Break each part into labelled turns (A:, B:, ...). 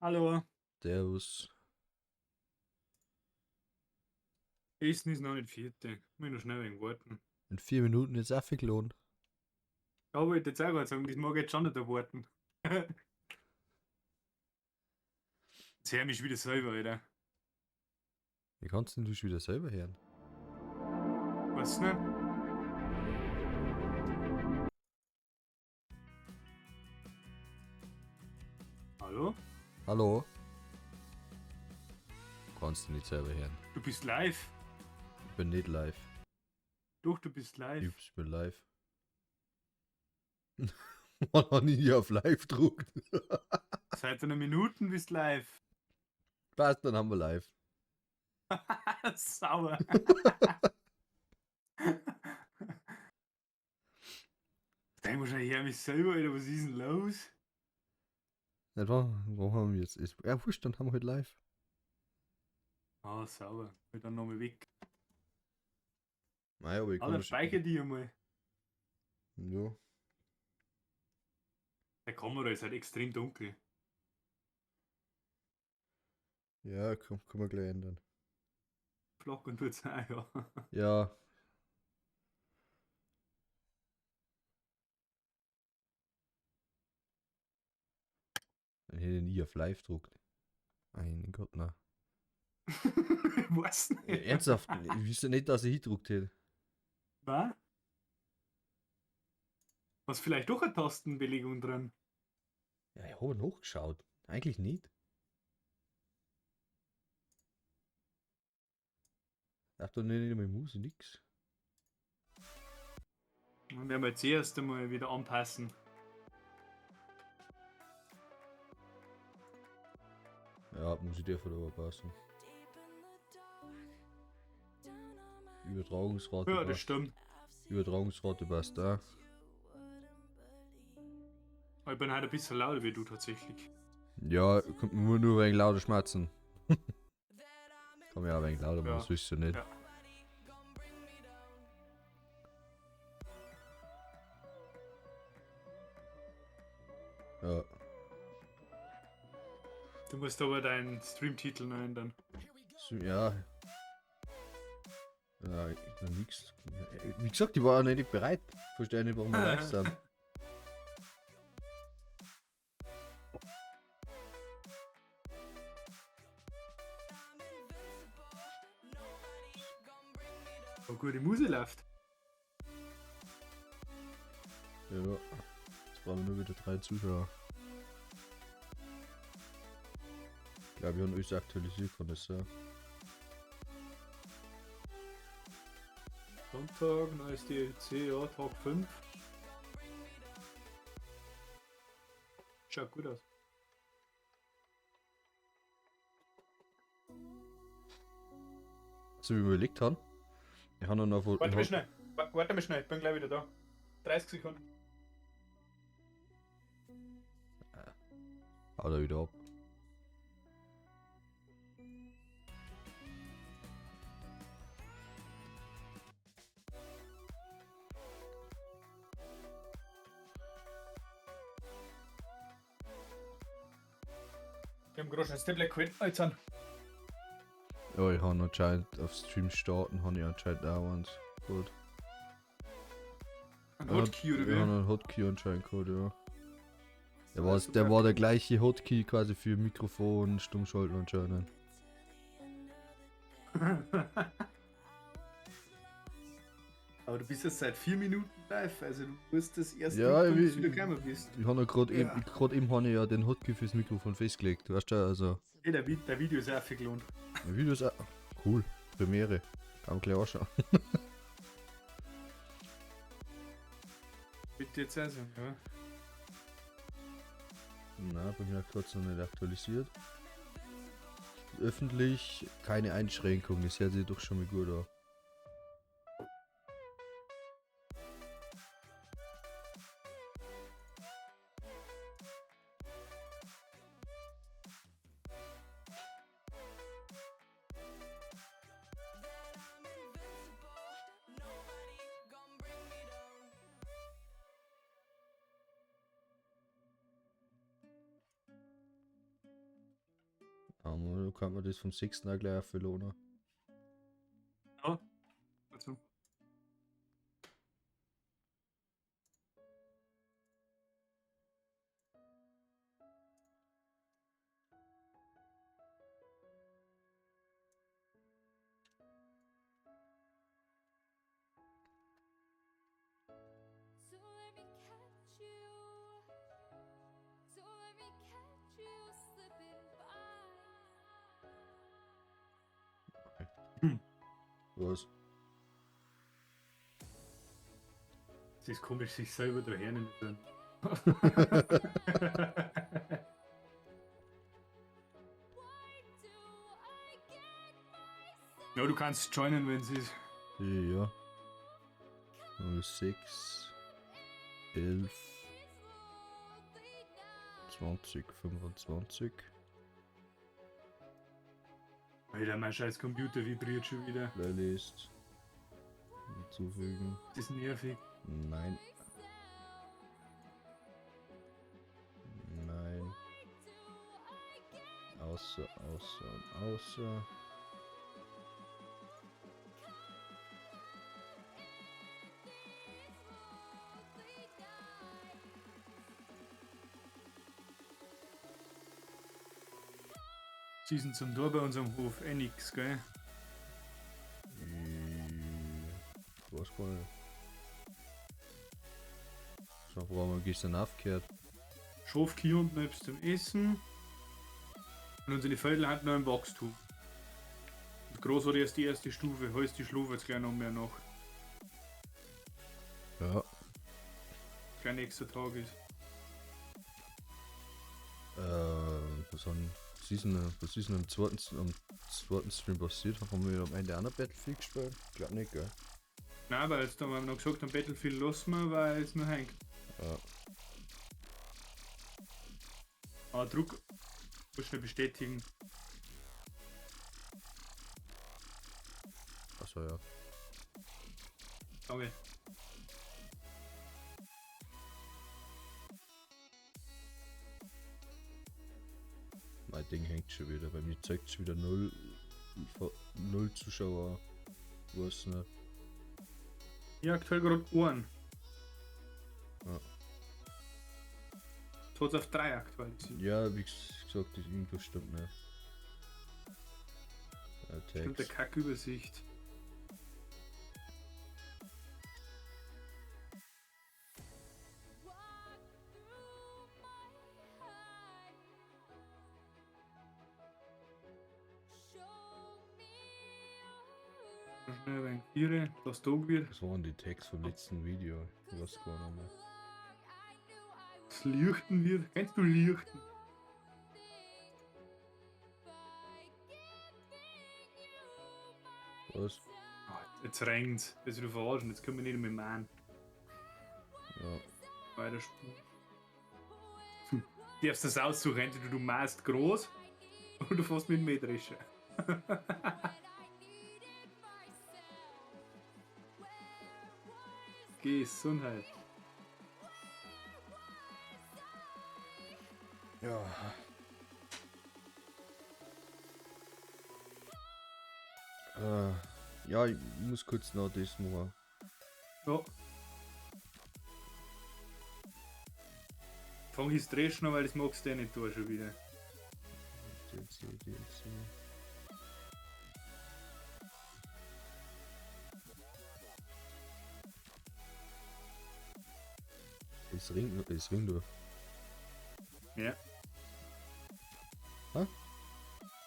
A: Hallo.
B: Servus.
A: Essen ist noch nicht vierte. Muss ich noch schnell wegen warten.
B: In 4 Minuten ist auch viel gelohnt.
A: Ja, wollte jetzt auch gerade sagen, das mag ich jetzt schon nicht erwarten. Jetzt hör ich mich wieder selber, Alter.
B: Wie kannst denn du schon wieder selber hören?
A: Weiß nicht. Hallo?
B: Hallo? Kannst du nicht selber hören.
A: Du bist live.
B: Ich bin nicht live.
A: Doch, du bist live.
B: Ich bin live. Man hat nie auf live druckt.
A: Seit einer Minute bist live.
B: Passt, dann haben wir live.
A: Sauer. Denk wahrscheinlich, ich hör mich selber, Alter, was ist denn los?
B: Nicht wahr? Wo haben wir jetzt? Ist, ja, wurscht, dann haben wir halt live.
A: Ah, sauber. Ich dann nochmal weg.
B: Naja, aber ich
A: Ah,
B: kann
A: dann
B: das-
A: speichere die einmal.
B: Ja.
A: Der Kamera ist halt extrem dunkel.
B: Ja, kann man gleich ändern.
A: Flackern tut's auch, ja.
B: Ja. Dann hätte ich nie auf live druckt. Mein Gott, na.
A: Ich weiß nicht.
B: Ernsthaft, ich wüsste nicht, dass ich hingedruckt hätte.
A: Was? Was vielleicht doch eine Tastenbelegung dran?
B: Ja, ich habe nachgeschaut. Eigentlich nicht. Ich hab doch nicht einmal Maus, nix.
A: Dann werden wir jetzt erst einmal wieder anpassen.
B: Ja, muss ich dir aber passen. Übertragungsrate
A: Ja, das
B: passt.
A: stimmt.
B: Übertragungsrate passt da.
A: Ich bin halt ein bisschen lauter wie du tatsächlich.
B: Ja, kommt nur wegen lauter Schmerzen. Kann ja auch wegen lauter,
A: Ja.
B: machen, das wisst ihr nicht.
A: Ja.
B: Ja.
A: Du musst aber deinen Streamtitel noch ändern.
B: So, ja. Ja, ich, na, nix. Wie gesagt, ich war auch nicht bereit. Verstehe nicht, warum wir live sind.
A: Oh, gute Musik läuft.
B: Ja. Jetzt brauchen wir nur wieder 3 Zuschauer. Ich glaube, wir haben alles aktualisiert, kann das sein.
A: Sonntag, neues DLC, ja, Tag 5. Schaut gut aus.
B: So wie wir überlegt haben. Ich habe noch vor.
A: Warte mal schnell. Warte mal schnell, ich bin gleich wieder da. 30 Sekunden.
B: Haut er wieder ab.
A: Wir haben gerade schon das Tablet geholt. Jetzt an.
B: Ja, ich habe anscheinend auf Stream starten, habe ich anscheinend auch eins. Gut.
A: Ein Hotkey oder
B: Ich
A: wie?
B: habe einen Hotkey anscheinend gehabt, ja. Der war der gleiche Hotkey quasi für Mikrofon, Stummschalten anscheinend.
A: Aber du bist jetzt seit 4 Minuten live, also du musst das erst
B: Ja,
A: mitkommen,
B: ich-
A: bis du wieder gekommen bist.
B: Ich habe ja gerade
A: Ja.
B: eben, gerade eben habe ich ja den Hotkey fürs Mikrofon festgelegt, weißt du, also.
A: Hey, der Video ist auch viel gelohnt.
B: Mein Video ist auch cool, Premiere. Kann man gleich anschauen.
A: Bitte jetzt auch sagen, ja.
B: Nein, bei mir hat kurz noch nicht aktualisiert. Öffentlich keine Einschränkung, das hört sich doch schon mal gut an. Aber da kann man das vom 6. auch gleich erfüllen, oder?
A: Ja. Also.
C: So let me catch you. So let me catch you slipping by.
B: Was?
A: Es ist komisch, sich selber da hernehmen zu.
C: Why do I get myself
A: Ja, du kannst joinen, wenn es ist.
B: Ja. 06 11
C: these lonely nights?
B: 20 25.
A: Alter, mein scheiß Computer vibriert schon wieder.
B: Playlist. Hinzufügen.
A: Das ist nervig.
B: Nein. Nein.
C: Why do I get
B: Außer, außer und außer.
C: these lonely nights?
A: Season zum Tor bei unserem Hof, eh nix, gell?
B: Ich weiß gar nicht. So, wo haben wir gestern aufgehört?
A: Schafkühe und etwas zum Essen. Und unsere Vögel haben noch ein Wachstum. Und groß hat erst die erste Stufe, heißt die schlafen jetzt gleich noch mehr nach.
B: Ja.
A: Gleich nächster Tag ist.
B: Was, haben, was ist denn am zweiten Stream passiert? Haben wir am Ende auch noch Battlefield gespielt? Glaub nicht, gell?
A: Nein, weil jetzt haben wir noch gesagt, am Battlefield lassen wir, weil es noch hängt.
B: Ja.
A: Aber Druck muss schnell bestätigen.
B: Achso, ja.
A: Danke.
B: Mein Ding hängt schon wieder. Bei mir zeigt es wieder 0, 0 Zuschauer. Weiß nicht.
A: Ja, aktuell gerade Ohren.
B: Ja.
A: Jetzt hat's auf 3 aktualisiert.
B: Ja, wie gesagt, das irgendwas stimmt nicht. Ja,
A: Stimmt der
B: Text.
A: Kackübersicht.
C: Walk through my heart. Show me your
A: Noch Schnell ein wenig Tiere, was da wird.
B: Was waren die Tags vom letzten Video? Ich weiß gar nicht mehr.
A: Das Lichten wird. Kennst du Lichten?
B: Was?
A: Oh, jetzt regnt's. Das ist wieder verarschen. Jetzt können wir nicht mehr machen.
B: Ja.
A: Weiter spulen. Du darfst das aussuchen. Entweder du machst groß oder du fährst mit dem Mähdrescher. Gesundheit.
B: Ja. Ja, ich muss kurz noch das machen.
A: Ja. Fang ich das Dreschen an, weil das magst du eh nicht da schon wieder.
B: DLC, DLC. Es ringt, es ringt doch.
A: Ja.
B: Hä?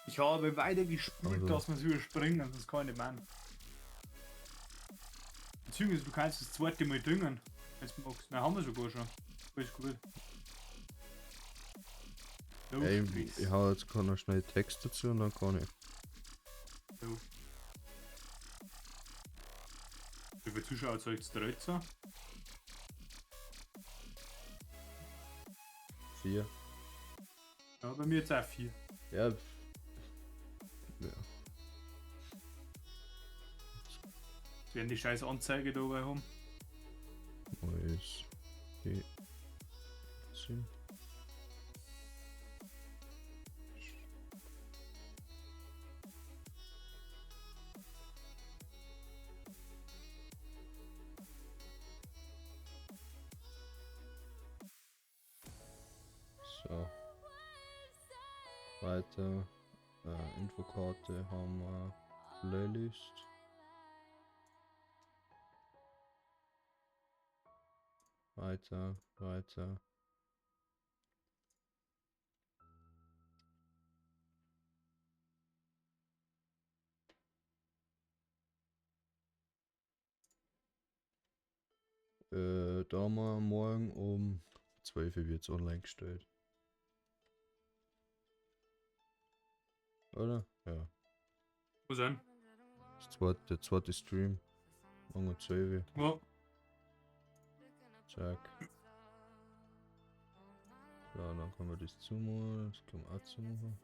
A: Ich habe weiter gespult,
B: Also.
A: dass wir es überspringen, sonst kann ich nicht machen. Beziehungsweise du kannst das zweite Mal düngen, wenn du magst. Nein, haben wir sogar schon. Alles gut. No
B: Ey,
A: Stress.
B: ich hau jetzt gerade noch schnell Text dazu und dann kann ich.
A: So. Wie viele Zuschauer zeigt es 13?
B: 4.
A: Ja, bei mir jetzt auch 4.
B: Ja. Ja.
A: Jetzt werden die scheiß Anzeige dabei haben.
B: Neues. G. 10. Weiter. Infokarte haben wir. Playlist. Weiter, weiter. Da haben wir morgen um 12 Uhr wird's online gestellt. Oder? Ja.
A: Wo sind?
B: Das zweite, der zweite Stream. Morgen um 12 Uhr.
A: Ja.
B: Zack. So, dann können wir das zumachen. Das können wir auch zumachen.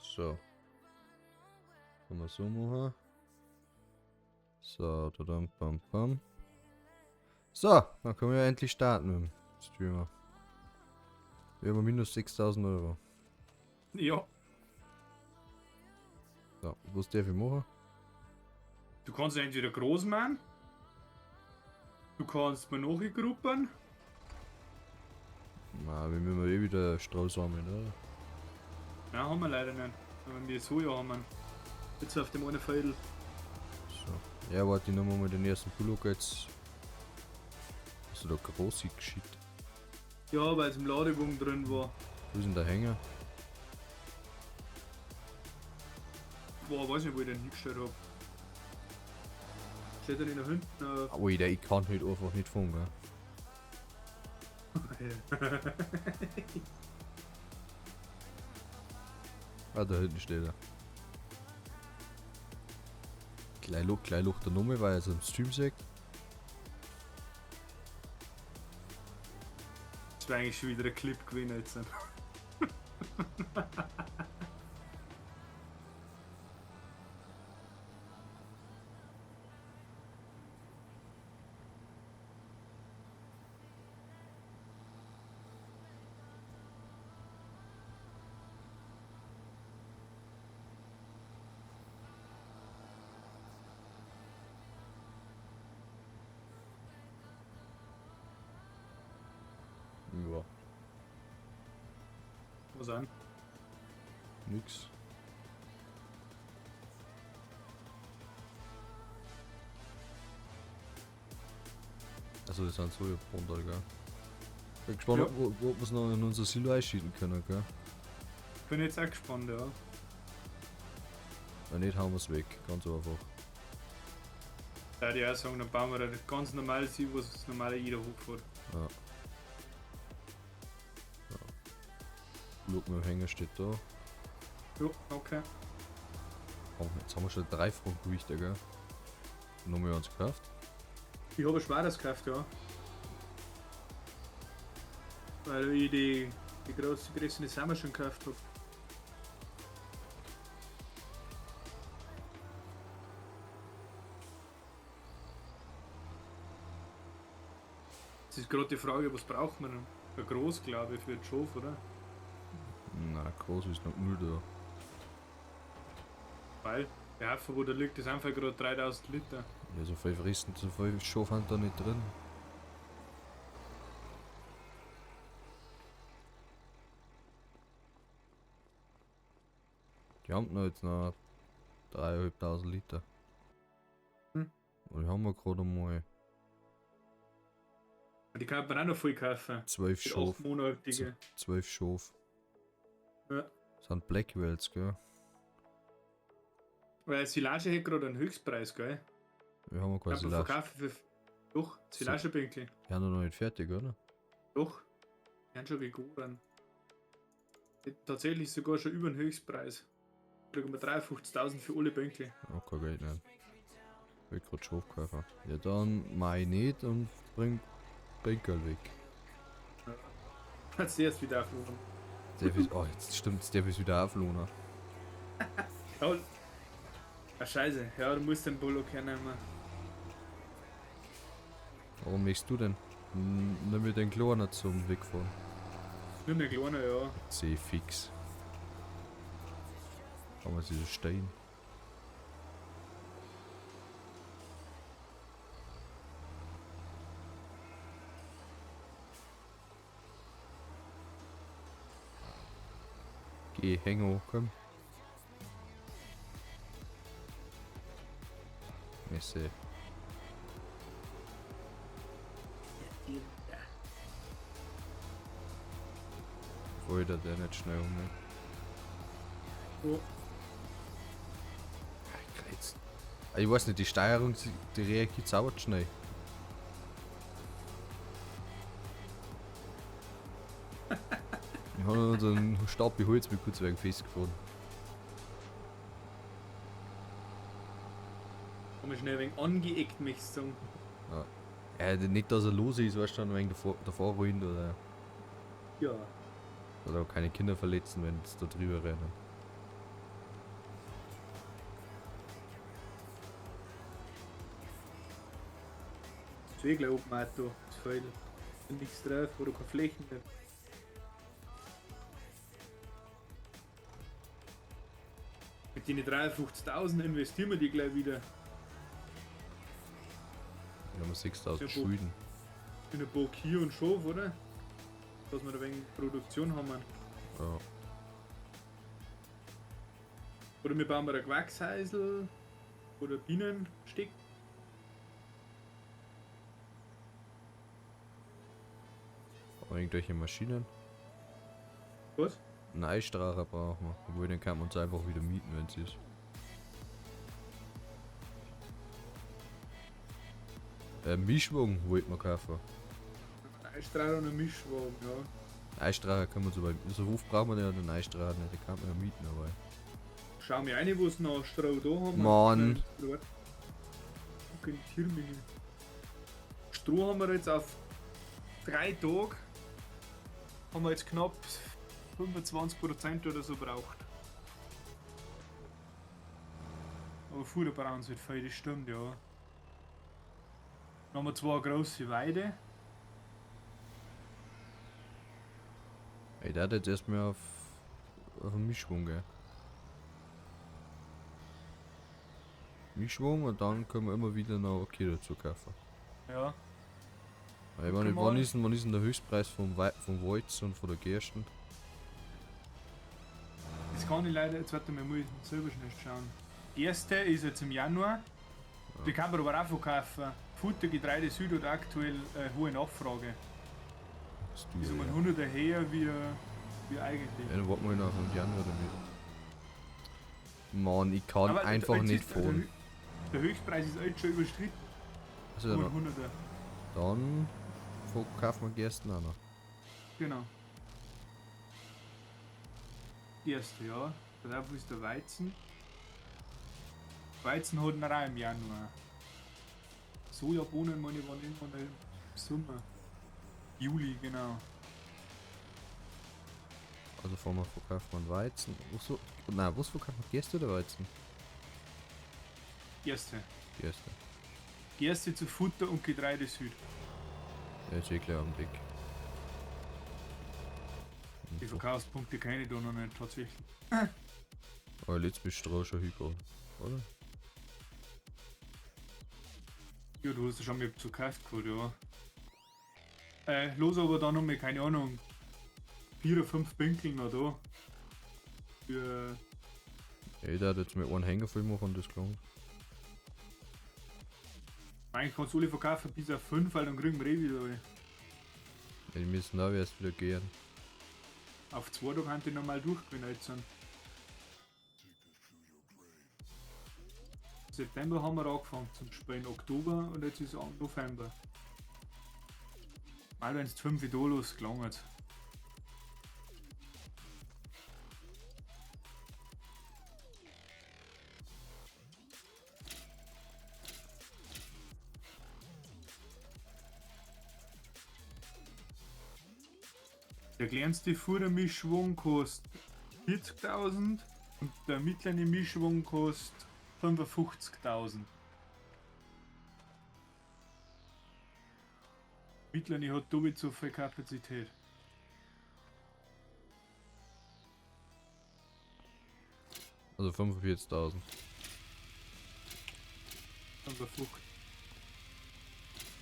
B: So. Können wir so machen. So, da bam bam. So, dann können wir endlich starten mit dem Streamer. Wir haben minus 6000 Euro.
A: Ja.
B: So, was darf ich machen?
A: Du kannst entweder groß machen. Du kannst mir nachgruppen.
B: Na, wir müssen eh wieder Stroh sammeln, oder?
A: Nein, haben wir leider nicht. Aber wir Soja haben. Jetzt auf dem einen Viertel.
B: So. Ja, warte, ich nehme mal den ersten Bullock jetzt. Hast du da große geschickt?
A: Ja, weil es im Ladebogen drin war.
B: Wo ist denn der Hänger?
A: Boah, weiß nicht, wo ich den hingestellt hab. Steht der nicht da hinten auf?
B: Alter, ich kann halt einfach nicht fahren, gell? Ah, da hinten steht er. Gleich lucht der Nummer, weil er es im Stream sieht.
A: Das wäre eigentlich schon wieder ein Clip gewesen jetzt.
B: Ja,
A: Was an?
B: nix. Also das sind so Bundle, gell? Bin gespannt,
A: Ja.
B: ob wir es noch in unser Silo einschieben können, gell?
A: Bin jetzt auch gespannt, ja.
B: Wenn nicht, hauen wir es weg. Ganz einfach.
A: Da würde ich auch sagen, dann bauen wir das ganz normale Silo, was das normale jeder hochfährt.
B: Ja. Ja. Look mit dem Hänger steht da.
A: Jo, okay.
B: Oh, jetzt haben wir schon 3 Frontgewichte, gell? Noch mal eins gekauft.
A: Ich habe ein schweres gekauft, ja. Weil ich die große Größe nicht selber schon gekauft hab. Es ist gerade die Frage, was braucht man denn? Ein groß, glaube ich, für den Schof, oder?
B: Na, groß ist noch null da.
A: Weil der Haufen, wo da liegt, ist einfach gerade 3000 Liter.
B: Ja, so viel Rissen, so viel Schof haben da nicht drin. Die haben noch jetzt noch 3.500 Liter.
A: Hm.
B: Und die haben wir gerade mal
A: Die kann man auch noch voll kaufen.
B: 12
A: Mit
B: Schof.
A: 8-monatige.
B: 12 Schof.
A: Ja.
B: Das sind Blackwells, gell?
A: Weil Silage hat gerade einen Höchstpreis, gell?
B: Wir haben quasi
A: Kann man
B: Silage.
A: verkaufen für. Doch, Silagebünkel.
B: Die haben noch nicht fertig, oder?
A: Doch. Die haben schon gegoren. Tatsächlich sogar schon über den Höchstpreis. Kriegen wir 53.000 für alle Bänke.
B: Oh, kein Geld nicht. Ich will grad Schof kaufen. Ja, dann mach ich nicht und bring Bänkel weg.
A: Hat's erst wieder aufgenommen.
B: Der ist, oh, jetzt stimmt, der ist wieder auflohnen.
A: Ja. Ah, scheiße. Ja, du musst den Bullock hernehmen.
B: Warum möchtest du denn? Nimm mir den Kleinen zum Wegfahren.
A: Nimm den Kleinen, ja.
B: Seh fix. Aber diese Stein. Geh, häng hoch, komm. Messe. Wollte der nicht schnell um, ne?
A: Oh.
B: Kreuz. Ah, ich weiß nicht, die Steuerung, die reagiert sauber schnell. Ich habe unseren Stapel Holz mit kurz wegen festgefahren.
A: Haben wir schnell ein wenig angeeckt, möchtest du sagen.
B: Ja, nicht, dass er los ist, weißt du, dann wegen davor rollen oder,
A: Ja.
B: oder auch keine Kinder verletzen, wenn sie da drüber rennen.
A: Das ist eh gleich oben Auto, das Feld. Nichts drauf, wo du keine Flächen mehr. Mit den 53.000 investieren wir die gleich wieder.
B: Wir haben 6.000
A: Sehr gut.
B: Schulden.
A: In ein paar Kühe und Schaf, oder? Dass wir da wenig Produktion haben.
B: Ja.
A: Oder wir bauen wir ein Gewächshäusl oder Bienenstick.
B: Aber irgendwelche Maschinen.
A: Was?
B: Einen Eistracher brauchen wir. Obwohl, den kann man uns einfach wieder mieten, wenn es ist. Mischwagen wollten wir kaufen.
A: Ein Eistrahler und ein Mischwagen, ja.
B: Eistracher kann man so bei. So oft braucht man ja den Eistracher nicht, den kann man ja mieten, aber.
A: Schau mir rein, wo es noch Stroh da haben.
B: Mann.
A: Stroh haben wir jetzt auf 3 Tage. Haben wir jetzt knapp 25% oder so braucht. Aber Futter brauchen sie halt viel, das stimmt, ja. Dann haben wir zwei große Weide.
B: Ey, der hat jetzt erstmal auf den Mischwagen, gell? Mischwagen und dann können wir immer wieder noch okay dazu kaufen.
A: Ja.
B: Weil, wann ist denn der Höchstpreis vom Weizen und von der Gersten?
A: Das kann ich leider, jetzt warte mal, muss ich selber schnell schauen. Erste ist jetzt im Januar.
B: Ja.
A: Die kann man aber auch verkaufen. Futter, Getreide Süd hat aktuell hohe Nachfrage.
B: Das
A: Ist um
B: ja.
A: ein Hunderter höher wie eigentlich.
B: Ja, dann warten wir noch auf den Januar damit. Mann, ich kann
A: Aber
B: einfach
A: jetzt
B: nicht
A: ist,
B: fahren.
A: Der Höchstpreis ist jetzt schon überschritten.
B: Also
A: Um
B: dann,
A: ein Hunderter.
B: dann verkaufen wir Gersten auch noch.
A: Genau. Erste, ja. Darauf ist der Weizen. Weizen hat ihn auch im Januar. Sojabohnen, meine ich, waren irgendwann im Sommer. Juli, genau.
B: Also fahren wir verkauft man Weizen. Was, nein, was verkauft man? Gerste oder Weizen?
A: Gerste.
B: Gerste.
A: Gerste zu Futter und Getreide Süd.
B: Ja, ist eh gleich am Deck.
A: Die Verkaufspunkte kenne ich da noch nicht tatsächlich.
B: Aber jetzt bist du schon hingegangen, oder?
A: Ja, du hast ja schon mal zu gekauft gehabt, ja. Los aber da noch mal, keine Ahnung, 4 oder 5 Pinkel noch da. Für.
B: Ja, jeder hat jetzt mit einem Hänger voll machen und das gelangt.
A: Eigentlich kannst du alle verkaufen bis auf 5, weil dann kriegen wir eh wieder alle.
B: Ja, die müssen da erst wieder gehen.
A: Auf 2 Tage haben die normal durchgehen jetzt sind. September haben wir angefangen zum Spielen, Oktober und jetzt ist November. Mal wenn es 5 da losgelangt. Der kleinste Futtermischwagen kostet 40.000 und der mittlere Mischwagen kostet 55.000. Mittlere hat doppelt so viel Kapazität.
B: Also 45.000.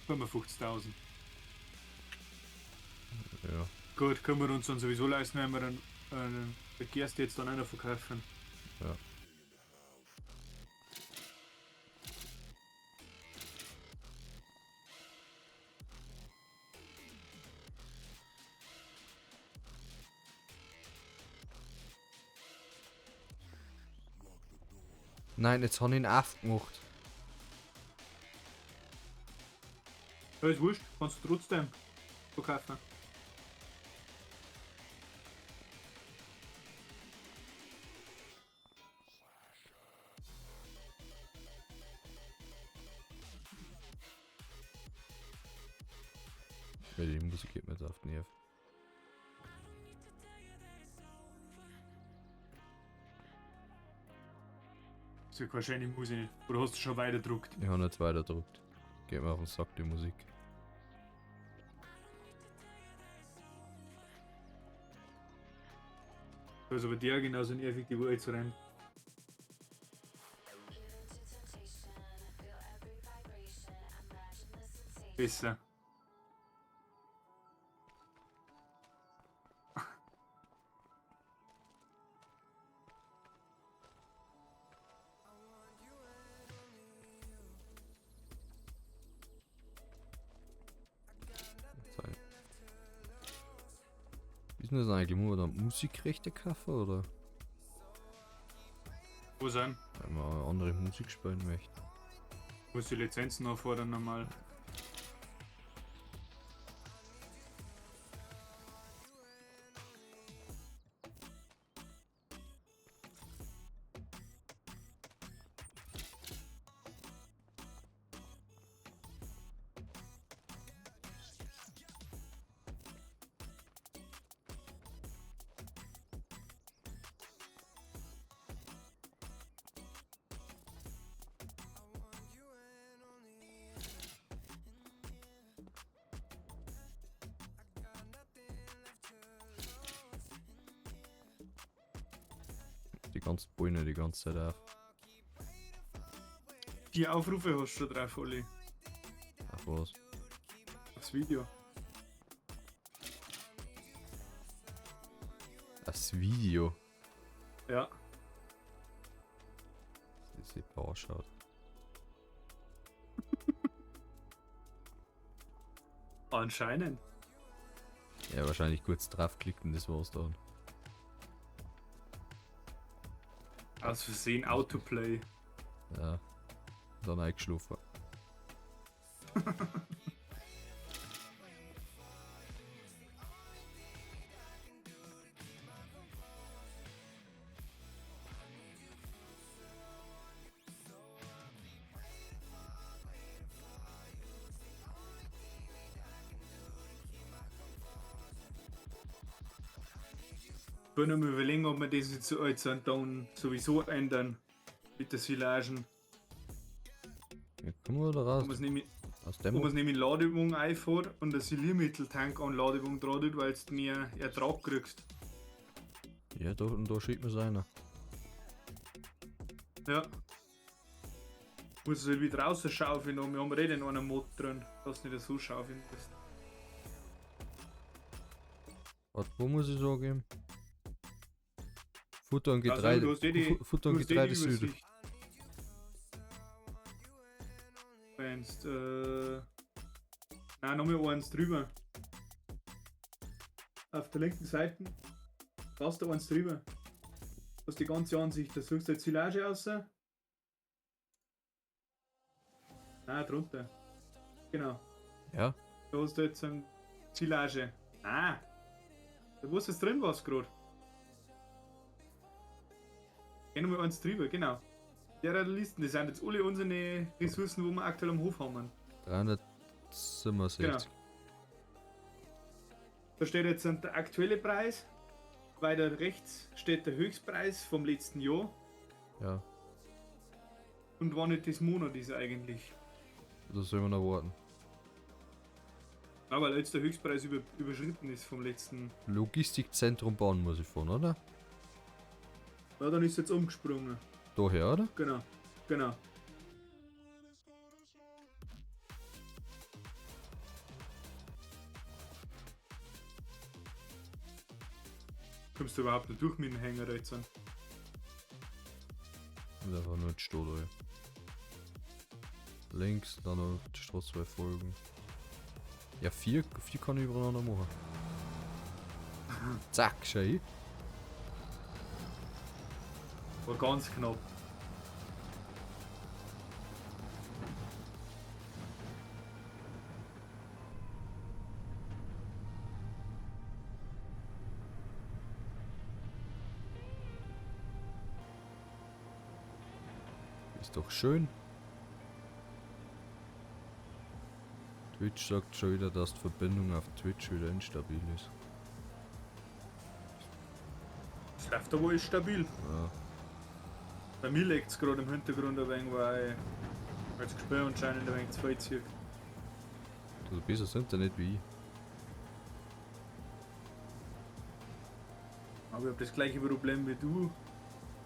A: 55.000.
B: Ja.
A: Gut, können wir uns dann sowieso leisten, wenn wir einen Da gehst du jetzt dann einer verkaufen.
B: Ja. Nein, jetzt habe ich ihn aufgemacht.
A: Ja, ist wurscht, kannst du trotzdem verkaufen.
B: Weil die Musik geht mir jetzt auf den Nerv.
A: Ist ja keine schöne Musik. Oder hast du schon weiterdruckt?
B: Ich habe jetzt weiterdruckt. Geht mir auf den Sack, die Musik.
A: Da ist aber der genauso nervig, die wo jetzt rein. Besser.
B: Sagen. Wie ist denn das eigentlich? Muss man da Musikrechte kaufen oder?
A: Wo sind?
B: Wenn man andere Musik spielen möchte.
A: Muss die Lizenzen anfordern nochmal.
B: Die ganzen Bäume die ganze Zeit auf.
A: Die Aufrufe hast du schon drauf, Olli.
B: Auf was?
A: Aufs Video.
B: Das Video.
A: Ja.
B: Das sieht ausschaut.
A: Anscheinend.
B: Ja, wahrscheinlich kurz draufklickt und das war's dann.
A: Aus Versehen Autoplay.
B: Ja. Dann eingeschlafen.
A: Ich will noch mal überlegen, ob wir das jetzt jetzt dann sowieso ändern. Mit der Silagen.
B: Ja, kommen wir da raus.
A: Ob man es nämlich,
B: Aus dem
A: ob man's nämlich Ladübung einfährt und der Siliermitteltank an Ladübung dran tut, weil du mehr Ertrag kriegst.
B: Ja, da, und da schickt mir's einer.
A: Ja. Muss es halt wieder rausschaufeln, wir haben eh in einem Mod drin, dass du nicht so schaufeln musst.
B: Warte, wo muss ich sagen? Futter und
A: Also,
B: Getreide.
A: du hast eh die-
B: Futter und
A: Du hast eh die
B: Getreide Süd.
A: Übersicht. Wenn's, nein, nochmal eins drüber. Auf der linken Seite. Da hast du eins drüber. Du hast die ganze Ansicht. Da suchst du jetzt Silage raus. Nein, drunter. Genau.
B: Ja,
A: Da hast du jetzt ein Silage. Ah! Da wo ist jetzt drin was gerade? Geh nochmal eins drüber, genau. Der Listen, das sind jetzt alle unsere Ressourcen, wo wir aktuell am Hof haben.
B: 367.
A: Genau. Da steht jetzt der aktuelle Preis. Weiter rechts steht der Höchstpreis vom letzten Jahr.
B: Ja,
A: Und wann nicht das Monat ist eigentlich.
B: das soll man noch warten.
A: Aber weil jetzt der Höchstpreis überschritten ist vom letzten.
B: Logistikzentrum bauen muss ich fahren, oder?
A: Ja, dann ist jetzt umgesprungen.
B: Daher, oder?
A: Genau, genau. Kommst du überhaupt nicht durch mit dem Hänger jetzt?
B: Und einfach nur die Stoß. Links, dann noch die Straße folgen. Ja, vier kann ich übereinander machen. Zack, schau hin.
A: War ganz knapp.
B: Ist doch schön. Twitch sagt schon wieder, dass die Verbindung auf Twitch wieder instabil ist.
A: Das läuft aber alles stabil.
B: Ja.
A: Bei mir liegt es gerade im Hintergrund ein wenig, weil das Gespür anscheinend ein wenig zu viel zieht.
B: Du hast besseres Internet wie ich.
A: Aber ich habe das gleiche Problem wie du.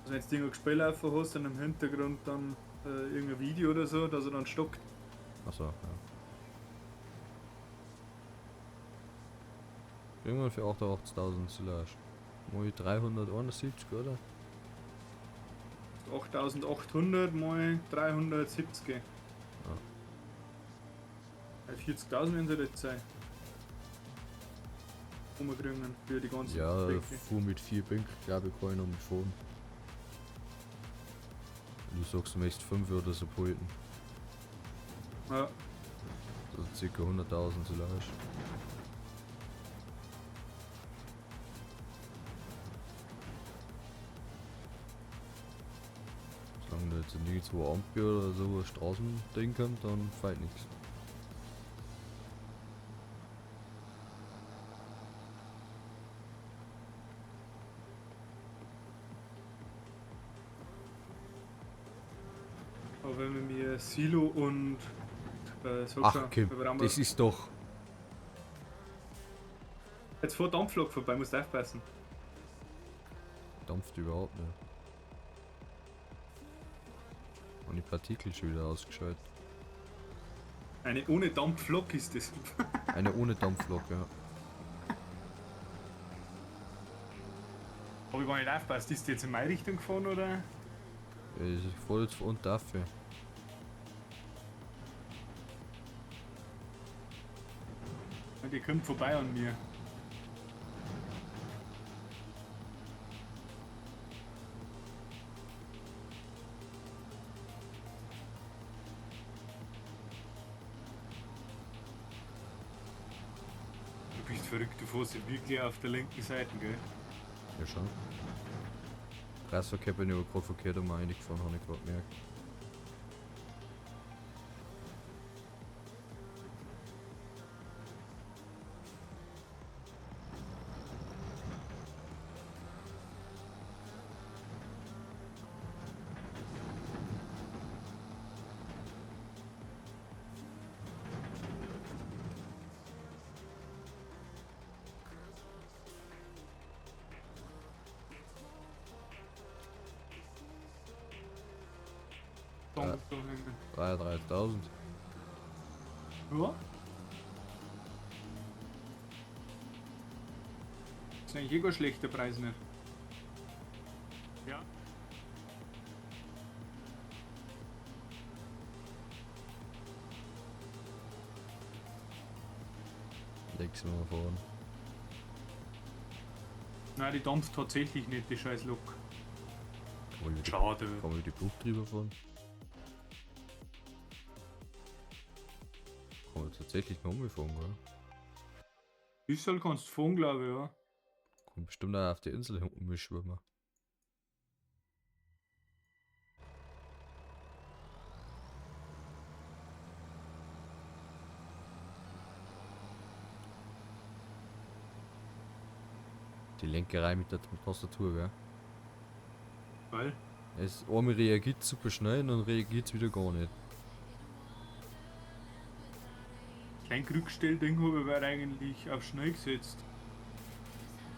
A: Also wenn du irgendein Gespräch laufen hast und im Hintergrund dann irgendein Video oder so, dass er dann stockt.
B: Achso, ja. Irgendwann für 88.000 Silage. Mal 371, oder?
A: 8800 mal 370. Ja. 40.000 werden sie jetzt sein. Umkriegen für die ganzen
B: Ja,
A: Fläche.
B: fuhr mit 4 Bänken, glaube ich, kann ich noch mitfahren. Du sagst, du möchtest 5 oder so behalten.
A: Ja.
B: Also ca. 100.000 Silage. Solange da jetzt nirgendwo Ampel oder so ein Straßending kommt, dann fällt nichts.
A: Aber wenn wir mir Silo und sag
B: Ach
A: schon,
B: Kim,
A: wir brauchen
B: das ist doch.
A: Jetzt fährt Dampflok vorbei, musst aufpassen.
B: Dampft überhaupt nicht. Und die Partikel schon wieder ausgeschaltet.
A: Eine ohne Dampflok ist das.
B: Eine ohne Dampflok, ja.
A: Aber ich war nicht aufpasst. Ist die jetzt in meine Richtung gefahren oder?
B: Ich fahr jetzt und dafür.
A: Die kommt vorbei an mir. Du bist verrückt, du fährst ja wirklich auf der linken Seite, gell?
B: Ja schon. Kreisverkehr bin ich aber gerade verkehrt um reingefahren, habe ich gerade gemerkt.
A: Ja.
B: 33.000.
A: Ja. Ist eigentlich eh kein schlechter Preis nicht. Ja.
B: Leg's mal fahren.
A: Nein, die dampft tatsächlich nicht, die scheiß Lok.
B: Schade. Kann man über die Bucht drüber fahren? Kann man tatsächlich noch umgefahren, gell?
A: Bissl kannst du fahren, glaube ich, ja.
B: Kommt bestimmt auch auf die Insel umschwimmen. Die Lenkerei mit der Tastatur, gell?
A: Weil?
B: Es einmal reagiert super schnell und dann reagiert es wieder gar nicht.
A: Kein Rückstellding habe ich eigentlich auf schnell gesetzt.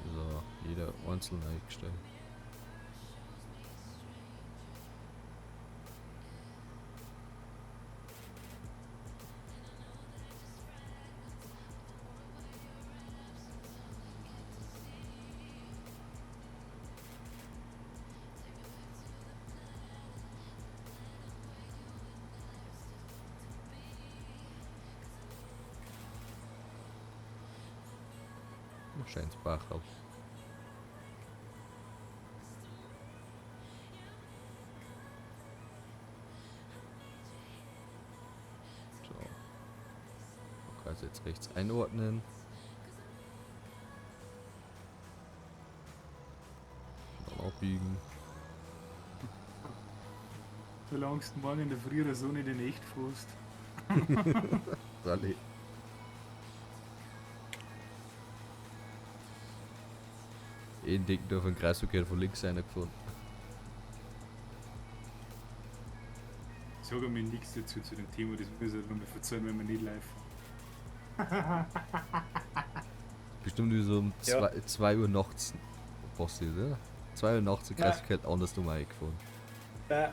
B: Also jeder einzeln eingestellt. Ein schönes Bachel. So. Man kann es jetzt rechts einordnen. Dann abbiegen.
A: Solange du morgen in der Früh oder so nicht in echt fährst.
B: Rallye. Jeden dicken da von Kreisverkehr von links einer gefahren.
A: Ich sage mir nichts dazu zu dem Thema, das muss ich nochmal verzeihen, wenn wir nicht live fahren.
B: Bestimmt wie so um
A: Ja.
B: 2 Uhr nachts passiert, oder? 2 Uhr nachts im
A: Ja.
B: Kreisverkehr andersrum eingefahren.
A: Nein.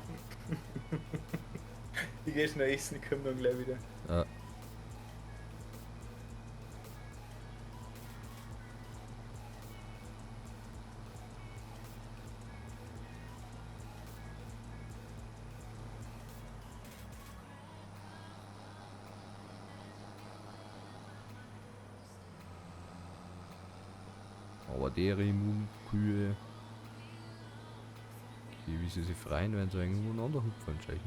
A: Ich geh schnell essen, ich komm dann gleich wieder.
B: Ja. Aber deren Immunkühe, okay, wie sie sich freien, wenn sie eigentlich umeinander hupfen, anscheinend.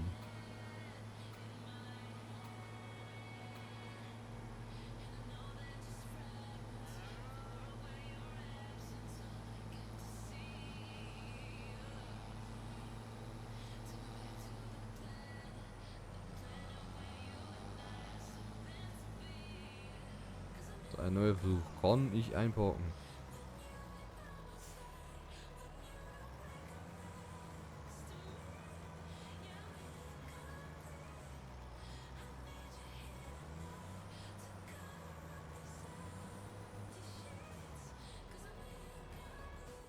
B: So, ein neuer Versuch. Kann ich einparken?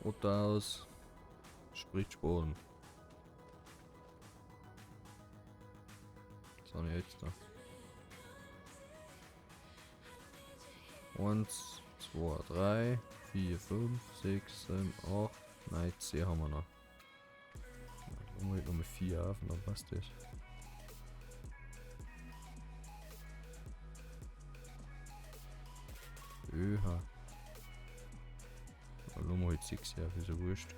B: Oder aus Spritspuren. Was habe ich jetzt da? 1, 2, 3, 4, 5, 6, 7, 8, 9, 10 haben wir noch. Dann machen wir nochmal 4 auf und dann passt das. Öha. Dann lassen wir halt 6 auf, ist ja wurscht.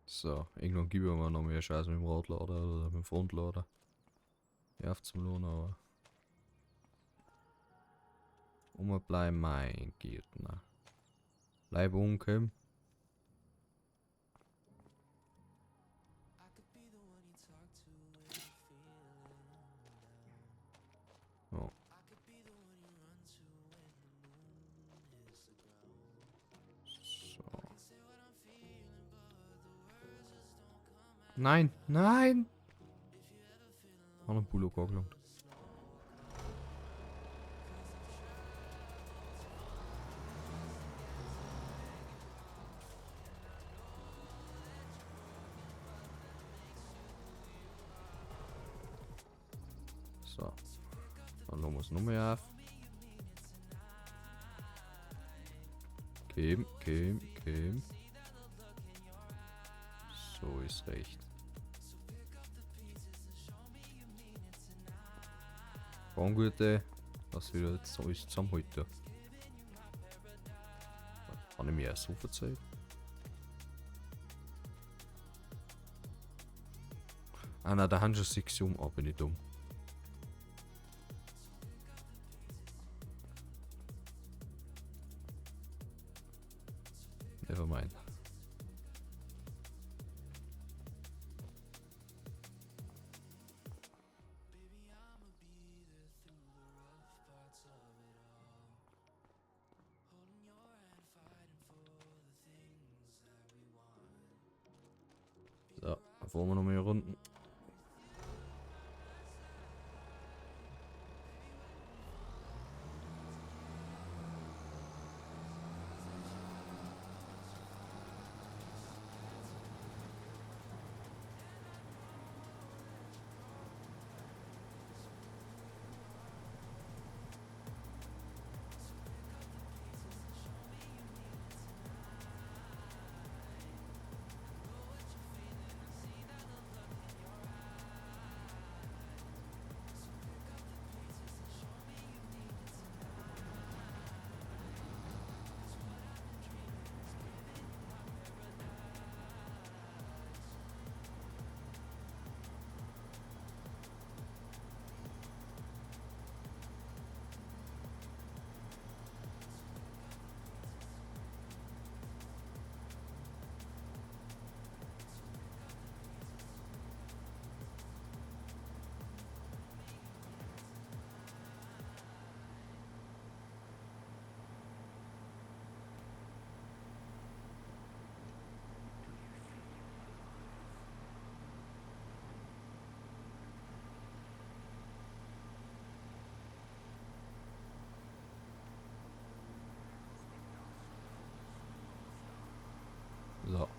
B: So, irgendwann gib ich mir noch mehr Scheiß mit dem Radlader oder mit dem Frontlader. Ja, auf zum Lohn, aber. Umbleiben, mein Gärtner. Bleib umkommen. Oh. So. Nein, nein! Hat ein Pullo gelangt. So. Dann lassen wir es nochmal auf. Kim, Kim, Kim. So ist recht. Baumgurte, was wieder jetzt alles zusammenhalten. Kann ich mir auch so verzeihen? Ah nein, da haben schon 6 um, ah, bin ich dumm. Never mind. Fahren wir noch mehr Runden. So.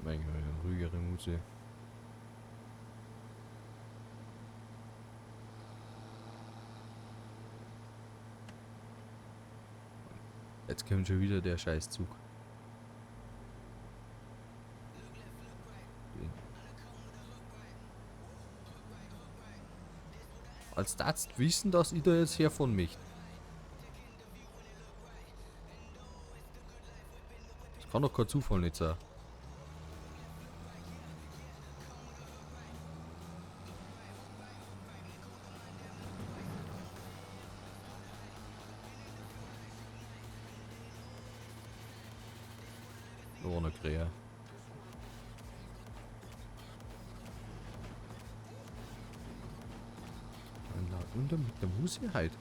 B: Mein Gott, eine ruhigere Musik. Jetzt kommt schon wieder der Scheißzug. Als das wissen, dass ich da jetzt herfahren möchte. Das kann doch kein Zufall nicht sein. Da war noch Krähe. Und mit der Musik halt.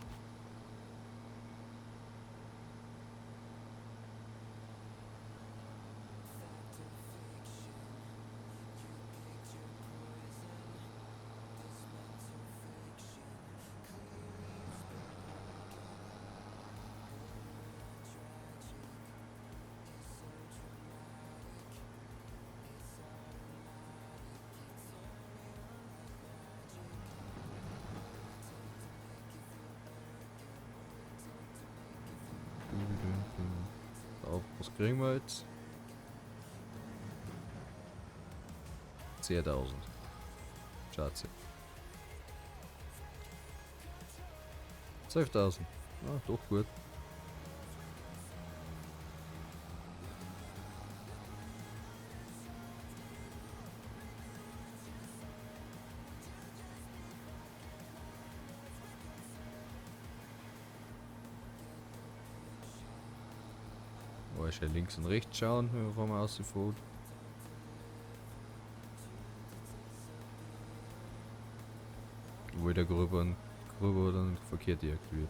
B: So, was kriegen wir jetzt? 10.000. Schatze. 12.000. Ah, doch gut. Schön links und rechts schauen, bevor man rausfährt. Obwohl der Gröber dann verkehrt deaktiviert.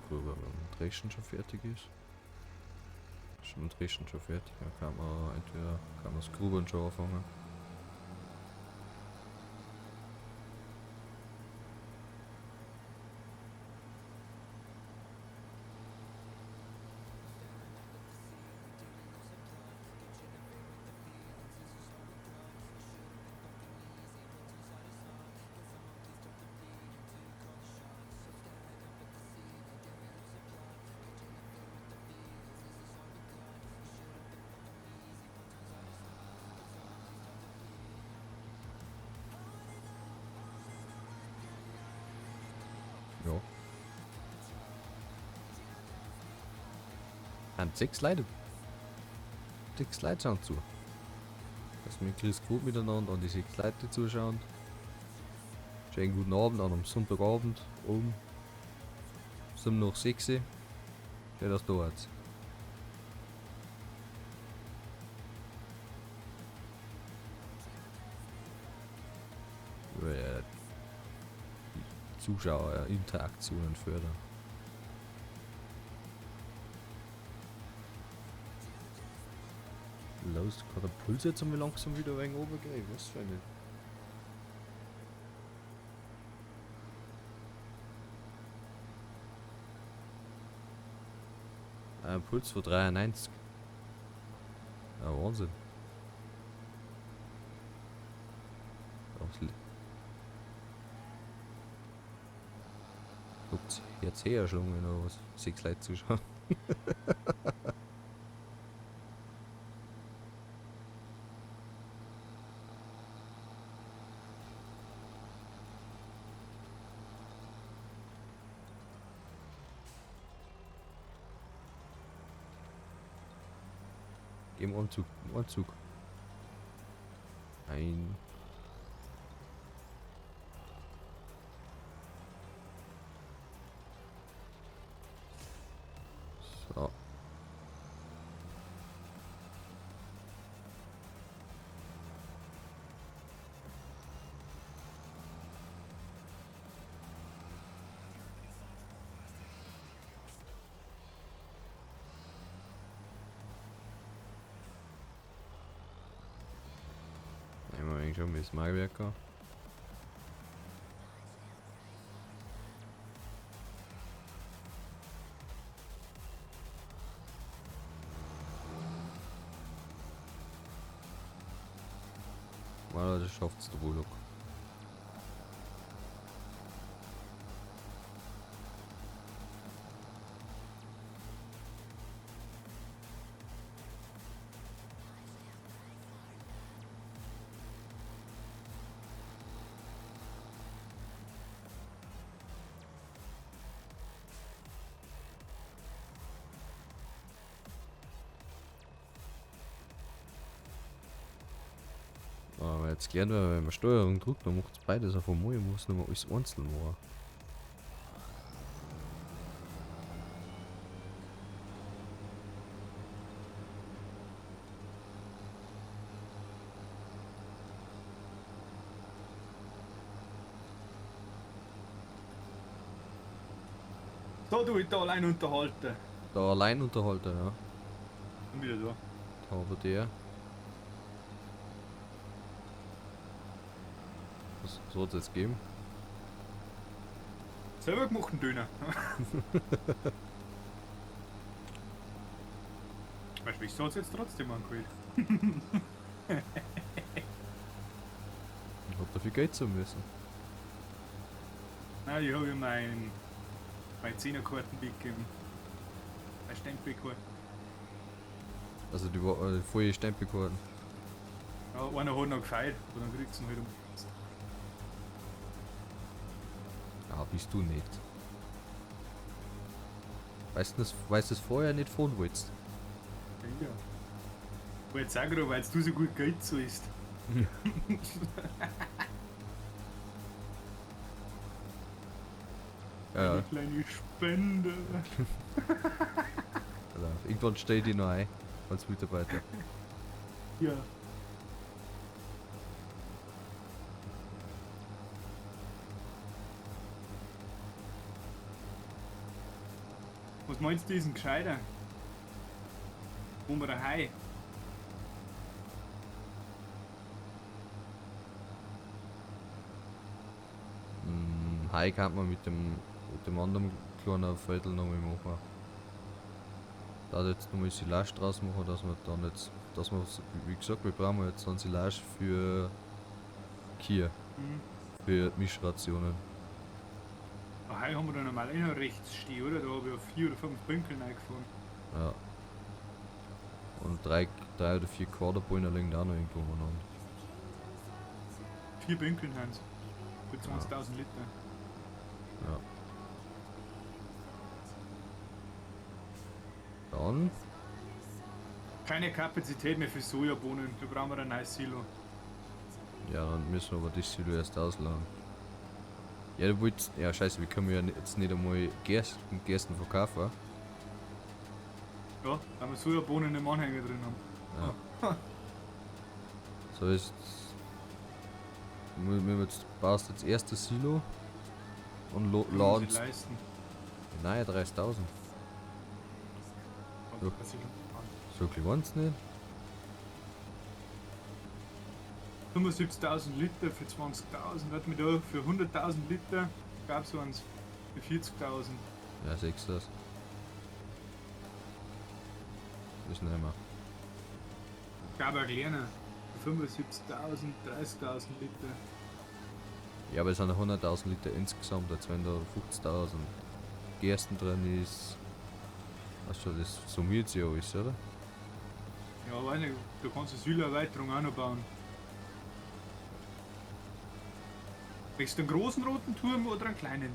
B: Darüber, wenn Dreschen schon fertig ist. Schon Dreschen schon fertig, dann kann man entweder kann man das Grubern schon anfangen. Haben sechs Leute. Sechs Leute schauen zu. Dass wir grüß gut miteinander an die sechs Leute zuschauen. Schönen guten Abend an am Sonntagabend um 7 nach 6. Schön, dass du da seid. Ja, die Zuschauerinteraktionen fördern. Los, kann der Puls jetzt einmal langsam wieder ein wenig runtergehen? Ich weiß nicht. Ein Puls von 93. Ja, Wahnsinn. Guckt, jetzt her schon, wenn noch was sechs Leute zuschauen. Geh im Anzug, im Anzug. Ein. So. Einmal eigentlich schon mit Magerwerker. Well, das schafft's der wohl noch. Aber jetzt gelernt, wenn man Steuerung drückt, dann macht es beides auf einmal. Ich muss nicht mehr alles einzeln machen.
A: Da du ich da allein unterhalten.
B: Der Alleinunterhalter, ja.
A: Und wieder da.
B: Da aber der. Was soll es jetzt geben?
A: Selber gemachten Döner. Weißt du, ich soll's jetzt trotzdem angeholt.
B: Ich hab dafür Geld zu müssen.
A: Nein, ich habe ja mein 10er-Karten mitgegeben. Mein Stempelkarte.
B: Also die volle Stempelkarten.
A: Ja, einer hat noch gefeiert, aber dann kriegst du ihn halt um.
B: Ah, bist du nicht. Weißt du das, weißt du das vorher nicht fahren wolltest?
A: Ja. Aber jetzt auch gerade, weil du so gut Geld zahlst.
B: Ja,
A: Eine kleine Spende.
B: Also, irgendwann stell ich die noch ein als Mitarbeiter.
A: Ja. Was meinst du, ist denn gescheiter? Wo wir daheim?
B: Hai kann man mit dem anderen kleinen Viertel noch mal machen. Da jetzt nochmal Silage draus machen, dass wir dann jetzt, dass wir, wie gesagt, wir brauchen jetzt dann Silage für Kühe, für Mischrationen.
A: Daheim haben wir da normal eh noch rechts stehen, oder? Da habe ich ja 4 oder 5 Winkel reingefahren.
B: Ja. Und drei oder 4 Quaderbäume liegen da auch noch irgendwo umeinander.
A: 4 Winkeln haben's. Für 20.000 Liter.
B: Ja. Dann.
A: Keine Kapazität mehr für Sojabohnen, da brauchen wir ein neues Silo.
B: Ja, dann müssen wir aber das Silo erst ausladen. Ja, du willst. Ja, scheiße, wir können ja jetzt nicht einmal Gersten verkaufen.
A: Ja, weil wir Sojabohnen im Anhänger drin haben.
B: Ja. So ist. Wir jetzt baust jetzt erst das Silo und laden.
A: Leisten.
B: Nein, 30.000. So. So viel waren's nicht.
A: 75.000 Liter für 20.000, warte mal da, für 100.000 Liter gab es eins für 40.000.
B: Ja, sechs das. Das nehmen wir.
A: Gab auch kleiner. Für 75.000, 30.000 Liter.
B: Ja, aber es sind 100.000 Liter insgesamt, als wenn da 50.000 Gersten drin ist. Weißt du, das summiert sich ja alles, oder?
A: Ja, weiß nicht, du kannst eine Siloerweiterung auch noch bauen. Möchtest du einen großen roten Turm oder einen kleinen?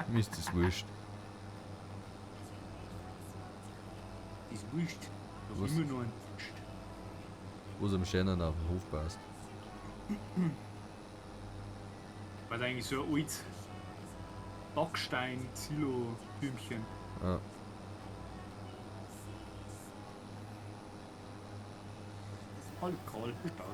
B: Mir ist das wurscht.
A: Ist wurscht. Das
B: Was?
A: ist immer nur ein Wurscht.
B: Wo es am schönsten auf den Hof passt.
A: Was eigentlich so ein altes Backstein-Silo-Türmchen.
B: Ja.
A: Halb kahl bestaut.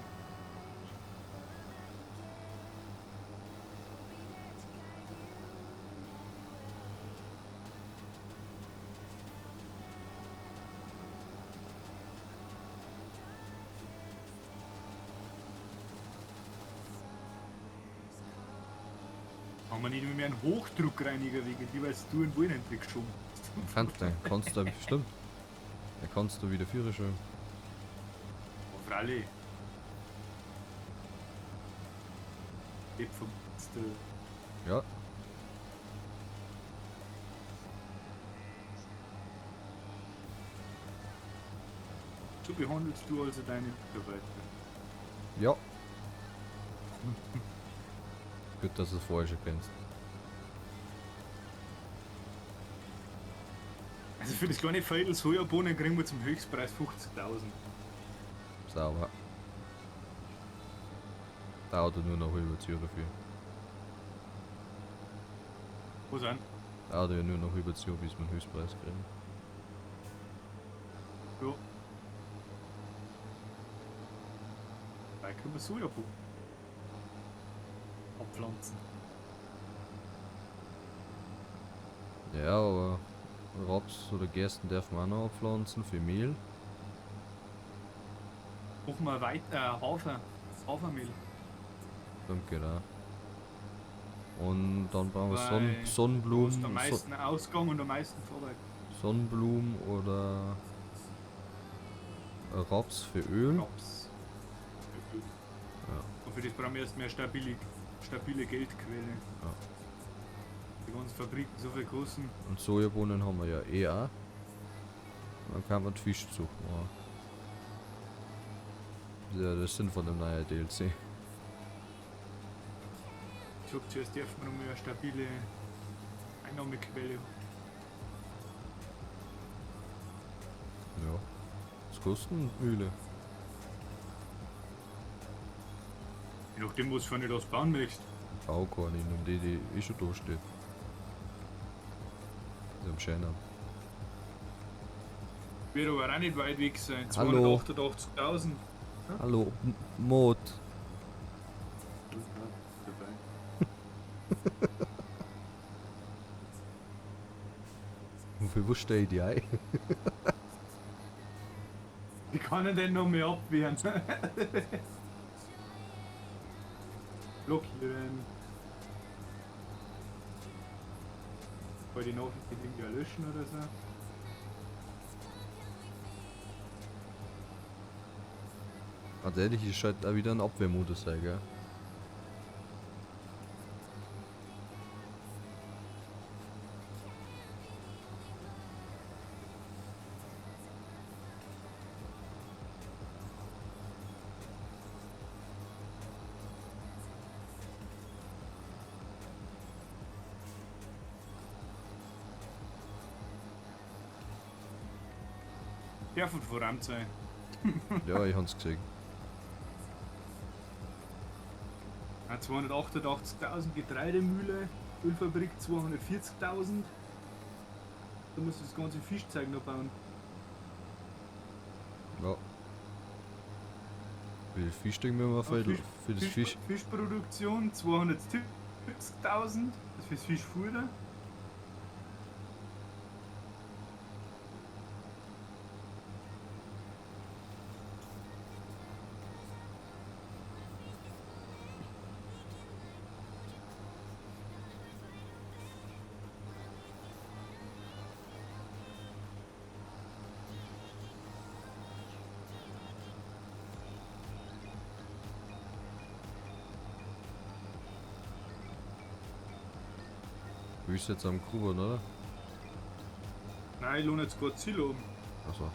A: Haben wir nicht mehr einen Hochdruckreiniger wegen die, weil du in Wollen geschoben hast.
B: Kannst du, kannst du bestimmt. Da kannst du wieder Führerschein.
A: Oh, freilich. Lebt vom
B: Ja.
A: So behandelst du also deine Mitarbeiter.
B: Ja. Gut, dass du es vorher schon kennst.
A: Also für das kleine Viertel Sojabohnen kriegen wir zum Höchstpreis 50.000.
B: Sauber. Dauert nur noch über 2 dafür.
A: Was an?
B: Dauert ja nur noch über 2, bis wir einen Höchstpreis kriegen.
A: Ja. Da können wir Sojabohnen abpflanzen.
B: Ja, aber Raps oder Gersten dürfen wir auch noch abpflanzen für Mehl.
A: Machen wir Hafer. Hafermehl.
B: Stimmt, genau. Und dann brauchen wir
A: Weil
B: Sonnenblumen,
A: Du hast am meisten Ausgang und am meisten Vorwerk.
B: Sonnenblumen oder Raps für Öl.
A: Raps. Für Öl.
B: Ja.
A: Und für das brauchen wir erst mehr stabile Geldquelle.
B: Ja.
A: Die ganzen Fabriken so viel kosten.
B: Und Sojabohnen haben wir ja eh auch. Dann kann man die Fischzucht machen. Das ist ja der Sinn von dem neuen DLC.
A: Ich sag zuerst dürfen wir noch mehr eine stabile Einnahmequelle.
B: Ja. Was kostet denn Mühle?
A: Je nachdem, was für eine das bauen möchtest.
B: Bau keine, ich nehm die, die eh schon da steht. Das ist am schönen.
A: Wird aber auch nicht weit weg sein.
B: Hallo.
A: 288.000.
B: Hallo, Mod.
A: Dabei.
B: Wofür wo stell ich die ein?
A: Wie kann ich denn noch mehr abwehren? Blockieren. Kann ich die Nachricht irgendwie auch löschen oder so?
B: Ganz ehrlich, ich schalte auch wieder einen Abwehrmodus ein, gell?
A: Darf verrammt sein.
B: Ja, ich hab's gesehen.
A: Ja, 288.000 Getreidemühle, Ölfabrik 240.000. Da musst du das ganze Fischzeug noch bauen.
B: Ja. Wie viel Fischding müssen wir für,
A: Fisch,
B: für das Fisch?
A: Fischproduktion 270.000, das fürs Fischfutter.
B: Du bist jetzt am Grubern, oder?
A: Nein, ich lohne jetzt gerade Silo um.
B: Achso.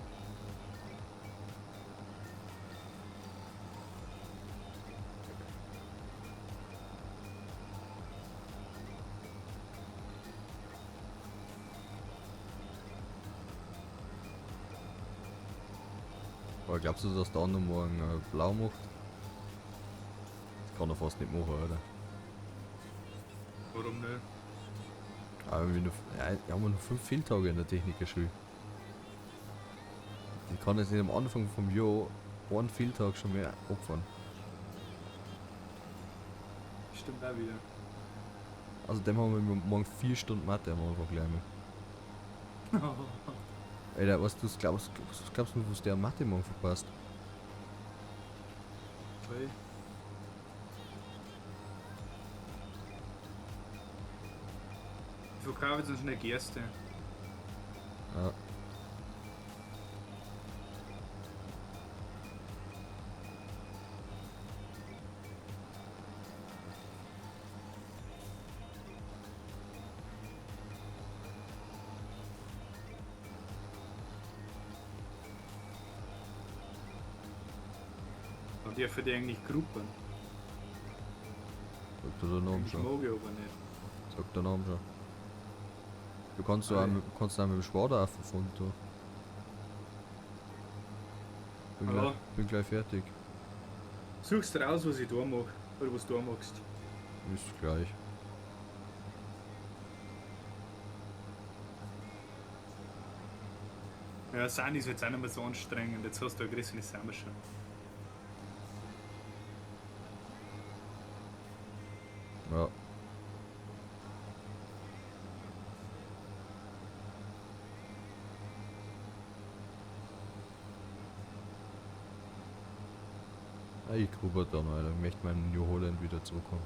B: Aber glaubst du, dass der andere morgen blau macht? Das kann er fast nicht machen, oder?
A: Warum nicht?
B: Aber wir, noch, ja, wir haben noch 5 Fehltage in der Technikerschule. Ich kann jetzt nicht am Anfang vom Jahr einen Fehltag schon mehr opfern.
A: Stimmt auch wieder.
B: Also dem haben wir morgen 4 Stunden Mathe am Anfang gleich mal. Alter, was du glaubst, was glaubst du, was der Mathe morgen verpasst?
A: Okay. Ich verkaufe jetzt noch schnell Gerste.
B: Ja.
A: Dann darf ich die eigentlich gruppen.
B: Sagt der Name
A: Ich
B: schon.
A: mag ich aber nicht.
B: Sagt der Name schon. Du kannst auch mit, kannst auch mit dem Schwader auffahren, du. Bin,
A: Ja.
B: gleich fertig.
A: Suchst raus, was ich da mach. Oder was du da machst.
B: Ist gleich.
A: Ja, Sani ist jetzt auch nicht mehr so anstrengend. Jetzt hast du eine größere Sache schon.
B: Ja. Ah, ich gruber da noch, Alter. Ich möchte meinen New Holland wieder zurückkommen.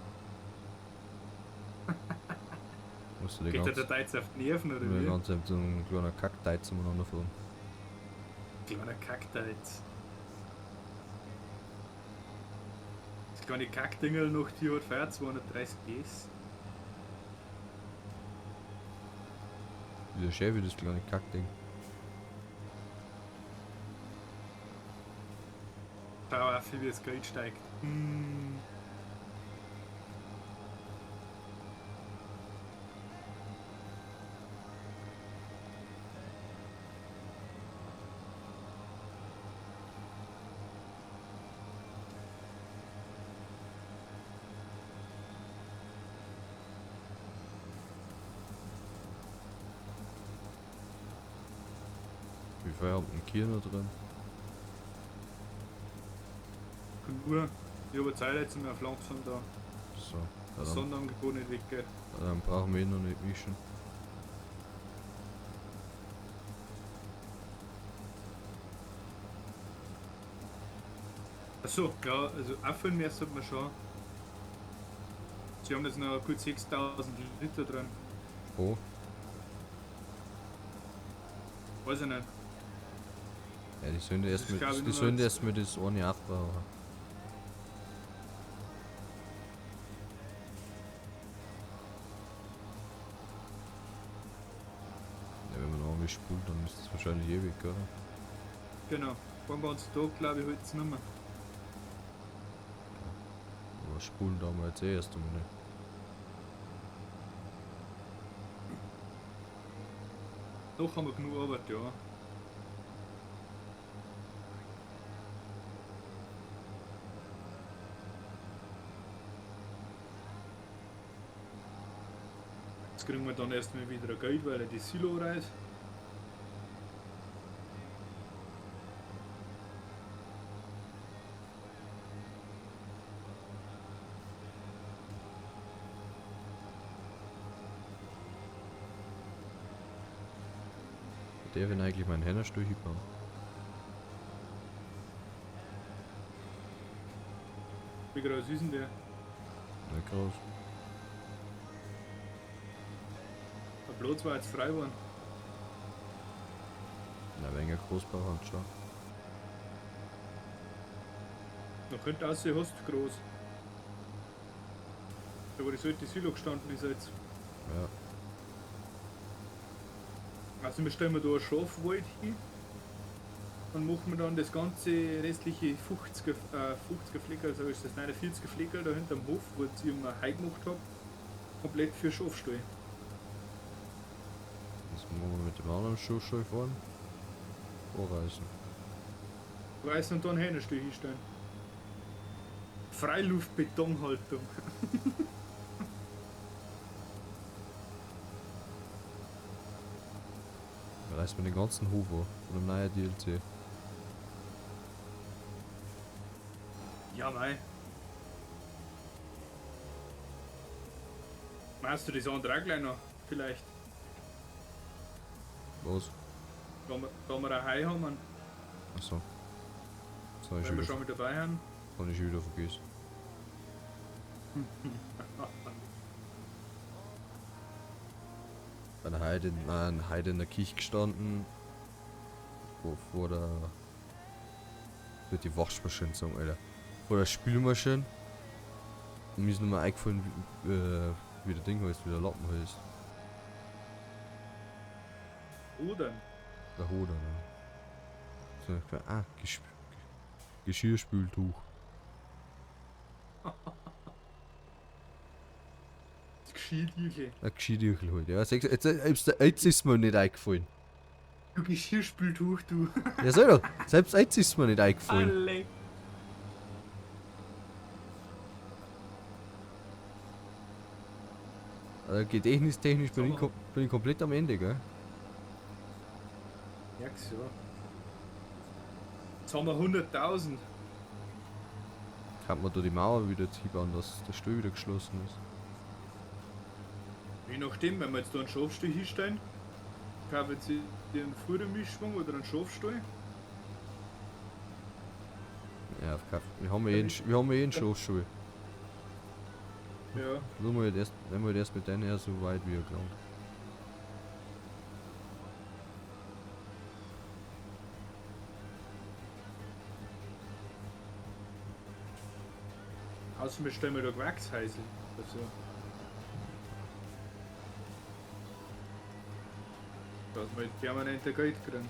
B: Musst du die
A: Geht dir
B: ganze,
A: der Deiz auf die Nerven oder
B: die
A: wie?
B: ganze Zeit so ein kleiner Kackdeiz umeinander fahren.
A: Kleiner Kackdeiz. Das kleine Kackdingel noch, die hat feiert 230 PS.
B: Ist ja schön wie das kleine Kackding.
A: Schau auf, wie das Geld steigt. Hm.
B: Wie viel haben denn Kier noch drin?
A: Nur, ich habe Zeit jetzt auf langsam da.
B: So, ja, dann,
A: Sonderangebot nicht weggeht.
B: dann brauchen wir eh noch nicht mischen.
A: Achso, ja, also auffüllen müssen wir schon. Sie haben jetzt noch gut 6000 Liter drin.
B: Oh.
A: Weiß ich nicht.
B: Ja, die sollen
A: Das ist,
B: erst
A: glaub ich,
B: mit, die
A: nur
B: sollen
A: noch
B: erst mit das eine aufbrauchen. Ja, wenn man noch einmal spult, dann ist das wahrscheinlich ewig, oder?
A: Genau. Den ganzen Tag, glaube ich, halt es nicht mehr.
B: Aber spulen da wir jetzt eh erst einmal nicht.
A: Noch haben wir genug Arbeit, ja. Jetzt kriegen wir dann erstmal wieder Geld, weil er die Silo reißt.
B: Der will eigentlich meinen Hennerstuhl hinbauen.
A: Wie groß ist denn der?
B: Nicht groß.
A: Der Platz war jetzt frei geworden.
B: Na, weniger groß brauchen schon.
A: Noch könnte aussehen, hast du groß. Da wo die alte Silo gestanden ist jetzt.
B: Ja.
A: Also wir stellen da ein Schafwald hin und machen wir dann das ganze restliche 50er, 50er Fleckerl, also ist das 49er Fleckerl da hinterm Hof, wo ich immer Heu gemacht hab, komplett für Schafstall.
B: Was machen wir mit dem anderen Schuhschall fahren? Vorreißen.
A: Reißen und dann Hähnerstall hinstellen. Freiluftbetonhaltung.
B: Reißt mir den ganzen Hof an, von dem neuen DLC.
A: Ja, mei. Meinst du das andere auch gleich noch? Vielleicht.
B: Was?
A: Da wir ein Hai haben,
B: Achso. Das hab ich
A: wenn
B: schon
A: wir
B: wieder,
A: schon mit dabei haben.
B: hab ich schon wieder vergessen. Bin heute, nein, heute in der Kirche gestanden. Wo vor der. Wird die Waschmaschine sagen, Alter. Vor der Spülmaschine. Und mir ist nochmal eingefallen, wie der Ding heißt, wie der Lappen heißt.
A: Oder?
B: Der Hoder, ne? So, ich war, ah, Geschirrspültuch.
A: Das Geschirrtüchle.
B: Ein Geschirrtüchel halt, ja. Jetzt ist mir nicht eingefallen.
A: Du Geschirrspültuch, du.
B: Ja, sag doch, selbst jetzt ist mir nicht eingefallen.
A: Alle.
B: Also gedächtnistechnisch bin ich, bin ich komplett am Ende, gell?
A: Ja, so. Jetzt haben wir 100.000.
B: Kann man da die Mauer wieder hinbauen, dass der Stuhl wieder geschlossen ist.
A: Je nachdem, wenn wir jetzt da einen Schafstall hinstellen, kaufen sie einen Futtermischschwung oder einen Schafstall.
B: Ja, wir haben ja jeden, wir haben ja jeden Schafstall.
A: Ja.
B: Nur mal erst, wenn wir erst mit denen her so weit wie er gelangt.
A: Außer wir stellen wir da Gewächshäusl dazu. Dass wir halt permanent Geld kriegen.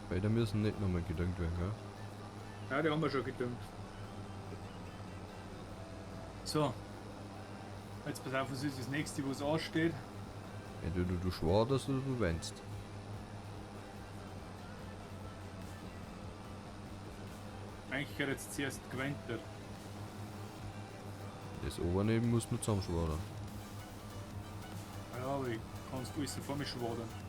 B: Weil da müssen nicht nochmal gedüngt werden, gell?
A: Ja, die haben wir schon gedüngt. So. Jetzt pass auf, was ist das nächste, was ansteht?
B: Entweder du schwaderst oder du wennst.
A: Eigentlich gehört jetzt zuerst gewentert.
B: Das Obernehmen muss man zusammenschwadern.
A: Ja, aber ich kannst alles vor mir schwadern.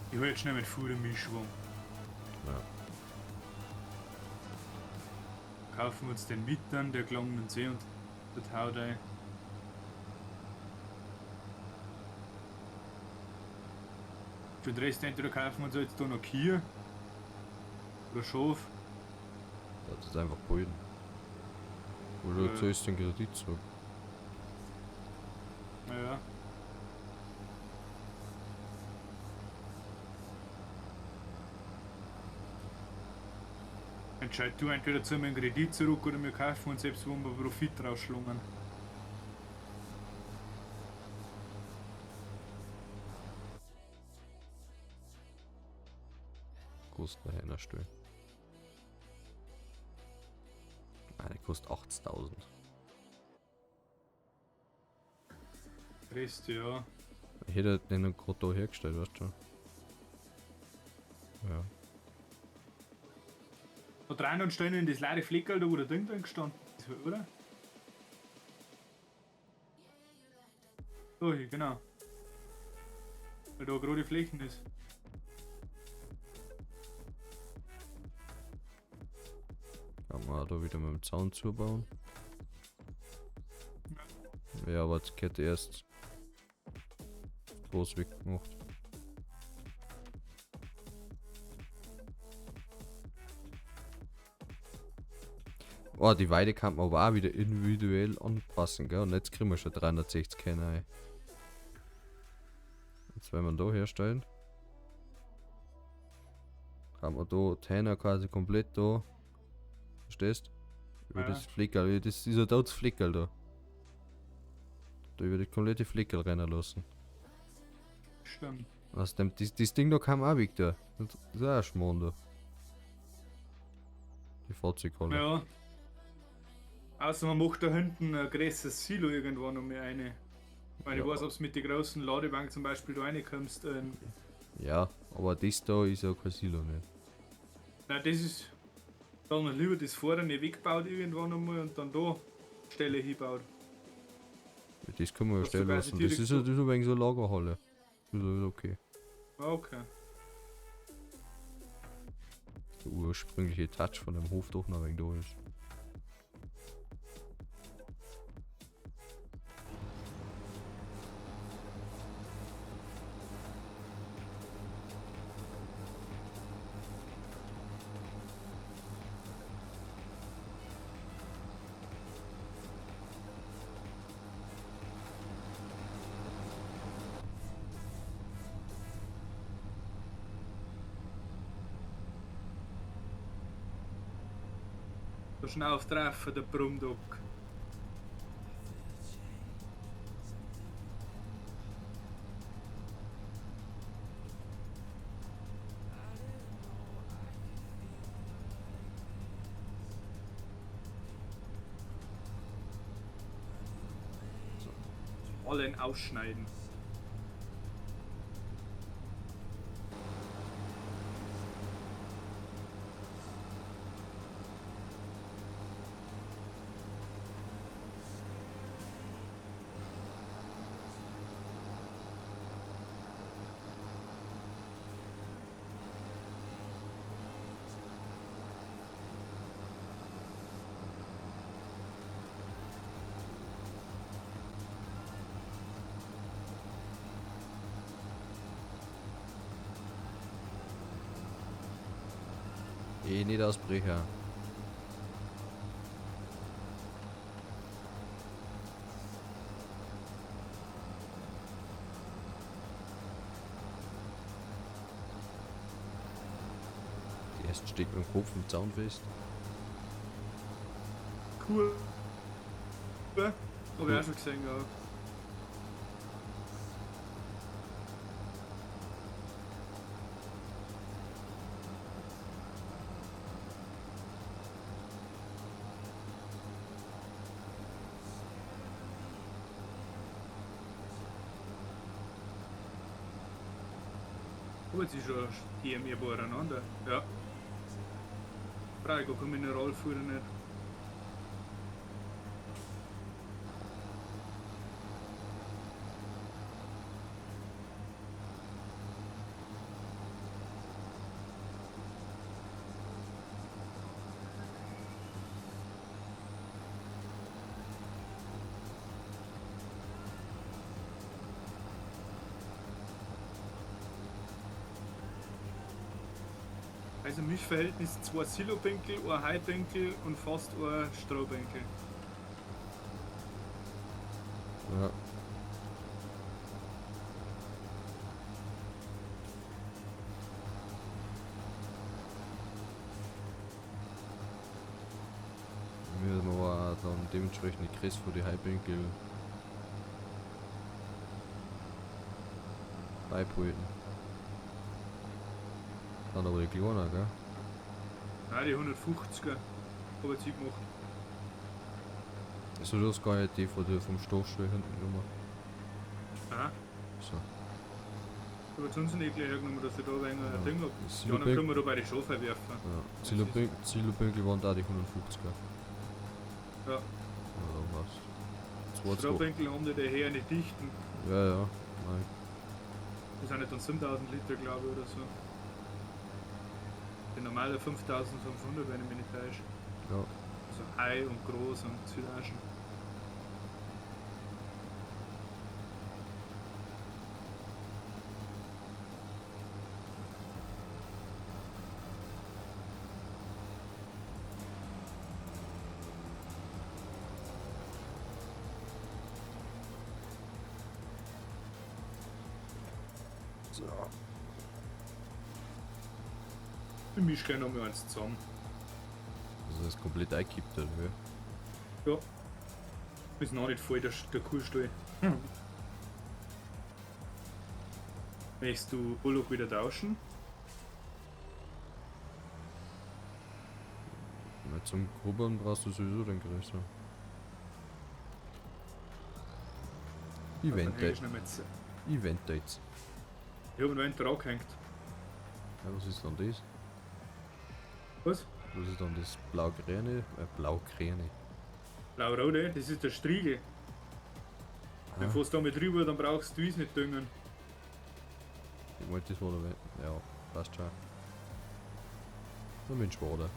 A: Ich hol jetzt schnell mit Fudermischschwung.
B: Ja.
A: Kaufen wir uns den mit dann, der gelangt uns eh und Das haut ein. Für den Rest entweder kaufen wir uns jetzt da noch Kühe oder Schaf.
B: Das ist einfach behalten. Oder du
A: Ja.
B: zahlst den Kredit zurück.
A: Ja. Entscheid du entweder zahlen wir einen Kredit zurück oder wir kaufen uns selbst, wo wir Profit rausschlungen.
B: Kostet eine einer Stelle. Ah, der kostet 80.000.
A: Rest, ja.
B: Ich hätte den noch gerade da hergestellt, weißt du schon. Ja.
A: Da dran und stellen in das leere Fleckerl da, wo der Ding drin gestanden ist, oder? Da hier, genau. Weil da gerade Flächen ist.
B: Kann man auch da wieder mit dem Zaun zubauen. Ja, aber das gehört erst groß weggemacht. Oh, die Weide kann man aber auch wieder individuell anpassen, gell? Und jetzt kriegen wir schon 360 Hähne. Jetzt werden wir da herstellen. Kann man da die Hähne quasi komplett da. Verstehst? Über
A: Ja.
B: das Fleckerl, das ist ja da das Fleckerl da. Da über die komplette Fleckerl rennen lassen.
A: Stimmt.
B: Außerdem, das Ding da kam auch weg da. Das ist auch ein Schmarrn da. Die Fahrzeughalle.
A: Ja. Außer man macht da hinten ein größeres Silo irgendwann noch mehr eine. Ich meine, ich
B: Ja.
A: weiß, ob du mit der großen Ladebank zum Beispiel da reinkommst.
B: Ja, aber das da ist ja kein Silo nicht.
A: Nein, das ist. Da haben wir lieber das vorne weggebaut irgendwann einmal und dann da Stelle hinbaut.
B: Ja, das können wir ja
A: Dass du
B: stehen
A: quasi
B: lassen. Das ist ja
A: direkt
B: das ist ein wenig so eine Lagerhalle. Das ist okay.
A: Ah, okay.
B: Der ursprüngliche Touch von dem Hof doch noch ein wenig da ist.
A: Da schnauft drauf, der Brummdog. So. Allen ausschneiden.
B: Eh, nicht ausbrechen. Die erste steckt mit dem Kopf im Zaun fest.
A: Cool. Ja, hab ich auch schon gesehen, ja. Oh, jetzt ist schon hier mehr beieinander. Ja. Brauche ich gar kein Mineralfutter nicht. Also Mischverhältnis 2 Silobänkel, ein Heibänkel und fast ein Strohbänkel.
B: Ja. Müssen wir aber auch dann dementsprechend die Größe von die Heibänkel beibehalten. Dann aber die kleinen, gell?
A: Nein, die 150er habe ich gemacht.
B: Also du hast gar nicht die von der, vom Stoßstall hinten genommen.
A: Aha.
B: So.
A: Ich habe sonst nicht gleich hergenommen, dass ich da ein wenig ein Ding hab.
B: Ja,
A: Die anderen können wir da bei den Schafe werfen.
B: Ja. Silobünkel waren da die 150er.
A: Ja.
B: Ja, passt. 2, 2.
A: Strohbänkel haben die daher nicht dichten.
B: Ja, ja. Nein.
A: Das sind nicht dann 7000 Liter, glaube ich, oder so. Die normale 5500, wenn ich mich nicht täusche.
B: Ja.
A: Also high und groß und Silagen.
B: So.
A: Ich misch gleich noch mal eins zusammen.
B: Also das ist komplett eingekippt, oder wie?
A: Ja. Ist noch nicht voll, der Kuhstall. Möchtest du Bullock wieder tauschen?
B: Na, zum Grubbern brauchst du sowieso den größeren. Event
A: Dann häng ich noch mit-
B: Event Dates.
A: Ich hab ihn einen dran gehängt.
B: Ja, was ist dann das?
A: Was?
B: Was ist dann das blau-grüne? Blau-grüne.
A: Blau-rote, das ist der Striegel. Wenn
B: Ah.
A: du da mit rüber, dann brauchst du es nicht düngen.
B: Ich wollte das war der. Ja, passt schon. Nur mit dem Schwader.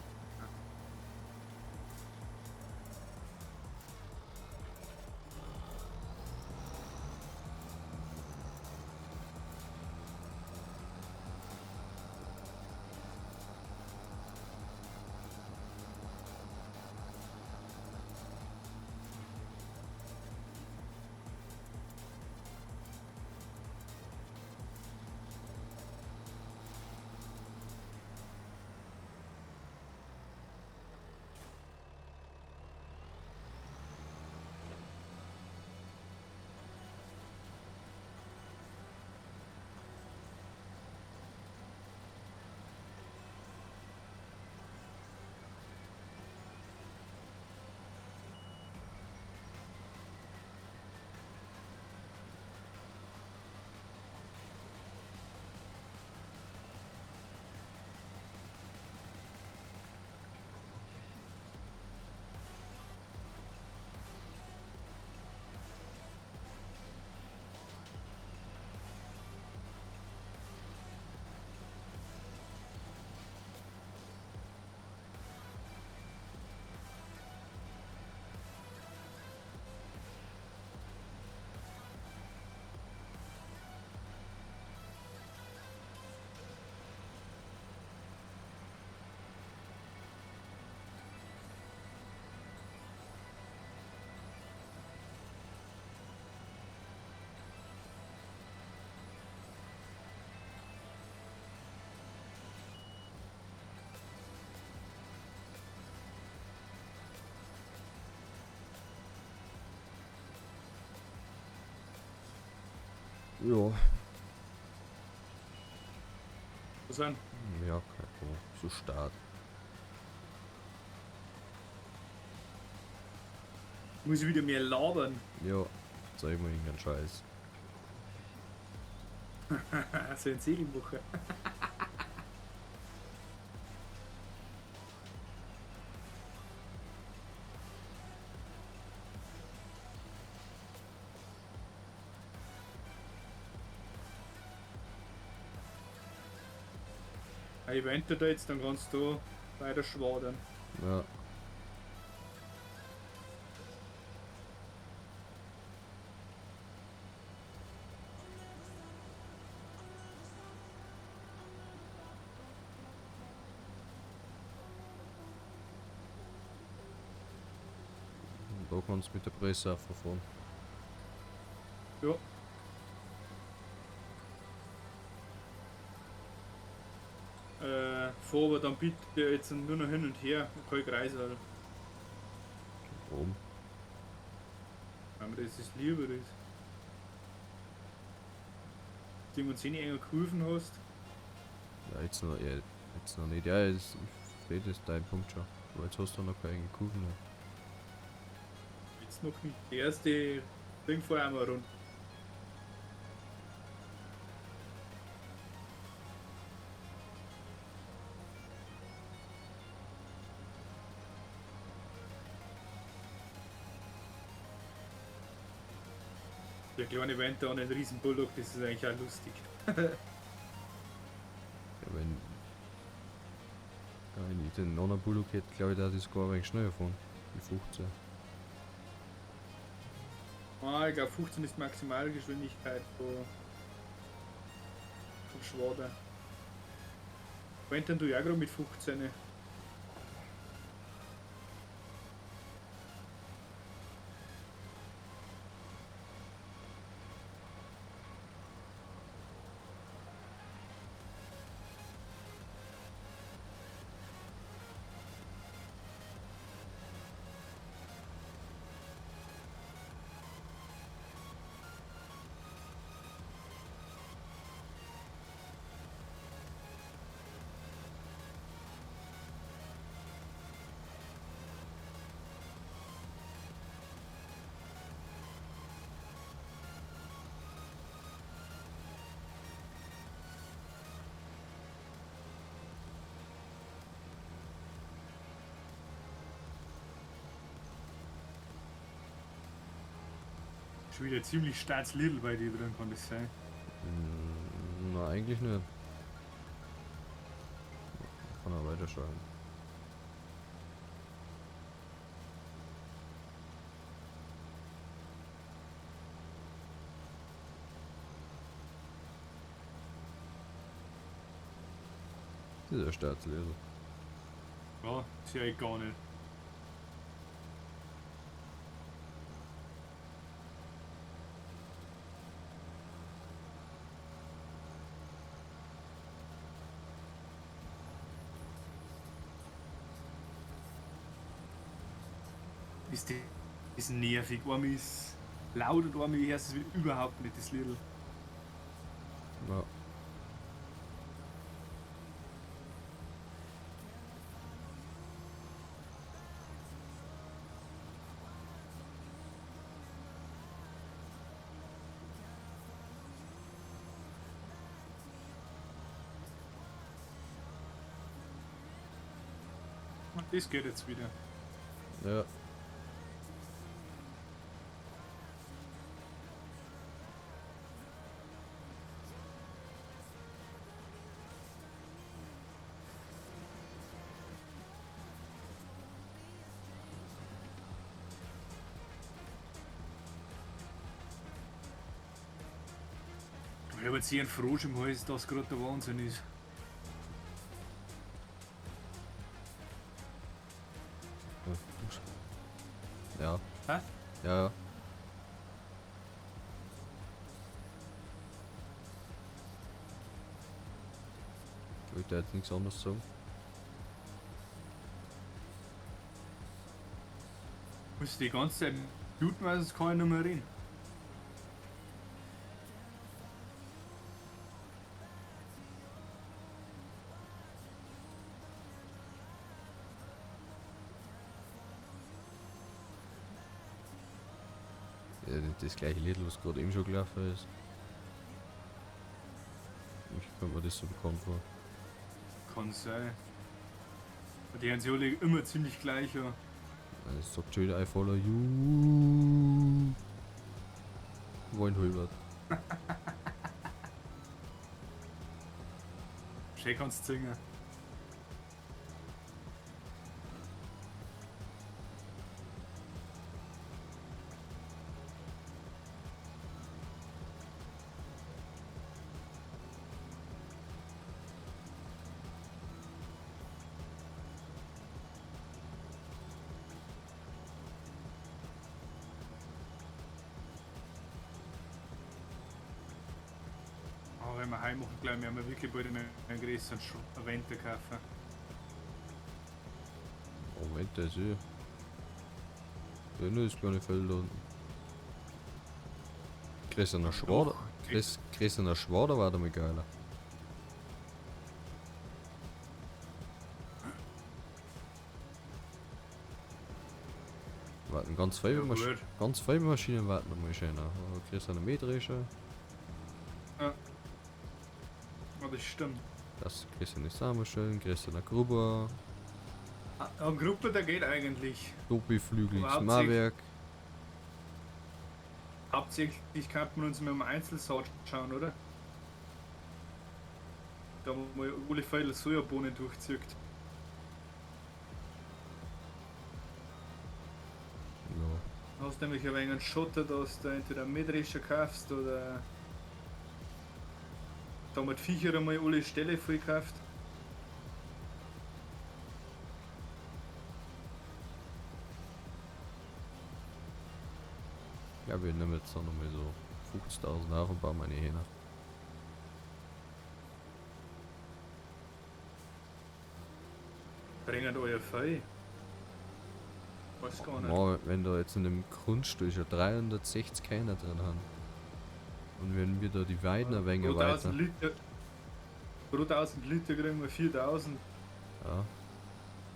B: Ja.
A: Was sind?
B: Ja, keine Ahnung. So stark.
A: Muss ich wieder mehr labern.
B: Ja, zeig mir irgendeinen Scheiß.
A: So ein Segelwoche. Ich wende da jetzt, dann kannst du weiter schwadern.
B: Ja. Da kannst du mit der Presse auch verfahren.
A: Ja. Fahr aber dann bitte jetzt nur noch hin und her, kein Kreisel.
B: Warum?
A: Weil mir das das lieber ist. Wenn du 10 enge Kurven hast.
B: Ja, jetzt noch nicht. Ja, jetzt, ich verstehe das dein Punkt schon. Aber jetzt hast du noch keine engen Kurven. Mehr.
A: Jetzt noch nicht. Die erste Ding vorher einmal rund. Der kleine Venter und ein riesen Bulldog, das ist eigentlich auch lustig.
B: Ja, wenn ich den anderen Bulldog hätte, glaube ich, dass ich sogar ein wenig schneller fahren. Die 15.
A: Ah, ich glaube 15 ist Maximalgeschwindigkeit vom Schwader. Ventern du ja gerade mit 15. Schon wieder ziemlich starkes Lidl bei dir drin, kann das sein?
B: Na, eigentlich nicht. Kann er weiterschauen. Das ist ja Staatslehrer.
A: Ja, ist ja gar nicht. Ist das ist nervig. Einmal ist laut und einmal hörst du es überhaupt nicht, das Lidl.
B: Ja.
A: Und das geht jetzt wieder.
B: Ja.
A: Ich habe jetzt hier einen Frosch im Hals, das gerade der Wahnsinn ist.
B: Ja.
A: Hä?
B: Ja, ja. Ich wollte jetzt nichts anderes sagen.
A: Muss die ganze Zeit muten, weil sonst kann ich nicht mehr reden.
B: Ja, das gleiche Lied, was gerade eben schon gelaufen ist. Ich komme mir das so bekannt vor.
A: Kann sein. Und die haben sich alle immer ziemlich gleich, ja.
B: Es sagt schon wieder I follow you. Wollen Hulbert.
A: Schön kannst du singen. Aber wenn wir heim machen, glaube ich, werden wir wirklich bald einen größeren Venter kaufen.
B: Moment, das ist eh. Ja, nur das kleine Feld da unten. Größerer Schwader. Größerer Schwader war da mal geiler. Warten, ganz viele
A: Ja, gut.
B: Ganz viele Maschinen warten noch mal schöner. Größerer Mähdrescher.
A: Ja, das stimmt.
B: Das größere Samen größerer Gruber.
A: Ah, Gruppe, da geht eigentlich.
B: Doppelflügeliges
A: Aber
B: Mauerwerk.
A: Hauptsächlich kann man uns mit dem Einzelsaat schauen, oder? Da wo man alle Felder Sojabohnen durchzieht.
B: Ja.
A: Du hast nämlich ein wenig einen Schotter, dass du entweder einen Mähdrescher kaufst oder da mit Viecher einmal alle Ställe voll gekauft.
B: Ich glaube, ich nehme jetzt noch mal so 50.000 auf und baue meine Hähner.
A: Bringen euer Vieh. Weiß gar nicht.
B: Ma, wenn da jetzt in dem Grundstück schon 360 Hähner drin haben. Und wenn wir da die Weiden ein wenig
A: Pro
B: weiter.
A: 1000 Liter, pro 1000 Liter kriegen wir 4000
B: Ja,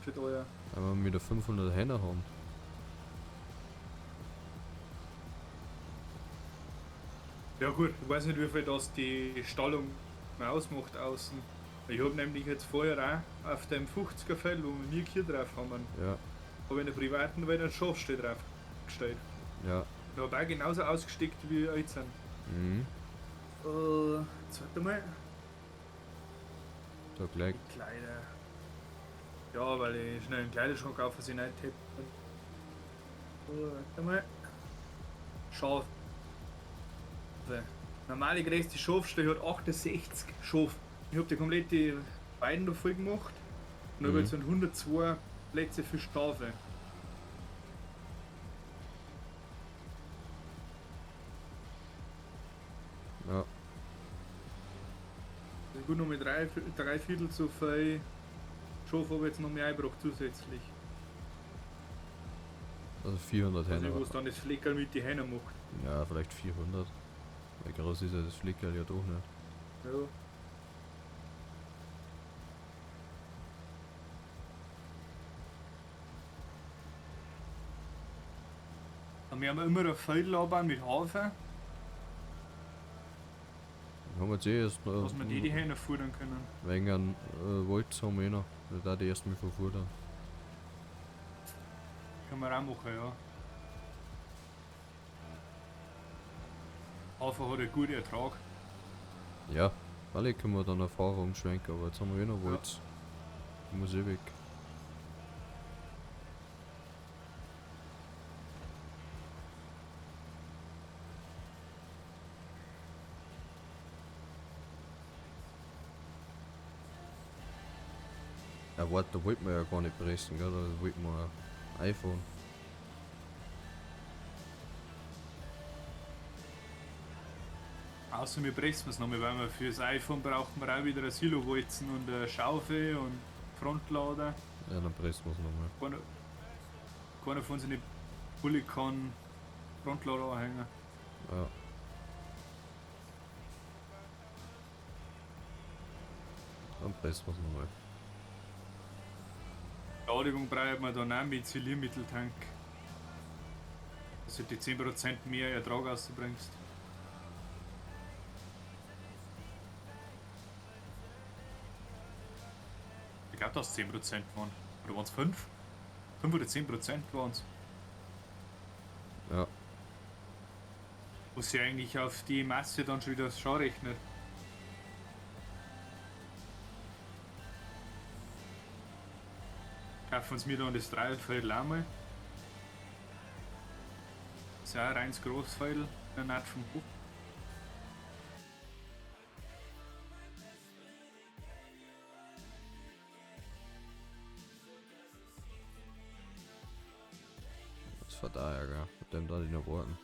A: für euer.
B: wenn wir wieder 500 Hähner haben.
A: Ja gut, ich weiß nicht, wie viel das die Stallung ausmacht außen. Ich habe nämlich jetzt vorher auch auf dem 50er Feld, wo wir hier drauf haben,
B: Ja,
A: habe ich in der privaten Welt einen Schafstall drauf gestellt.
B: ja.
A: Da habe ich auch genauso ausgesteckt wie jetzt sind.
B: Mhm.
A: Jetzt warte mal.
B: Da gleich.
A: Die Kleider. Ja, weil ich schnell einen Kleiderschrank auf, was ich nicht hätte. Warte mal. Schafe. Normale größte Schafstall hat 68 Schafe. Ich habe die komplette Weiden da voll gemacht. Und habe
B: Mhm.
A: jetzt 102 Plätze für Schafe.
B: Ja.
A: Also gut, noch mit drei Viertel so viel Schafe habe ich jetzt noch mehr eingebracht zusätzlich.
B: Also 400
A: Also
B: Hähner.
A: was dann das Fleckerl mit die Hähner macht.
B: Ja, vielleicht 400. Weil groß ist ja das Flickerl ja doch nicht.
A: Ja. Und wir haben immer ein Viertel anbauen mit Hafer,
B: Haben wir jetzt eh erst noch.
A: dass wir die Hähner futtern können.
B: Wegen an Wolz haben wir eh noch. Da die erst mal verfuttern.
A: Können wir auch machen, ja. Hafer hat einen guten Ertrag.
B: Ja, alle können wir dann auf Fahrer umschwenken, aber jetzt haben wir eh noch
A: Ja.
B: Wolz. Ich muss eh weg. Ja, warte, da wollten wir ja gar nicht pressen, gell? Da wollten wir ein iPhone.
A: Außer wir pressen es nochmal, weil wir fürs iPhone brauchen wir auch wieder ein Silowolzen und eine Schaufel und Frontlader.
B: Ja, dann pressen wir es nochmal.
A: Keiner von unseren Bulli kann Frontlader anhängen.
B: Ja. Dann pressen wir es nochmal.
A: Beerdigung braucht man dann auch mit Siliermitteltank. Dass du die 10% mehr Ertrag rausbringst. Ich glaube, dass 10% waren. Oder waren es 5? 5 oder 10% waren es.
B: Ja.
A: Was sich eigentlich auf die Masse dann schon wieder schon rechnet. Kaufen uns mir dann das Dreiviertel auch mal. Ist ja auch ein reines Großfeld, in der Naht vom Hof.
B: Das war da ja, gell? Mit dem da ich noch warten.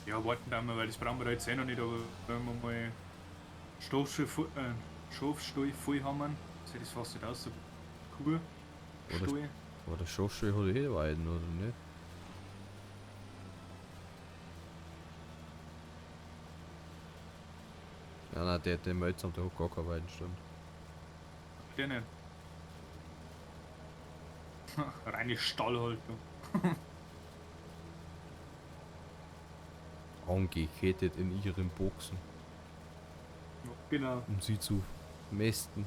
A: Ja, warten da mal, weil das brauchen wir da jetzt eh noch nicht, aber wenn wir mal Schafstall voll, Schafstall voll haben, sieht das fast nicht aus, so Kuh,
B: Oder,
A: Stall.
B: aber der Schafstall hat eh Weiden, oder nicht? Ja, nein, der Melzer, der hat gar keine Weiden, stimmt.
A: Der nicht. Reine Stallhaltung.
B: Angekettet in ihren Boxen,
A: Ja, genau.
B: um sie zu mästen.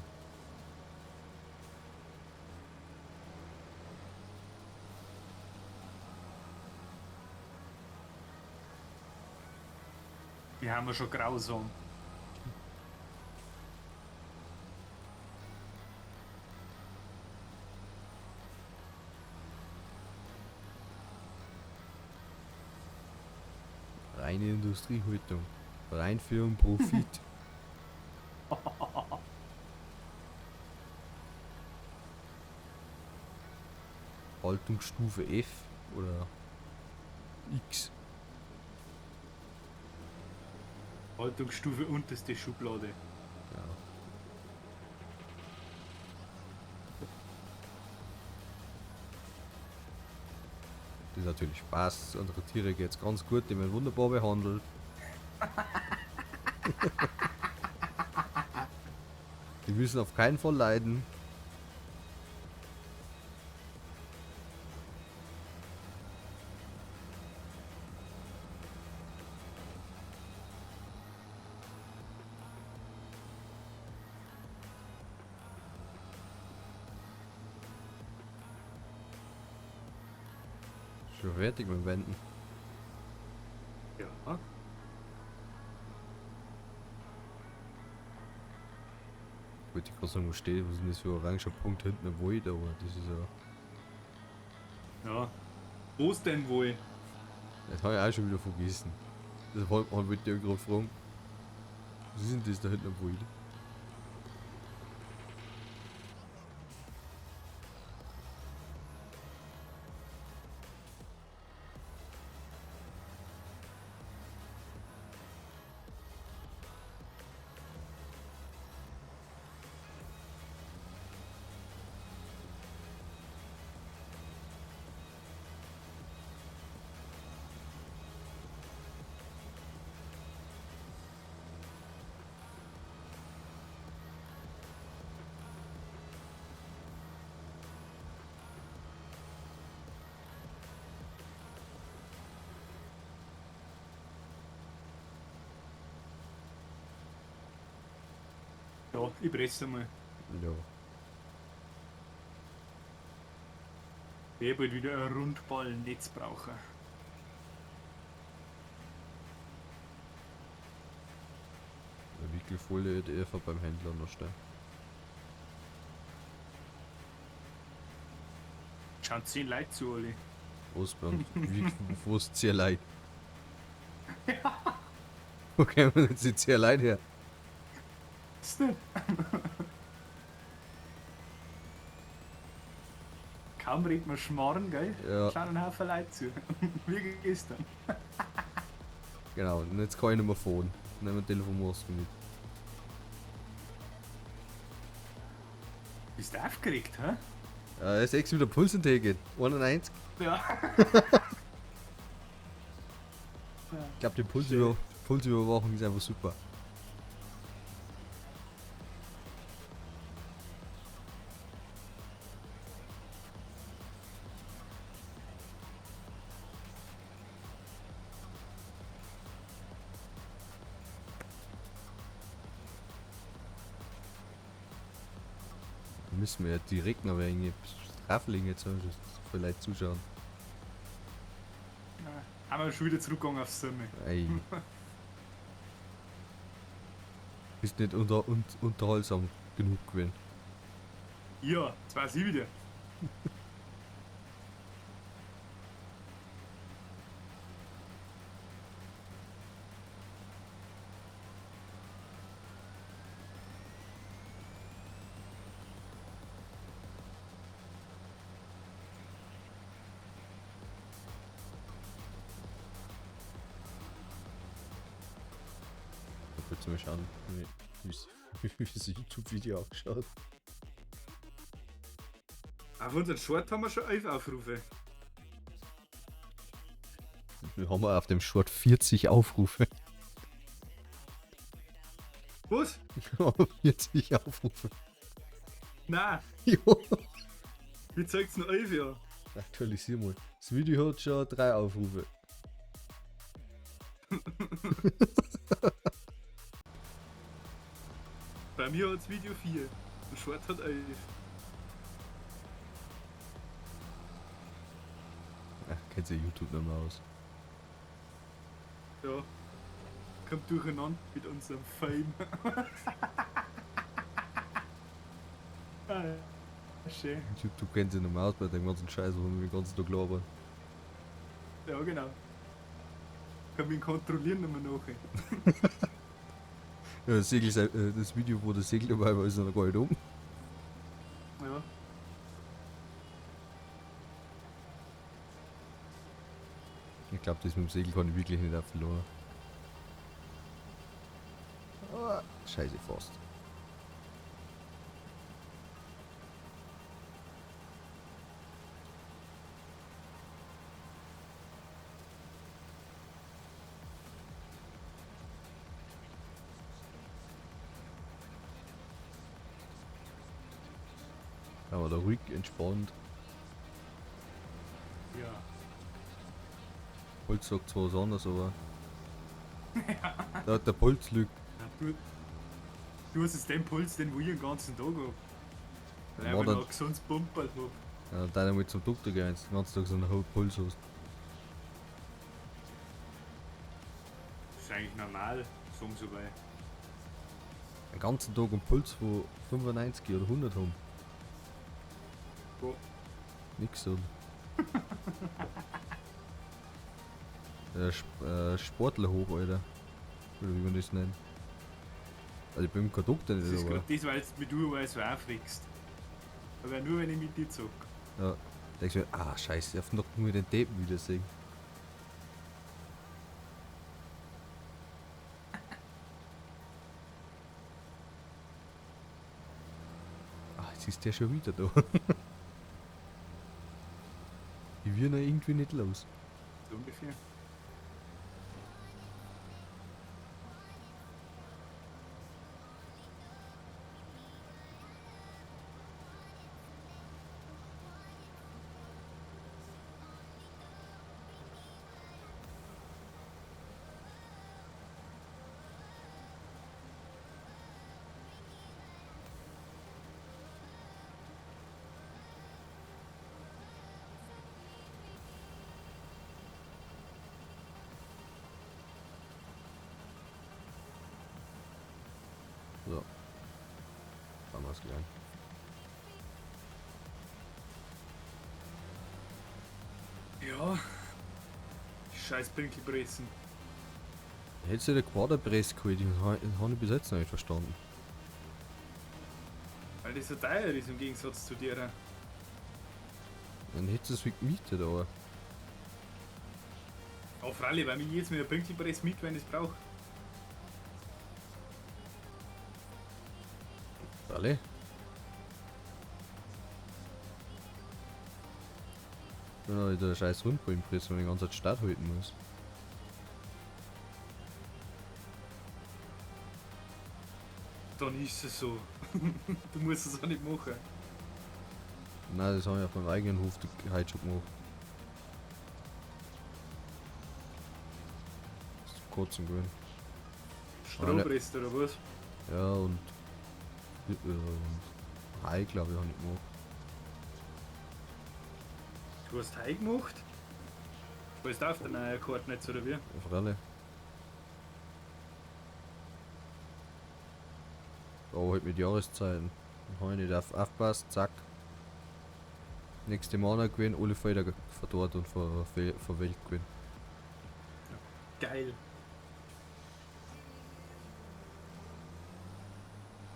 A: Die haben wir schon grausam.
B: Reine Industriehaltung. Rein für den Profit. Haltungsstufe F oder X.
A: Haltungsstufe unterste Schublade.
B: Ja. Das ist natürlich Spaß. Unsere Tiere geht's ganz gut, die werden wunderbar behandelt. Die müssen auf keinen Fall leiden. Schon fertig mit dem Wenden.
A: Ja.
B: Wollte ich gerade sagen, wo steht, was ist denn das für ein oranger Punkt hinten im Wald, aber das ist ja.
A: Ja. Wo ist denn wohl?
B: Das habe ich auch schon wieder vergessen. Das wollte ich gerade fragen. Was ist denn das da hinten im Wald?
A: Ja, ich presse mal.
B: Ja.
A: Ich bald wieder ein Rundballnetz brauchen.
B: Eine Wickelfolie hätte ich einfach beim Händler noch stehen.
A: Schauen 10 Leute zu, alle.
B: Was beim wie was 10 Leute? Wo kommen jetzt die 10 Leute her?
A: Was denn? Kaum redet man Schmarrn, gell?
B: Ja.
A: Schauen ein Haufen Leute zu. Wie gestern.
B: Genau, und jetzt kann ich nicht mehr fahren. Nehmen wir Telefonmaske mit.
A: Bist du aufgeregt, hä?
B: Ja, ist echt wieder Puls entgegen. 91.
A: Ja.
B: Ich glaube, die Pulsüberwachung ist einfach super. Müssen wir ja direkt noch wegen Straflinge jetzt haben, vielleicht zuschauen.
A: Ja, haben wir schon wieder zurückgegangen aufs Summe.
B: Ey. Bist nicht unterhaltsam genug gewesen.
A: Ja, jetzt weiß ich wieder.
B: jetzt mal schauen, wie wie das YouTube-Video ausschaut.
A: Auf unseren Short haben wir schon 11 Aufrufe.
B: Wir haben auf dem Short 40 Aufrufe.
A: Was?
B: 40 Aufrufe.
A: Nein,
B: Jo.
A: wie zeigt's noch 11 ja?
B: Aktualisier mal. Das Video hat schon 3 Aufrufe.
A: Bei mir hat's Video 4. Und Short hat 11.
B: Ach, kennt sich YouTube nicht mehr aus.
A: Ja. Kommt durcheinander mit unserem Fame. Ah, schön.
B: YouTube kennt sich nicht mehr aus bei dem ganzen Scheiß, wo wir den ganzen Tag labern.
A: Ja, genau. Kann mich kontrollieren nochmal nachher.
B: Ja, das, Segel, das Video, wo der Segel dabei war, ist noch gar nicht um.
A: Ja.
B: Ich glaube, das mit dem Segel kann ich wirklich nicht verloren. Ah, scheiße, fast. Aber da ruhig entspannt.
A: Ja.
B: Puls sagt zwar was anderes, aber. Der Puls lügt.
A: Ja, du hast jetzt den Puls, den wo ich den ganzen Tag hab. Weil ich noch ein gesundes Pumperl hab.
B: Ja, dann einmal zum Doktor gehen, wenn du den ganzen Tag so einen hohen Puls hast.
A: Das ist eigentlich normal, sagen sie bei.
B: Den ganzen Tag einen Puls von 95 oder 100 haben.
A: Ja.
B: Nix so. Sportler hoch, Alter. Oder wie man das nennt. Also ich bin kein Doktor
A: Das
B: nicht,
A: ist
B: aber.
A: gerade das, weil du mich du so aufregst. Aber nur wenn ich mit dir zock.
B: Ja. Denkst du mir, ah scheiße, ich darf noch nur den Deppen wiedersehen. Ah, jetzt ist der schon wieder da. Ich will noch irgendwie nicht los.
A: So ungefähr.
B: So. Haben wir es gelernt.
A: Ja. Scheiß Pinkelpressen.
B: Hättest du der Quaderpress geholt? Den habe ich bis jetzt noch nicht verstanden.
A: Weil das so teuer ist im Gegensatz zu dir.
B: Dann hättest du es wie gemietet, aber.
A: Auch freilich, weil mich jedes Mal eine Pinkelpresse mit, wenn ich es brauche.
B: Alle? Ja, der scheiß Rundballenpress, wenn ich die ganze Zeit Start halten muss.
A: Dann ist es so. Du musst es auch nicht machen.
B: Nein, das habe ich auf meinem eigenen Hof heute schon gemacht. Das ist zum Kotzen gewesen.
A: Strohpress oder was?
B: Ja, und Hai, glaube ich, habe ich gemacht.
A: Du hast Hai gemacht? Was darf der neue Karte nicht, oder wie?
B: Ja, freilich. Aber halt mit Jahreszeiten. Dann habe ich nicht aufgepasst, zack. Nächste Monat gewesen, alle Felder verdorrt und verwelkt gewesen.
A: Geil.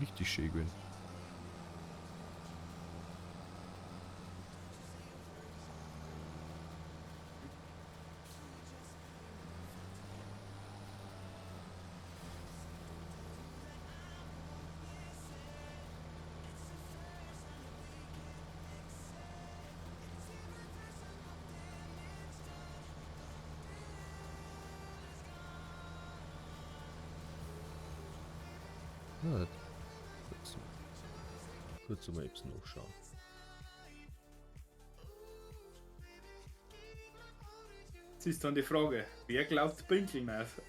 B: Richtig schön gewesen. Na, kurz, kurz mal eben nachschauen.
A: Jetzt ist dann die Frage, wer glaubt Pinkeln auf?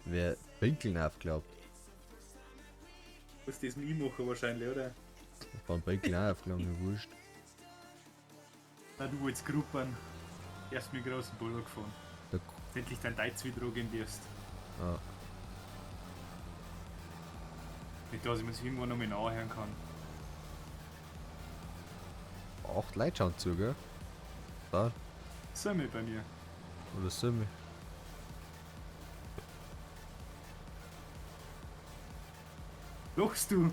B: Wer Pinkeln aufglaubt,
A: Muss das nie machen wahrscheinlich, oder?
B: kann Pinkeln auch aufglauben, mir wurscht.
A: Na du als Gruppen. Erst mit großen Bulldog gefahren.
B: Da,
A: Endlich dein Deutsch wieder gehen wirst.
B: ah,
A: Nicht, dass ich mir irgendwann noch mal nachhören kann.
B: 8 Leute schauen zu, gell? Da,
A: Sind wir bei mir.
B: oder sieben.
A: Lachst du?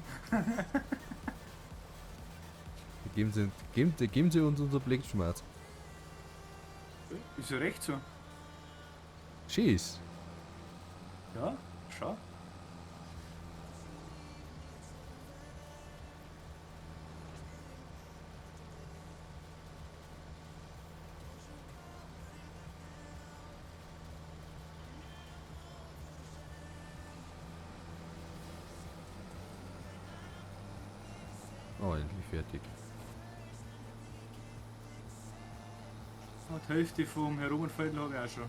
B: Geben sie uns unser Blickschmerz.
A: Ist ja recht so.
B: Schieß!
A: Ja, schau.
B: Oh, endlich fertig.
A: Und die Hälfte vom Herr Robenfeld habe ich auch schon.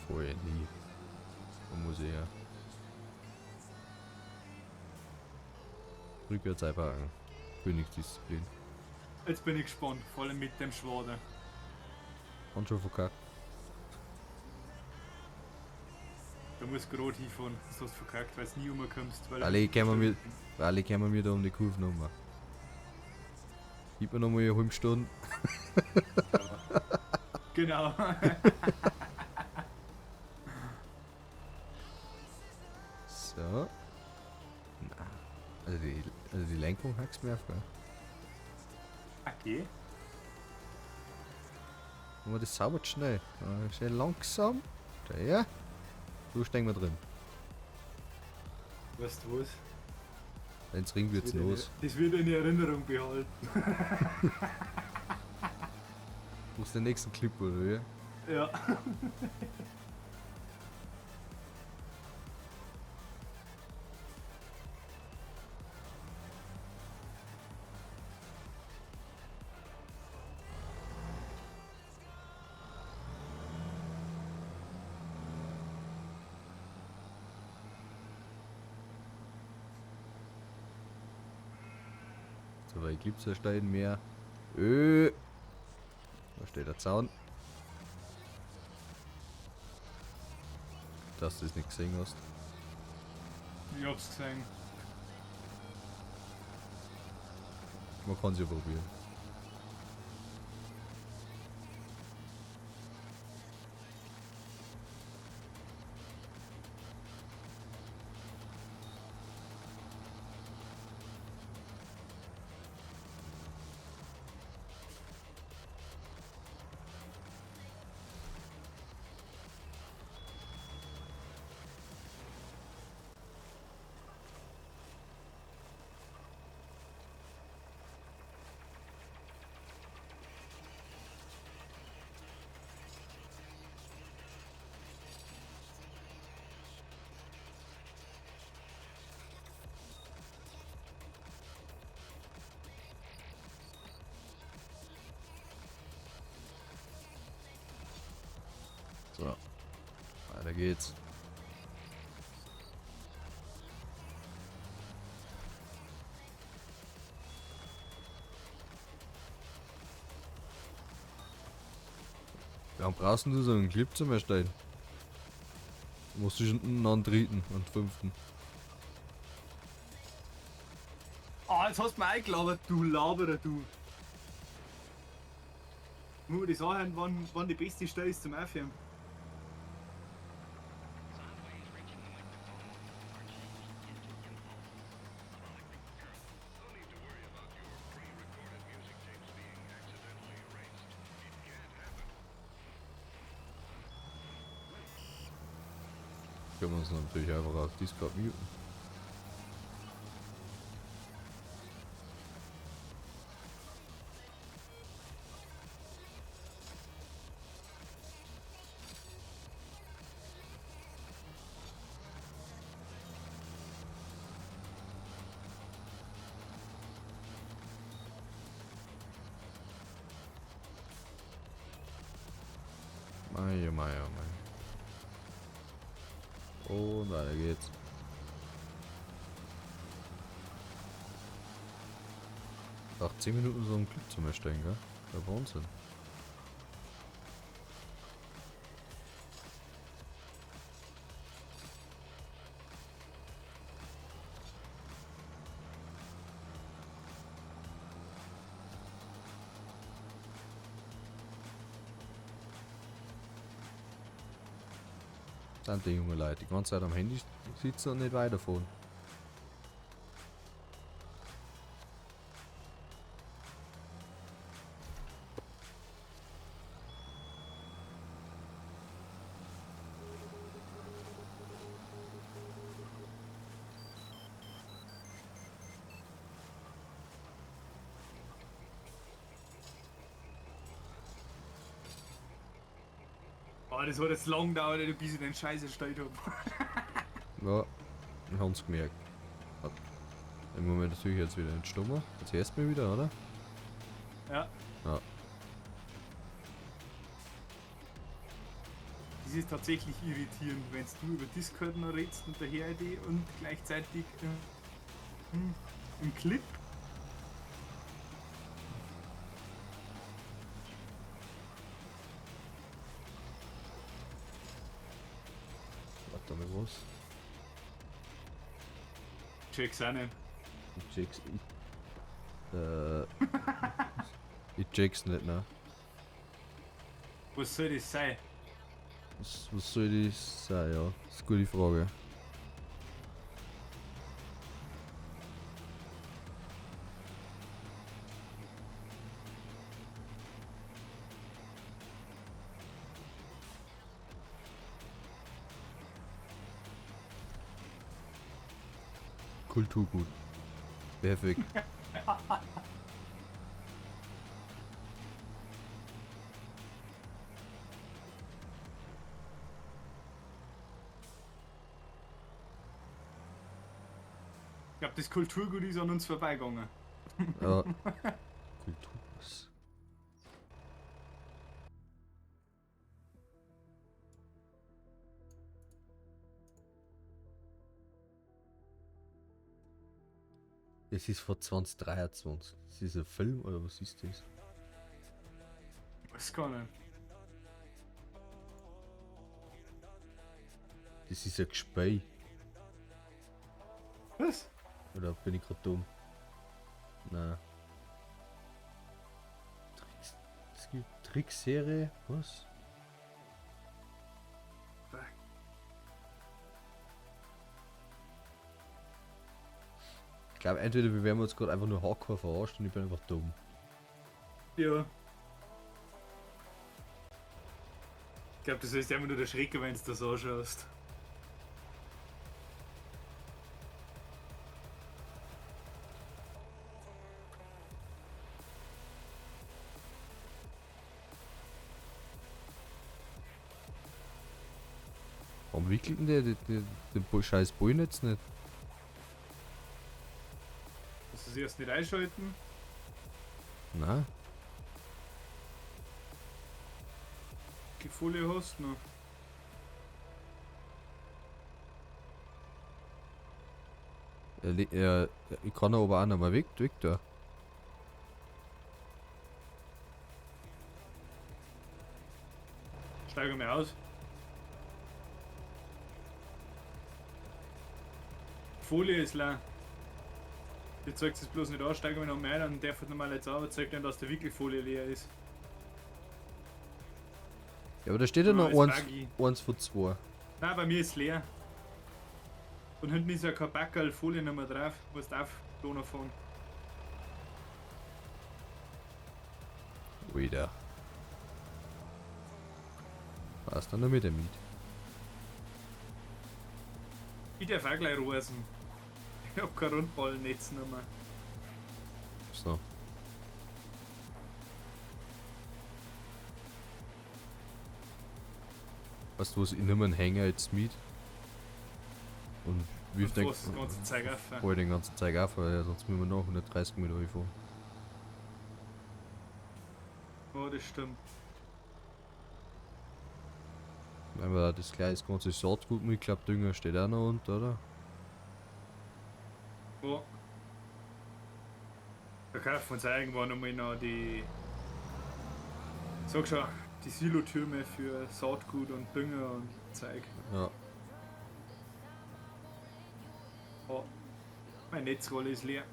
B: Vorher nie. Da muss ich ja. Rückwärts einparken. Königsdisziplin.
A: Jetzt bin ich gespannt, vor allem mit dem Schwader.
B: Und schon verkackt.
A: Da muss gerade hinfahren, das hast du verkackt, weil du nie umkommst. Weil
B: Alle kommen mit, alle kommen mir da um die Kurve nochmal. Gib mir nochmal eine halbe Stunde.
A: Genau.
B: So. Na. Also die Lenkung hackst mir auf, gell?
A: Okay.
B: Aber das saubert schnell. Schnell langsam. Da, ja. So stecken wir drin.
A: Weißt du was?
B: Wenn's Ring wird's
A: Das wird
B: los.
A: Das wird in Erinnerung behalten.
B: Muss den nächsten Clip, oder wie?
A: Ja.
B: So, weil gibt's ja Stein mehr. Da steht der Zaun. Dass du es nicht gesehen hast.
A: Ich hab's gesehen.
B: Man kann's ja probieren. So. Weiter geht's. Warum brauchst du so einen Clip zum Erstellen? Du musst schon einen dritten und fünften.
A: Ah, jetzt hast du mir eingelabert, du Laberer, du. Muss man das anhören, wann die beste Stelle ist zum Aufhören.
B: Können wir uns natürlich einfach auf Discord muten. Mei, oh mei, oh mei. Und weiter geht's. Nach 10 Minuten so einen Clip zum Erstellen, gell? Der Wahnsinn. Sind die junge Leute die ganze Zeit am Handy sitzen und nicht weiterfahren.
A: Oh, das hat jetzt lang gedauert, bis ich den Scheiß erstellt habe.
B: Ja, wir haben's gemerkt. Hat im Moment natürlich jetzt wieder entstummen. Jetzt hörst du mich wieder, oder?
A: Ja.
B: Ja.
A: Das ist tatsächlich irritierend, wenn du über Discord noch redest und der HID und gleichzeitig im Clip.
B: Warte mal, was?
A: Check's auch nicht.
B: Ich check's. Ich check's nicht, ne?
A: Was soll das sein?
B: Was soll das sein, ja? Das ist eine gute Frage. Kulturgut. Perfekt.
A: Ich glaube, das Kulturgut ist an uns vorbeigegangen.
B: Ja. Kultur. Was? Es ist vor 2023. Das ist ein Film oder was ist das?
A: Weiß gar nicht.
B: Das ist ein Gespräch.
A: Was?
B: Oder bin ich gerade dumm? Nein. Es gibt Trickserie? Was?
A: Fuck.
B: Ich glaube, entweder wir werden uns gerade einfach nur hardcore verarscht und ich bin einfach dumm.
A: Ja. Ich glaube, das ist einfach nur der Schrecken, wenn du das anschaust.
B: Warum wickelt denn der den scheiß Bullen jetzt nicht?
A: Kannst du sie erst nicht einschalten?
B: Nein.
A: Die Folie hast du noch.
B: Ich kann aber auch noch mal weg da.
A: Steigen wir aus. Folie ist leer. Die zeigt es bloß nicht an, steigen wir noch mehr, dann darf ich normal jetzt auch, aber zeigt dann, dass die Wickelfolie leer ist.
B: Ja, aber da steht ja noch eins von zwei.
A: Nein, bei mir ist leer. Und hinten ist ja kein Backerl Folie nicht mehr drauf, musst auf Donau fahren.
B: Wieder. Passt dann noch mit dem mit.
A: Ich darf auch gleich rosen. Ich hab kein Rundballnetz mehr.
B: So. Weißt du was, ich nehme einen Hänger jetzt mit. Und wirf den,
A: das ganze Zeug auf.
B: Voll den ganzen Zeug auf, weil sonst müssen wir noch 130 Meter fahren.
A: Oh, das stimmt.
B: Wenn wir das gleich das ganze Saatgut mit, ich glaub, Dünger steht auch noch unten, oder?
A: Ja. Da kaufen wir uns irgendwann nochmal noch die. Sag schon, die Silotürme für Saatgut und Dünger und Zeug.
B: Ja.
A: Oh. Meine Netzrolle ist leer.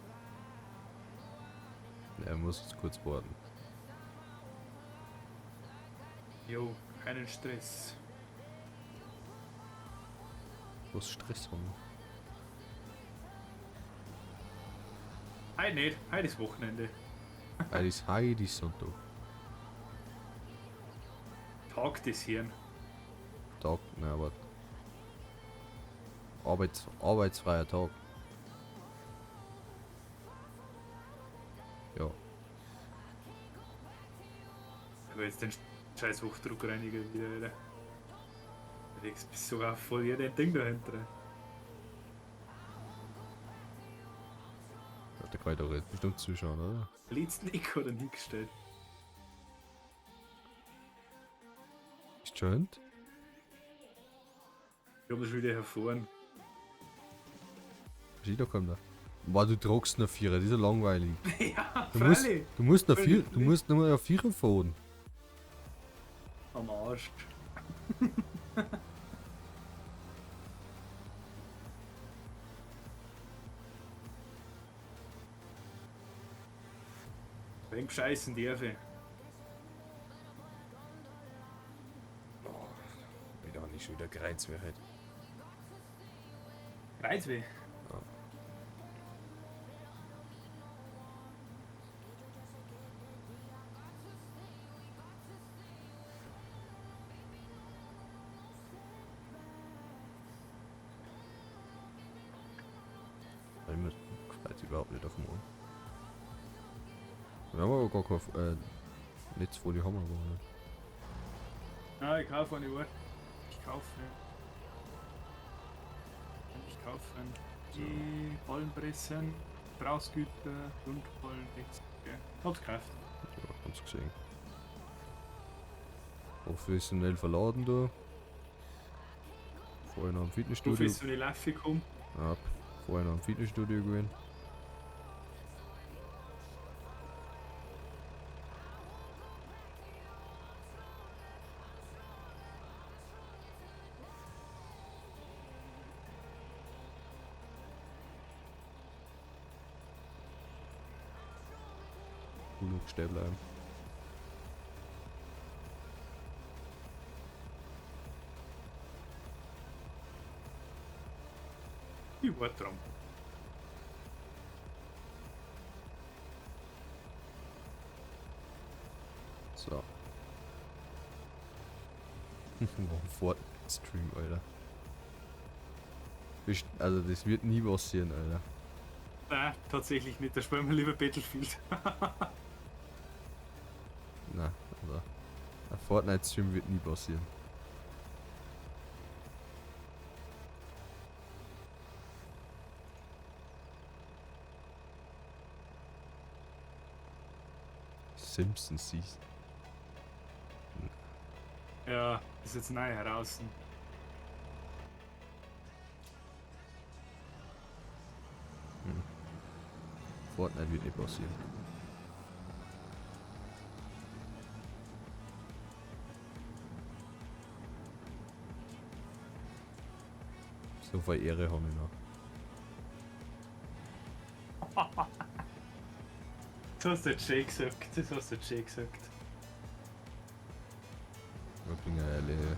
B: Er muss jetzt kurz warten.
A: Jo, keinen Stress.
B: Was Stress haben wir?
A: Heute nicht, heute ist Wochenende.
B: Heute ist heute ist Sonntag.
A: Tag des Herrn.
B: Tag, nein, warte. Arbeitsfreier Tag. Ja.
A: Aber jetzt den scheiß Hochdruckreiniger wieder, Alter. Du bist sogar voll hier dein Ding dahinter.
B: Ja, da kann ich doch jetzt bestimmt zuschauen, oder?
A: Letzten Eck oder nie gestellt.
B: Ist schön.
A: Ich hab das schon wieder herfahren.
B: Was ist da kommt da? Boah, du tragst eine Vierer, das ist ja langweilig.
A: Ja,
B: Du musst,
A: freilich.
B: du musst eine
A: Völlig
B: Vier, du musst nur eine Vierer fahren.
A: Am Arsch. Wem scheißen darf ich?
B: Wieder nicht schon wieder Kreuzweh halt.
A: Kreuzweh.
B: Ja. Ich muss gefällt überhaupt nicht auf dem Ohr. Wir haben aber gar keine Netzfolie haben wir gar nicht.
A: Nein, ich kaufe eine Uhr. Ich kaufe. Ich kaufe einen. Die Ballenpressen, Brauchsgüter, Rundballen, nichts. Okay. Hab's gekauft.
B: Ja, ganz gesehen. Professionell verladen da. Vorher noch im Fitnessstudio.
A: Professionell Laffe gekommen.
B: Ja, vorher noch im Fitnessstudio gewesen. Genug stehen bleiben.
A: Ich war dran.
B: So. Warum Fortnite-Stream, Alter? Also das wird nie passieren, Alter.
A: Nein, tatsächlich nicht. Da spielen wir lieber Battlefield.
B: Na, also ein Fortnite-Stream wird nie passieren. Simpsons Season.
A: Ja, ist jetzt neu heraus.
B: Hm. Fortnite wird nicht passieren. So viel Ehre habe ich noch.
A: Das hast du jetzt schön gesagt. Das hast du jetzt schön gesagt.
B: Ich bin eine,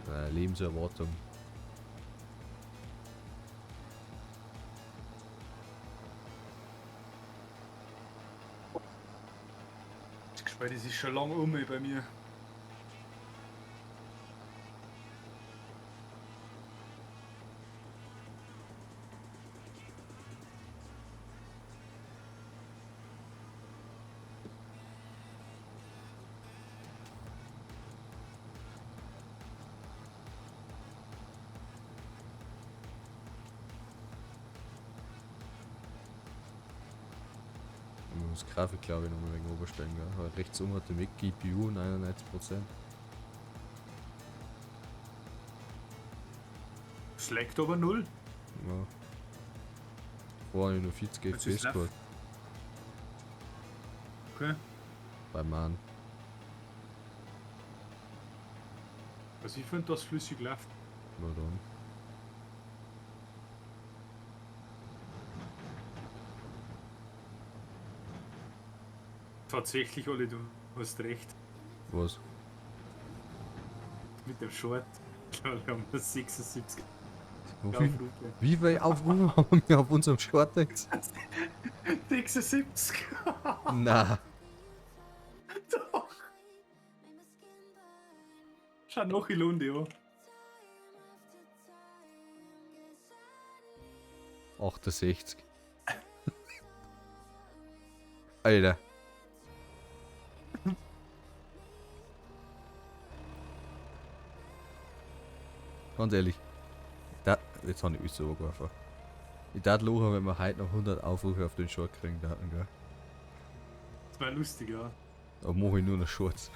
B: eine Lebenserwartung.
A: Das Gespräch, das ist schon lange um bei mir.
B: Ich muss Grafik, glaube ich, noch mal wegen oberstellen. Gell? Weil rechts um hat der Mac GPU 99%.
A: Es leckt aber null.
B: Ja. Vorher habe ich nur 40
A: Jetzt ist
B: FPS
A: live.
B: gehabt.
A: Okay.
B: Bei Mann.
A: Also ich finde, dass flüssig läuft.
B: Na dann.
A: Tatsächlich, Olli, du hast recht.
B: Was?
A: Mit dem Short. Ich glaube, wir haben 76
B: Wie,
A: Aufrufe.
B: wie viele Aufrufe haben wir auf unserem Short jetzt?
A: 76!
B: Na,
A: Doch! Schau noch in Lunde, ja.
B: 68. Alter. Ganz ehrlich. Da, jetzt habe ich alles übergeworfen. Ich darf lachen, wenn wir heute noch 100 Aufrufe auf den Short kriegen, da gell?
A: Das war lustig, ja.
B: Da mache ich nur noch Shorts.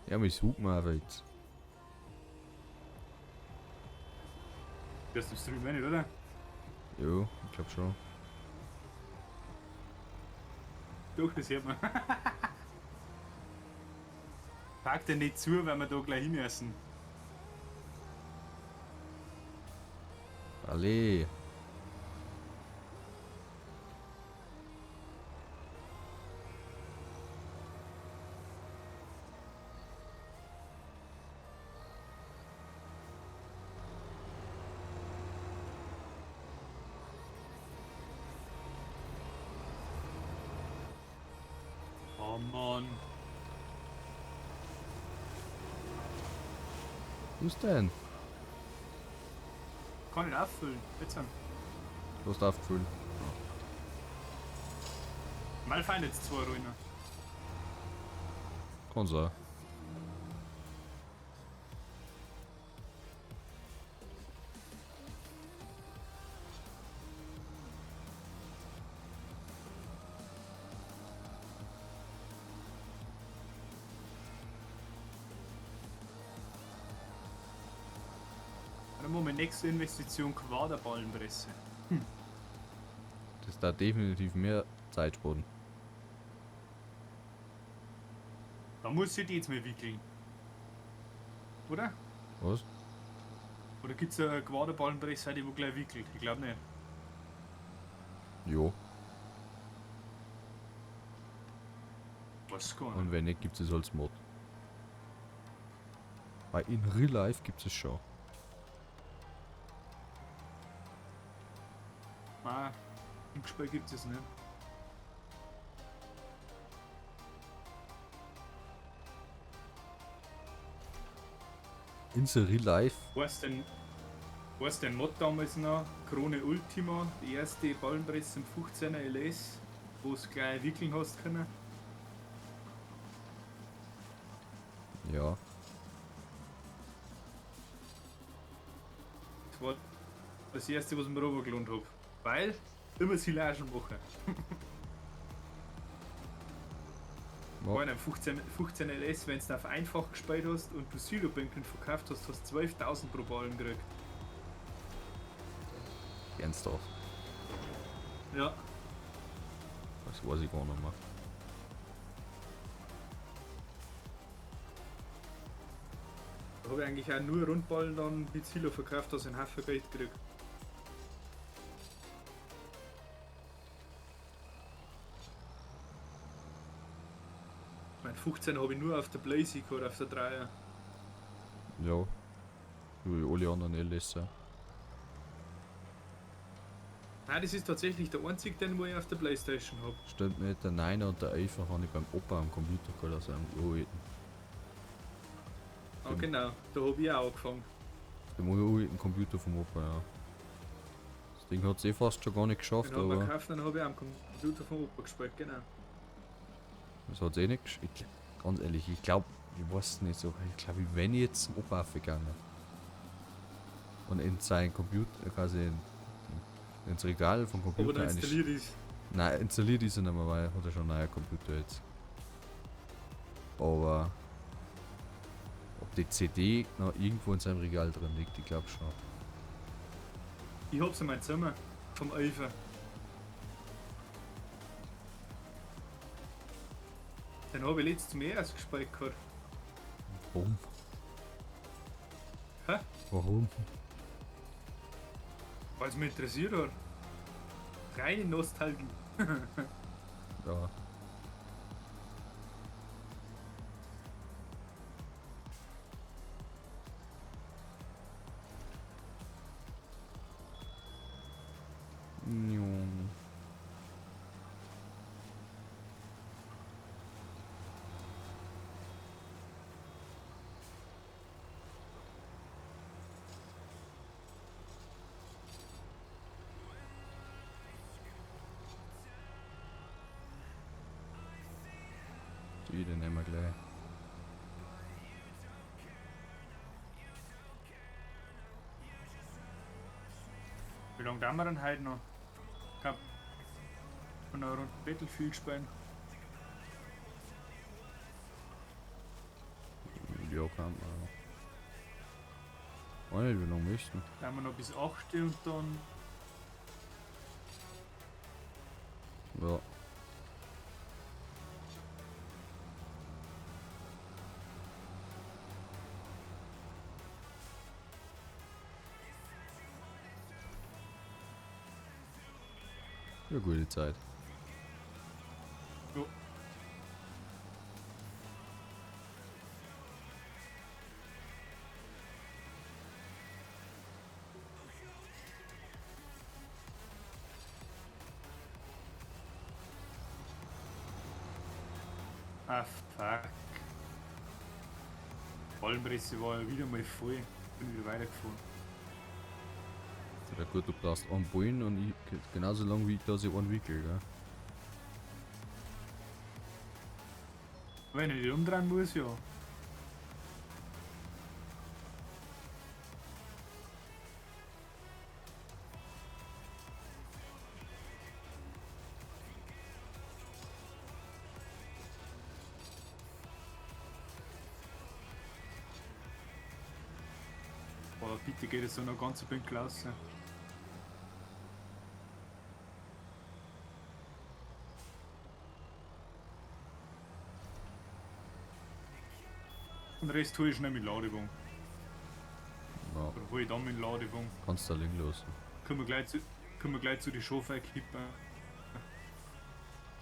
B: Ja, mich sucht man einfach jetzt.
A: Das ist im Stream auch nicht, oder?
B: Jo, ich glaub schon.
A: Doch, das hört man. Pack den nicht zu, weil wir da gleich hin müssen.
B: Alle.
A: Oh Mann.
B: Was denn?
A: Kann ich auffüllen. Jetzt an.
B: Du hast aufgefüllt.
A: Mal fein jetzt zwei Ruinen.
B: Kann sein.
A: Dann machen wir nächste Investition Quaderballenpresse.
B: Das da definitiv mehr Zeit sparen.
A: Da muss ich die jetzt mal wickeln. Oder?
B: Was?
A: Oder gibt es eine Quaderballenpresse, die wo gleich wickelt? Ich glaube nicht.
B: Jo.
A: Weiß gar nicht.
B: Und wenn nicht, gibt es als Mod. Weil in Real Life gibt es schon.
A: Nein, im Spiel gibt es nicht.
B: In the Real Life.
A: Weißt denn, weißt den Mod damals noch? Krone Ultima, die erste Ballenpresse im 15er LS, wo es gleich wickeln hast können.
B: Ja.
A: Das war das erste, was ich mir runtergelohnt hab. Weil immer Silagen machen.
B: Ja.
A: Bei einem 15 LS, wenn du auf einfach gespielt hast und du Silobänken verkauft hast, hast du 12.000 pro Ballen gekriegt.
B: Ernsthaft.
A: Ja.
B: Das weiß ich gar nicht mehr.
A: Da habe ich eigentlich auch nur Rundballen dann mit Silo verkauft, dass ich einen Haufen Geld gekriegt. Mein 15 habe ich nur auf der Blazy gehabt, auf der Dreier.
B: Ja. Wie alle anderen LS. Ja.
A: Nein, das ist tatsächlich der einzige, den wo ich auf der Playstation habe.
B: Stimmt nicht, der 9er und der 11er habe ich beim Opa am Computer gehabt, also am uralten.
A: Ah, genau, da habe ich auch angefangen.
B: Dem uralten Computer vom Opa, ja. Ding hat es eh fast schon gar nicht geschafft,
A: Den haben wir
B: aber
A: gekauft, dann habe ich am Computer vom Opa gespielt, genau.
B: das hat es eh nicht geschafft. Ganz ehrlich, ich glaube, ich weiß nicht so, ich glaube, ich wenn ich jetzt zum Opa gegangen und in seinen Computer, quasi ins Regal vom
A: Aber
B: Computer
A: dann
B: eigentlich.
A: installiert ist.
B: Nein, installiert ist er nicht mehr, weil er hat ja schon einen neuen Computer jetzt. Aber ob die CD noch irgendwo in seinem Regal drin liegt, ich glaube schon.
A: Ich hab's in meinem Zimmer. Vom Eifer. Den habe ich letztes Mal erst gespielt gehabt.
B: Warum?
A: Hä?
B: Warum?
A: Weil es mich interessiert hat. Reine Nostalgie.
B: Ja. Njung. Die, den nehmen wir gleich.
A: Wie lange dauern wir denn heute noch? Ich hab von einer Runde Battlefield spielen.
B: Ja, kann man. Weiß nicht, wie lange möchten.
A: Dauern wir noch bis 8 Uhr und dann.
B: Ja. Ja, gute Zeit.
A: Jo. Ah, fuck. Palmrisse war ja wieder mal voll. Bin wieder weitergefahren.
B: Ja gut, du brauchst einen Bullen und ich genauso lang wie ich, dass ich einen wickel, gell?
A: Wenn ich nicht umdrehen muss, ja. Boah, bitte geht es so noch ganz pünktlich raus. Und den Rest hole ich schnell mit Ladewagen.
B: Ja,
A: Oder hole ich dann mit dem Ladewagen.
B: kannst du da liegen lassen.
A: Können wir gleich zu, können wir gleich zu die Schafe kippen.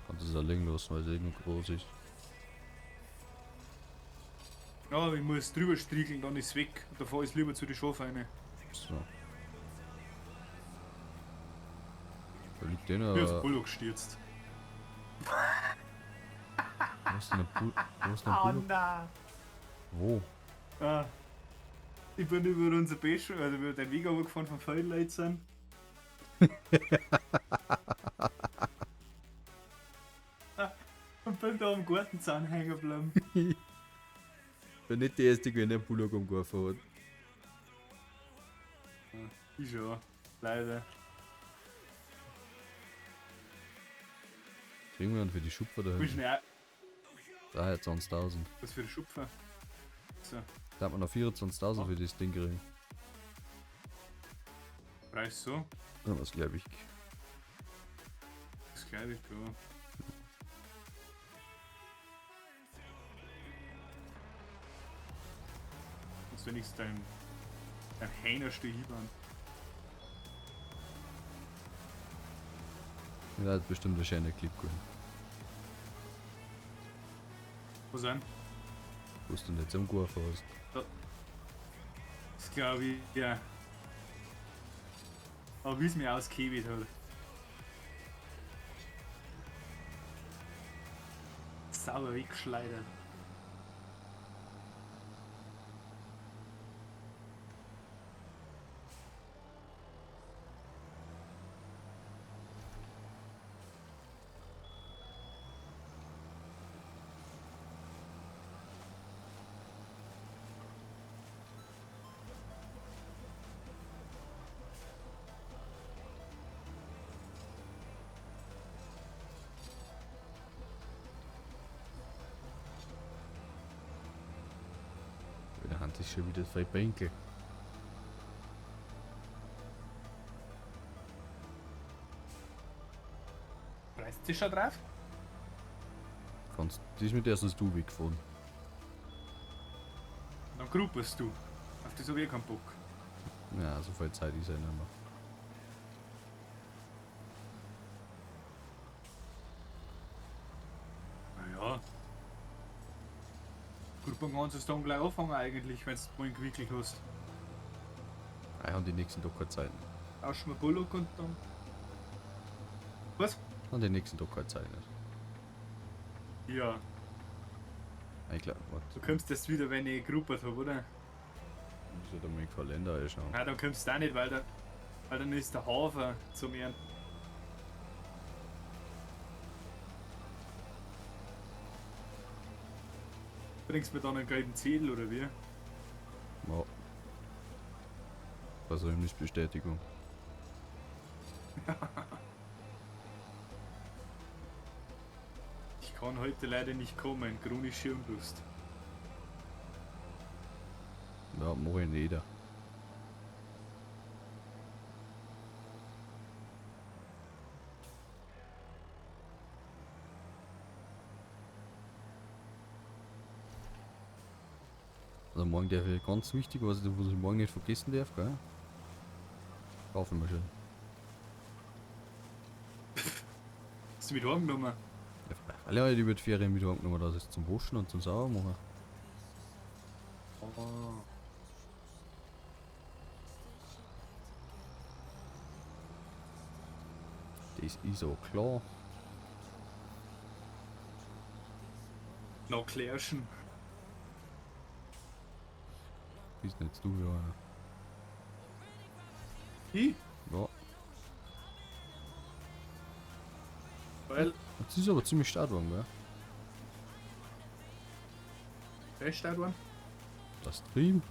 B: Kannst du es auch liegen lassen, weil es eh noch groß ist.
A: Ja, ich muss drüber striegeln, dann ist es weg. Da fahre ich lieber zu die Schafe rein.
B: So. Da liegt der
A: Ich hab's
B: noch.
A: Pullo gestürzt.
B: Wo ist denn der Pullo? Wo ist denn der Pullo?
A: nein!
B: Wo?
A: Ah. Ich bin über unser Besch, also über den Weg runtergefahren vom Feldleitern. Und bin da am Gartenzaun hängen geblieben.
B: Bin nicht der erste, der den Pullo umgeworfen hat.
A: Ich schon, leider.
B: Kriegen wir dann für die Schupfer da
A: Wie
B: hinten?
A: schnell.
B: 23.000.
A: Was für die Schupfer. So,
B: Da hat man noch 24.000 für das Ding gekriegt.
A: Preis so.
B: Ja, was glaube ich.
A: Das glaube ich, ja. Kannst du wenigstens dein Hähnersteh hinbauen.
B: Ja, hat bestimmt ein schöner Clip gewesen.
A: Was denn?
B: Wo du nicht umgeworfen hast.
A: Das glaube ich, ja. Aber wie es mir ausgehebt hat. Sauber weggeschleudert.
B: Das ist schon wieder voll Bänke.
A: Reißt sich schon drauf?
B: Kannst das mit erstens du wegfahren.
A: Dann grupperst du. Auf das hab ich keinen Bock.
B: Ja, so viel Zeit ist ja nicht mehr.
A: Naja. Gruppen kannst du dann gleich anfangen eigentlich, wenn du mal gewickelt hast.
B: Ich habe die nächsten Tag keine Zeit.
A: Tauschen wir Bullock und dann. Was?
B: Haben die nächsten Tag keine Zeit nicht.
A: Ja.
B: Ich glaube, warte.
A: Du kommst erst wieder, wenn ich gegruppert habe, oder?
B: Ich muss ja da mal den Kalender anschauen.
A: Nein, dann kommst du auch nicht, weil dann ist der Hafer zum Ernten. Bringst mir dann einen gelben Zettel oder wie?
B: Ja. Versäumnisbestätigung.
A: Ich kann heute leider nicht kommen, chronische Unlust.
B: Ja, mach ich nicht. Also morgen darf ich ganz wichtig, was ich morgen nicht vergessen darf, gell? Kaffeemaschine.
A: Hast du mit heimgenommen?
B: Ja, alle habe ich über die Ferien mit heimgenommen, das ist zum Waschen und zum Saubermachen.
A: Oh.
B: Das ist auch klar.
A: Na klärschen.
B: Bist nicht du, ja.
A: Ich?
B: Ja.
A: Weil.
B: Das ist aber ziemlich stark geworden, gell?
A: Wer ist stark geworden?
B: Das Stream.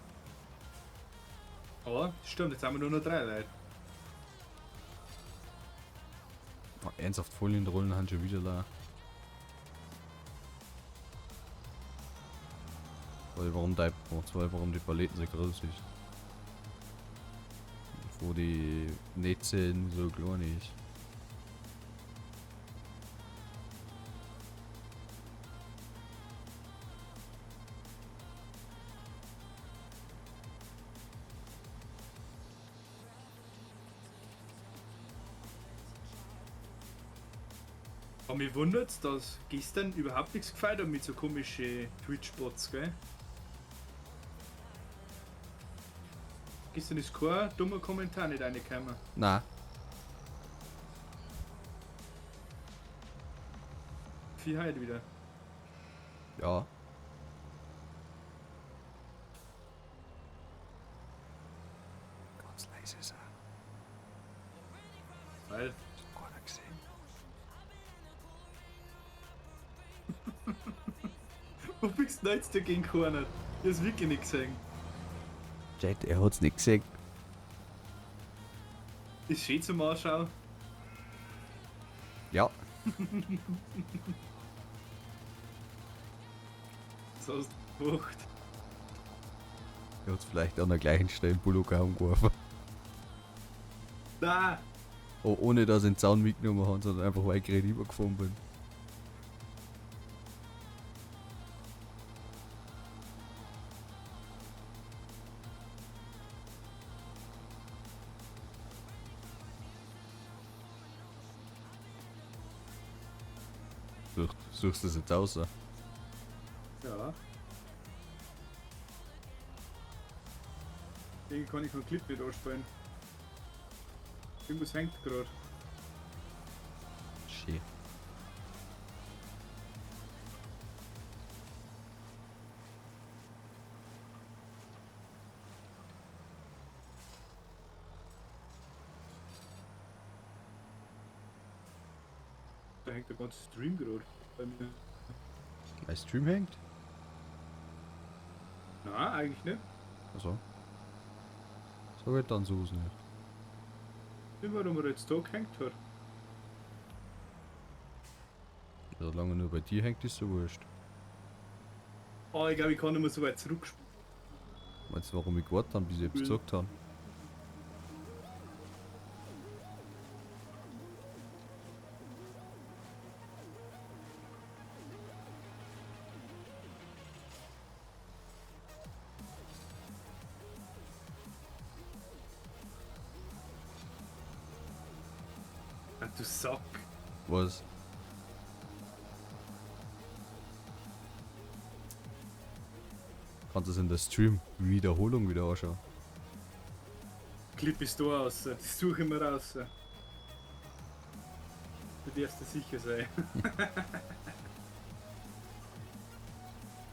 A: Aber stimmt, jetzt haben wir nur noch 3 Leute.
B: Oh, ernsthaft, voll in der Rollen haben schon wieder da. Weil warum die, zwei, warum die Paletten so groß ist. Wo die Netze so klein ist.
A: Aber mich wundert, dass gestern überhaupt nichts gefällt hat mit so komischen Twitch-Bots, gell? Gestern ist kein dummer Kommentar nicht reingekommen.
B: Nein.
A: Viel heute wieder.
B: Ja. Ganz leise sein.
A: Weil.
B: Hat keiner gesehen.
A: Wo bist du denn jetzt dagegen keiner? Ich hab's wirklich nicht gesehen.
B: Jet, er hat's nicht gesehen.
A: Ist schön zum Anschauen.
B: Ja.
A: Das hast du gemacht.
B: Er hat's vielleicht an der gleichen Stelle im Bullock umgeworfen.
A: Nein!
B: Oh, ohne dass ich den Zaun mitgenommen habe, sondern einfach weil ich gerade rübergefahren bin. Suchst du das jetzt aus?
A: Ja. Irgendwie kann ich keinen Clip nicht anspielen. Irgendwas hängt gerade.
B: Schön.
A: Da hängt der ganze Stream gerade bei mir.
B: Mein Stream hängt?
A: Nein, eigentlich nicht.
B: Achso. So geht dann so nicht.
A: Nicht, warum er jetzt da gehängt hat.
B: Solange nur bei dir hängt, ist so wurscht.
A: Oh, ich glaube, ich kann nicht mehr so weit zurückspielen.
B: Meinst du, warum ich gewartet habe, bis ich etwas gesagt habe?
A: Ah, du Sack.
B: Was? Kannst du es in der Stream-Wiederholung wieder anschauen?
A: Clip ist da raus. Das suche ich mir raus. Du darfst dir sicher sein.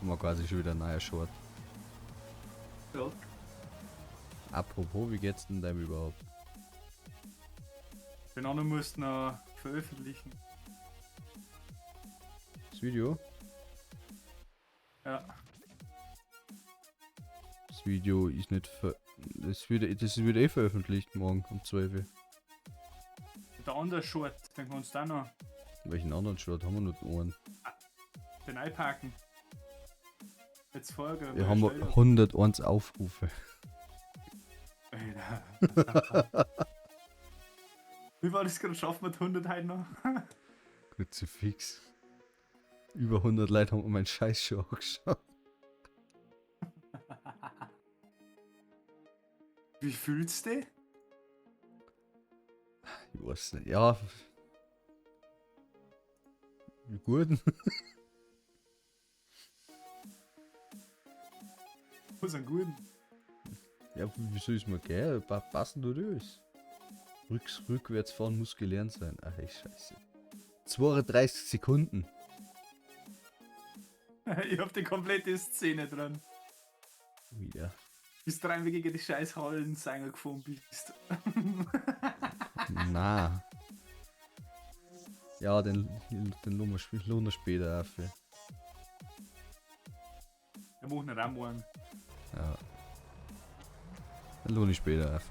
B: Haben wir quasi schon wieder ein neuer Short.
A: Ja.
B: Apropos, wie geht's denn deinem überhaupt?
A: Den anderen musst du noch veröffentlichen.
B: Das Video?
A: Ja.
B: Das Video ist nicht ver... Das wird, das wird eh veröffentlicht morgen um 12 Uhr.
A: Der andere Short, den kannst du auch noch.
B: Welchen anderen Short haben wir nur einen?
A: Den einpacken. Jetzt Folge.
B: Wir haben 101 Aufrufe.
A: Alter. Wie war das gerade? Schaffen wir die 100 heute noch?
B: Kruzifix. Über 100 Leute haben meinen Scheiß schon angeschaut.
A: Wie fühlst du dich?
B: Ich weiß nicht. Ja. Wie gut.
A: Was einen guten.
B: Ja, wieso ist mir geil? Passen tut das. Rückwärts fahren muss gelernt sein. Ach, ey, scheiße. 32 Sekunden.
A: Ich hab die komplette Szene dran.
B: Wieder.
A: Bis du dreimal gegen die scheiß Hallensänger gefahren bist.
B: Na. Ja, den lohnen wir später auf.
A: Wir machen ihn auch morgen.
B: Ja. Den lohne ich später auf.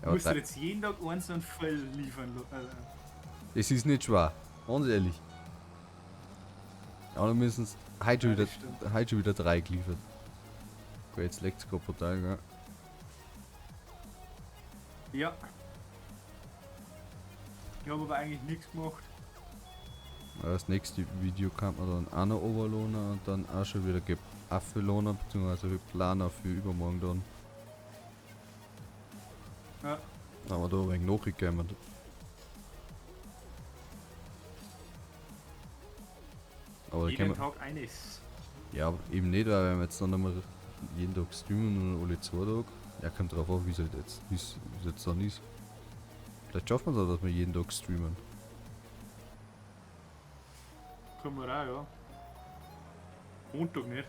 A: Du musst dir jetzt jeden Tag eins und voll liefern.
B: Das ist nicht schwer. Ganz ehrlich. Ja, dann müssen es heute, ja, heute schon wieder 3 geliefert. Okay, jetzt leckt es gerade brutal, gell?
A: Ja. Ich habe aber eigentlich nichts gemacht.
B: Das nächste Video kann man dann auch noch overlohnen und dann auch schon wieder Affelohner, beziehungsweise wir planen für übermorgen dann.
A: Ja.
B: Aber da ein wenig nachgekommen. Aber
A: jeden Tag eines.
B: Ja, eben nicht, weil wenn wir jetzt dann einmal jeden Tag streamen und alle 2 Tage. Ja, kommt drauf an, wie es halt jetzt, wie's jetzt dann ist. Vielleicht schaffen wir es auch, dass wir jeden Tag streamen.
A: Können wir auch, ja. Montag nicht.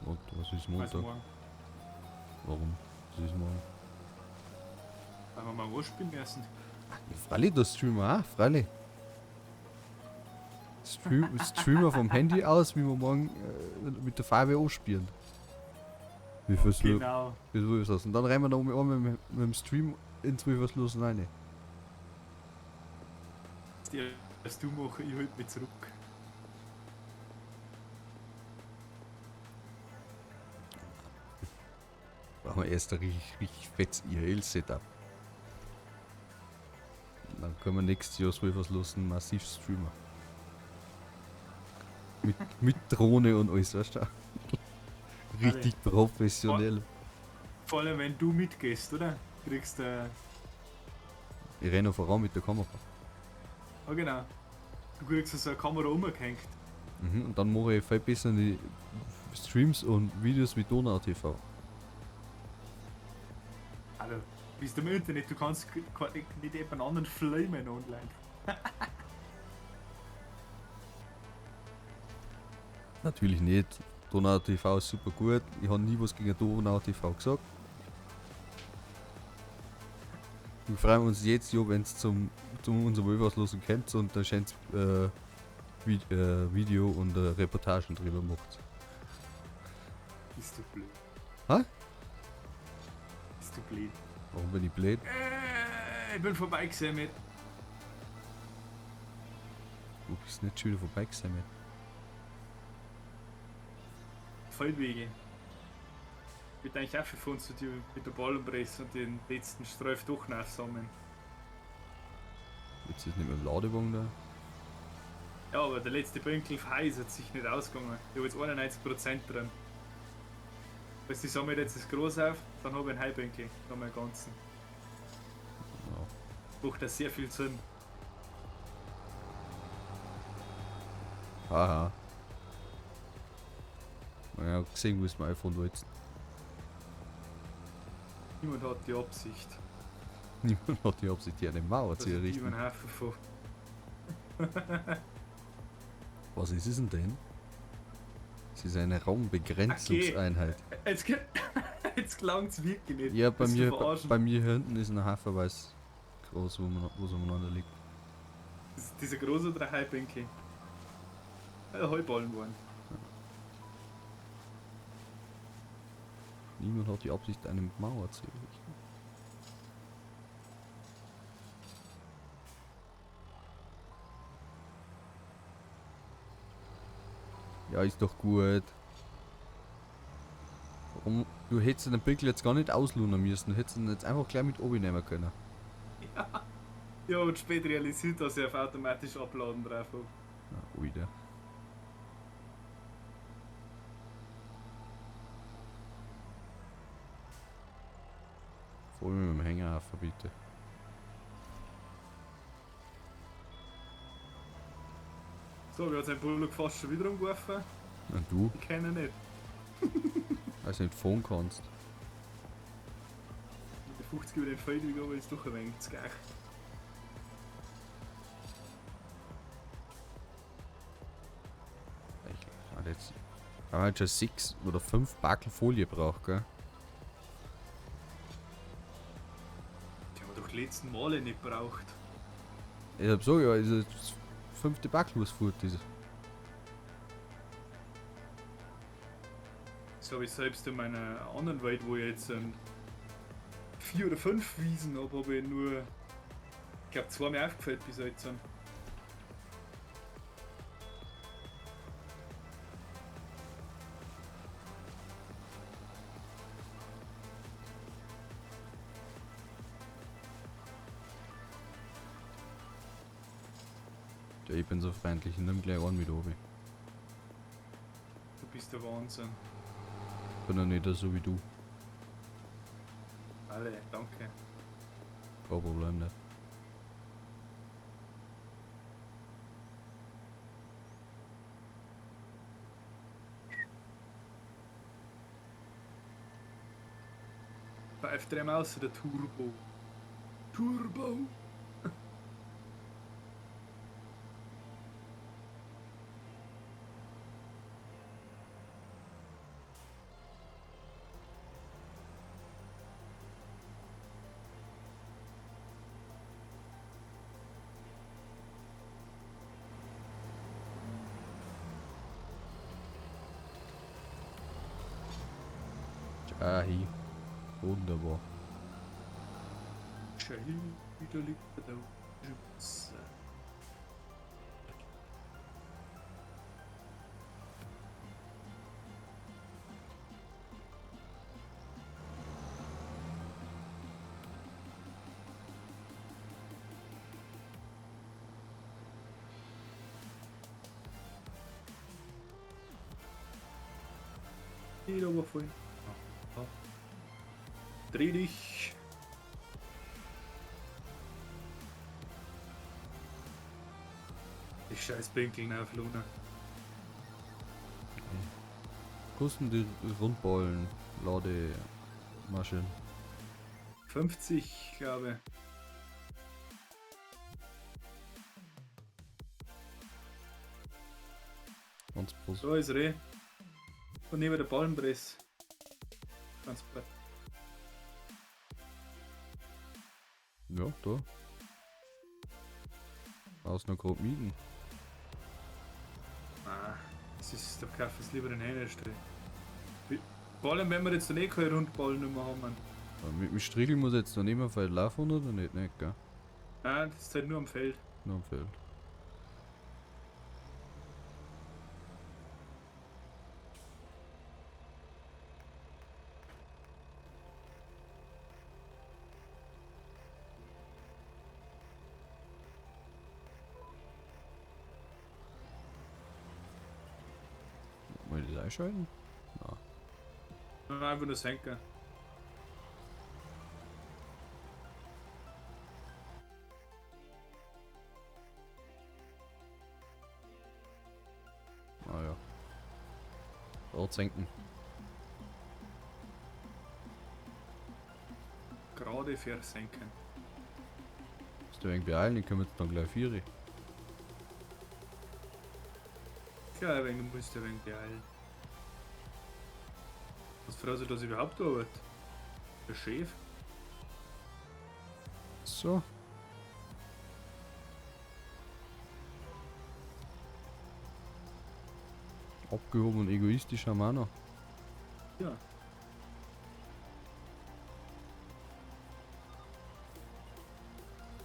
B: Montag, was ist Montag? Warum? Was ist morgen?
A: Weil wir mal was spielen müssen.
B: Ja, freilich, das streamen wir auch, freilich. Streamer vom Handy aus, wie wir morgen mit der Farbe anspielen. Wie viel
A: genau.
B: Wie ist das? Und dann rennen wir noch einmal mit dem Stream ins Wieverslosen rein.
A: Das du machen, ich halt mich zurück.
B: Brauchen wir erst ein richtig, richtig fettes IRL-Setup. Dann können wir nächstes Jahr das Wieverslosen massiv streamen. Mit Drohne und alles, weißt du? Richtig professionell.
A: Vor allem, wenn du mitgehst, oder? Kriegst du.
B: Ich renne voran mit der Kamera.
A: Ah, genau. Du kriegst so eine Kamera umgehängt.
B: Mhm, und dann mache ich viel besser die Streams und Videos mit Donau TV.
A: Also, bist du im Internet, du kannst nicht jemand anderen flamen online.
B: Natürlich nicht. Donau TV ist super gut. Ich habe nie was gegen Donau TV gesagt. Wir freuen uns jetzt, ja, wenn es zum unserem Wölferslosen kommt und da scheint Video und Reportagen drüber macht.
A: Bist du blöd?
B: Hä?
A: Bist du blöd?
B: Warum bin ich blöd?
A: Ich bin vorbeigesehen mit.
B: Du bist nicht schon wieder vorbeigesehen mit.
A: Feldwege. Ich würde eigentlich auch von zu dir mit der Ballenpresse und den letzten Streif doch noch aufsammeln.
B: Jetzt ist nicht mit dem Ladewagen da.
A: Ja, aber der letzte Bünkel Heiß hat sich nicht ausgegangen. Ich habe jetzt 91% drin. Weißt du, ich sammle jetzt das Groß auf, dann habe ich einen Heibünkel, dann meinen ganzen.
B: Ja.
A: Macht das sehr viel Sinn.
B: Haha. Ja, gesehen, wo es mein iPhone willst.
A: Niemand hat die Absicht.
B: Niemand hat die Absicht, hier eine Mauer
A: dass
B: zu
A: ich
B: errichten.
A: einen Haufen von.
B: Was ist es denn? Es ist eine Raumbegrenzungseinheit.
A: Jetzt, jetzt klang's wirklich nicht.
B: Ja, bei
A: Willst du
B: mir, bei,
A: verarschen?
B: bei mir hier hinten ist ein Haufen weiß groß, wo es umeinander liegt.
A: Das ist Dieser große oder Heibünkel? Heuballen waren.
B: Niemand hat die Absicht, eine Mauer zu errichten. Ja, ist doch gut. Warum? Du hättest den Pickel jetzt gar nicht auslohnen müssen. Du hättest ihn jetzt einfach gleich mit oben nehmen können.
A: Ja, und später realisiert, dass ich auf automatisch abladen drauf habe.
B: Ja, wieder. Voll mit dem Hänger auf, bitte.
A: So, wir hat seinen Bullock fast schon wieder umgeworfen.
B: Und du?
A: Ich kenne ihn nicht.
B: Also nicht fahren kannst.
A: Mit der 50 über den Feldweg, aber ist doch ein wenig zu geil.
B: Ich hab jetzt, ich hab jetzt schon 6 oder 5 Backel Folie braucht, gell?
A: Die haben wir doch die letzten Male nicht braucht.
B: Ich hab so, ja, ist das fünfte Backel, was fort ist.
A: Das habe ich selbst in meiner anderen Welt, wo ich jetzt 4 oder 5 Wiesen habe, habe ich nur, ich glaube, zweimal aufgefällt bis jetzt. Sind.
B: Ja, ich bin so freundlich, ich nimm gleich einen mit oben.
A: Du bist der Wahnsinn.
B: Bin ja nicht so wie du.
A: Alle, danke.
B: Kein Problem, ne?
A: Pfeift dreimal aus, der Turbo. Turbo!
B: Ah, hi. Wunderbar.
A: Schön, wieder liegt er da. Schütze. Geht aber voll. Dreh dich. Die scheiß Pinkeln auf Luna.
B: Kosten die Rundballen, Lademaschinen.
A: 50, glaube ich.
B: Ganz groß.
A: So ist Reh. Und neben der Ballenpress. Transport.
B: Ja, da. Brauchst noch grob mieten.
A: Ah, das ist, da kaufen sie lieber den Hähnerstrich. Vor allem, wenn wir jetzt dann eh keine Rundballen mehr haben.
B: Aber mit dem Striegel muss ich jetzt noch nicht mehr Feld laufen oder nicht? Nicht, gell?
A: Nein, das ist halt nur am Feld.
B: Nur am Feld. Einschalten? Na.
A: Nein, einfach nur senken.
B: Ah ja. Rad senken.
A: Gerade versenken.
B: Musst du irgendwie beeilen, ich komme jetzt dann gleich vier.
A: Ja, ein wenig musst du ein wenig beeilen. Was freut sich, dass ich überhaupt arbeite? Der Chef?
B: So. Abgehoben und egoistisch haben wir auch noch.
A: Ja.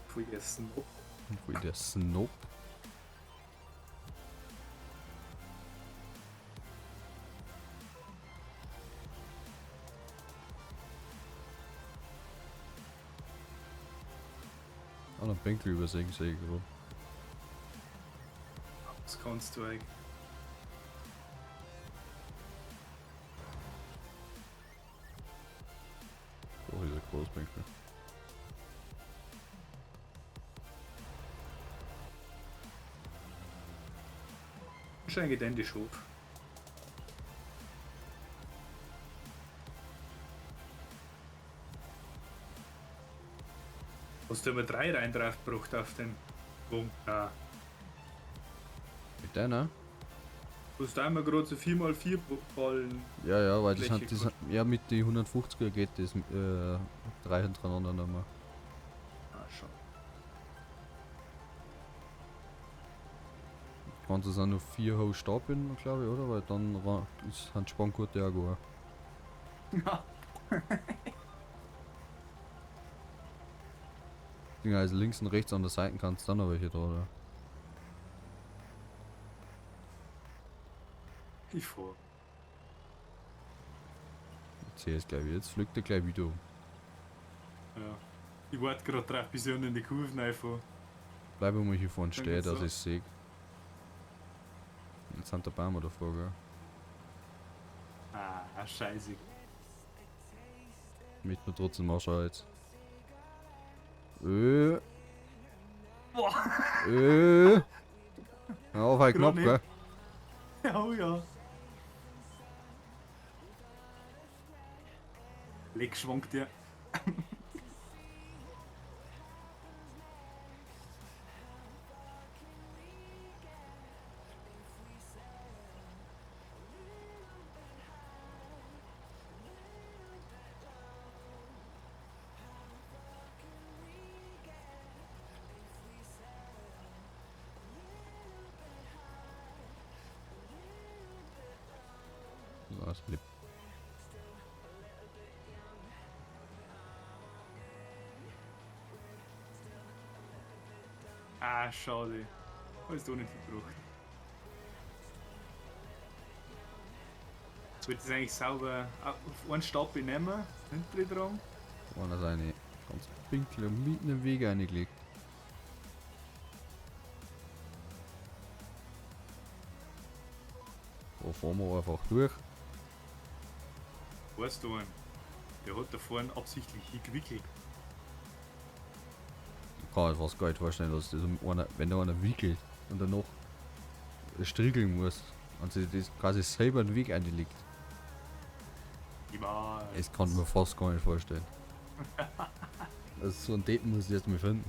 A: Voll der Snob.
B: Voll der Snob. Ah, noch Bänkel übersehen, sehe ich gerade.
A: Das kannst du eigentlich.
B: Doch, ist ein Großbänkel.
A: Schon identisch hoch. Hast du immer drei rein drauf gebracht auf den Punkt? Nein.
B: Mit deiner?
A: Du hast einmal gerade so 4x4 Ballen.
B: Ja, ja, weil das
A: Fläche
B: sind, das sind, ja, mit die 150er geht das drei hintereinander nicht mehr.
A: Ah, schon.
B: Kannst es auch noch 4 hoch stapeln, glaube ich, oder? Weil dann ist sind Spanngurte auch gut.
A: Ja.
B: Dinger, also links und rechts an der Seite kannst du dann noch welche da, oder?
A: Ich fahr.
B: Ich sehe es gleich wieder. Jetzt fliegt er gleich wieder um.
A: Ja. Ich warte gerade drauf, bis ich unten in die Kurven reinfahre.
B: Bleib mal hier vorne stehen,
A: geht's
B: dass
A: so.
B: ich sehe. Jetzt sind der Bäume davor, gell?
A: Ah, scheiße.
B: Mit mir trotzdem anschauen jetzt.
A: Boah.
B: Ja, war knapp,
A: Grad
B: gell?
A: Ja, oh ja. Leck schwankt der.
B: Das ist lieb.
A: Ah, schade. Alles doch nicht gebraucht. Jetzt wird das eigentlich sauber auf einen Stapel nehmen, hinten dran.
B: War das eine ganz pinkel und mitten im Weg reingelegt. Da fahren wir einfach durch.
A: Weißt du einen? Der hat da vorne absichtlich hingewickelt.
B: Ich kann mir fast gar nicht vorstellen, dass das einer, wenn da einer wickelt und danach striegeln muss und sich das quasi selber einen Weg einlegt.
A: Niemals.
B: Das kann man fast gar nicht vorstellen. Also so einen Deppen muss ich erst mal finden.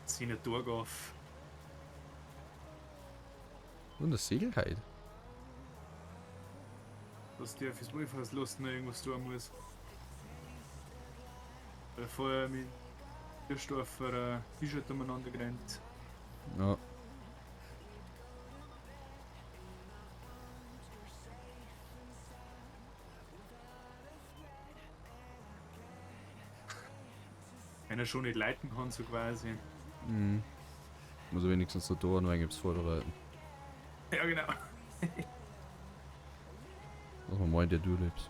A: Seine Tag auf.
B: Und das Segelheit.
A: Dass der fürs Wolfhaus lassen noch irgendwas tun muss. Weil er vorher mit Kirchdorfer T-Shirt umeinander gerannt.
B: Ja.
A: Wenn er schon nicht leiten kann, so quasi.
B: Mhm. Muss er wenigstens so da noch ein vorbereiten.
A: Ja, genau.
B: Lass mal mal in der du lebst.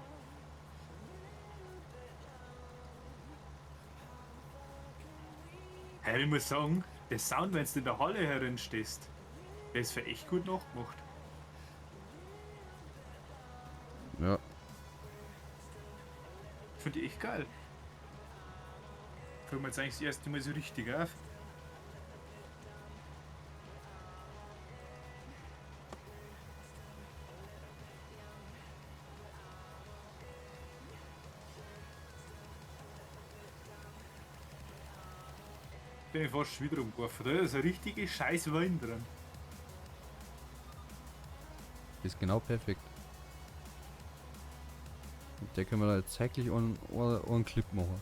A: Hey, ich muss sagen, der Sound, wenn du in der Halle herin stehst, der ist für echt gut nachgemacht.
B: Ja.
A: Finde ich echt geil. Fällt mir jetzt eigentlich das erste Mal so richtig auf. Bin ich fast schon wieder umgeworfen. Da ist ein richtige scheiß Wein drin.
B: Das ist genau perfekt. Mit der können wir da jetzt zeitlich einen Clip machen.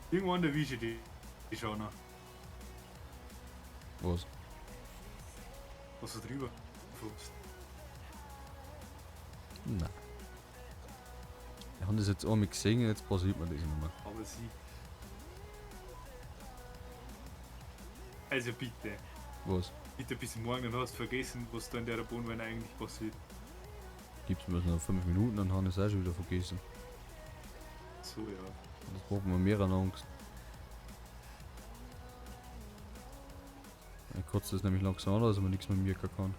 A: Irgendwann erwische ich die schon noch.
B: Was?
A: Was du drüber fährst.
B: Nein. Wir haben das jetzt einmal gesehen, jetzt passiert mir das nicht mehr.
A: Aber sie. Also bitte.
B: Was?
A: Bitte bis morgen, dann hast du vergessen, was da in der Bohnenwein eigentlich passiert.
B: Gibt's mir noch 5 Minuten, dann habe ich es auch schon wieder vergessen.
A: So, ja.
B: Das braucht man mehr an Angst. Dann kotzt das nämlich langsam an, dass man nichts mehr merken kann.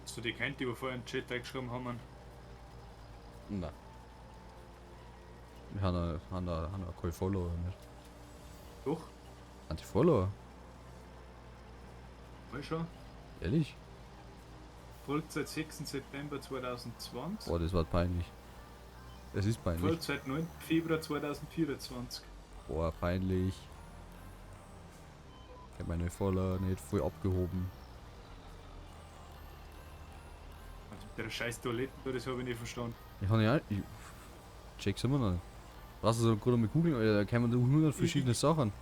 A: Hast du die kennt, die wir vorher im Chat eingeschrieben haben?
B: Nein. Wir haben ja keine Follower nicht.
A: Doch.
B: Haben die Follower?
A: Mal schon.
B: Ehrlich?
A: Folgt seit 6. September 2020.
B: Boah, das war peinlich. Es ist peinlich.
A: Folgt seit 9. Februar 2024.
B: Boah, peinlich. Ich hab meine Follower nicht voll abgehoben.
A: Also mit der scheiß Toilette, das habe ich nicht verstanden.
B: Ich habe ja. Ich check's immer noch nicht. Brauchst du so gerade mit googeln, Alter, da kämen da 100 verschiedene Sachen.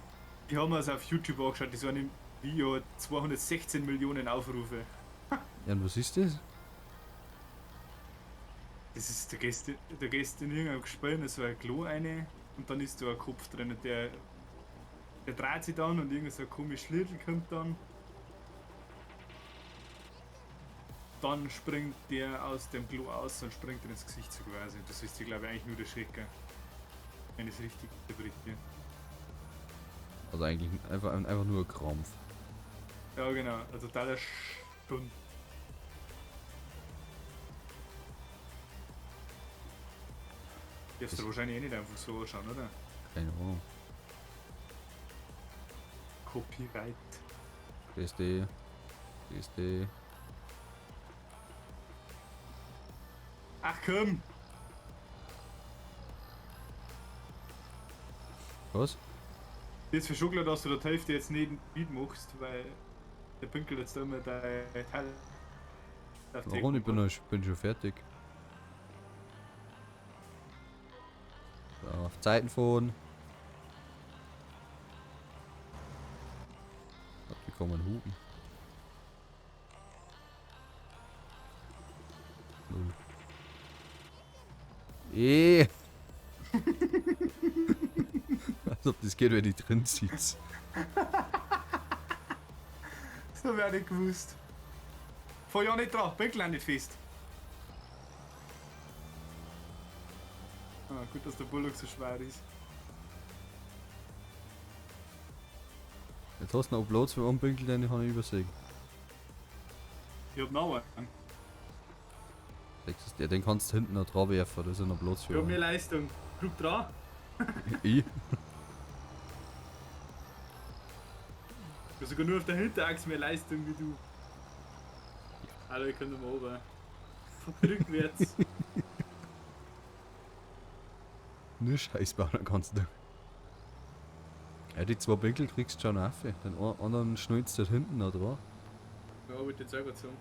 A: Ich habe mir das auf YouTube angeschaut, das waren im Video 216 Millionen Aufrufe.
B: Ja, und was ist das?
A: Das ist, da gehst in irgendeinem Gespräch, da ist so ein Klo rein und dann ist da ein Kopf drin und der dreht sich dann und irgend so ein komisches Schlittel kommt dann. Dann springt der aus dem Klo aus und springt dir ins Gesicht so quasi. Das ist, glaube ich, eigentlich nur der Schrecker. Wenn ich es richtig interpretiere.
B: Also eigentlich einfach nur ein Krampf.
A: Ja, genau, ein totaler Stund. Darfst du wahrscheinlich eh nicht einfach so anschauen, oder?
B: Keine Ahnung.
A: Copyright.
B: PSD. PSD.
A: Ach komm!
B: Was?
A: Jetzt für schon klar, dass du der Hälfte jetzt nicht mitmachst, weil der pinkelt jetzt immer dein Teil.
B: Warum? Ich bin schon fertig. So, auf Zeiten fahren. Wie kann man hupen? Null. Als ob das geht, wenn ich drin sitze.
A: Das hab ich auch nicht gewusst. Fahr ja nicht drauf, bin gleich nicht fest. Ah, gut, dass der Bullock so schwer ist.
B: Jetzt hast du noch Uploads für einen Pinkel, den ich habe übersehen.
A: Ich hab noch einen.
B: Ja, den kannst du hinten noch drauf werfen, da ist ja noch Platz
A: Ich
B: für
A: hab mehr
B: einen.
A: Leistung. Grupp dran.
B: Ich?
A: Ich hab sogar nur auf der Hinterachse mehr Leistung wie du. Hallo, ich kann nur mal runter. Rückwärts.
B: Nur Scheiß bauen den ganzen Tag. Ja, die zwei Winkel kriegst du schon auf. Den anderen schnallst du halt hinten noch dran.
A: Ja, wollte jetzt auch grad sagen.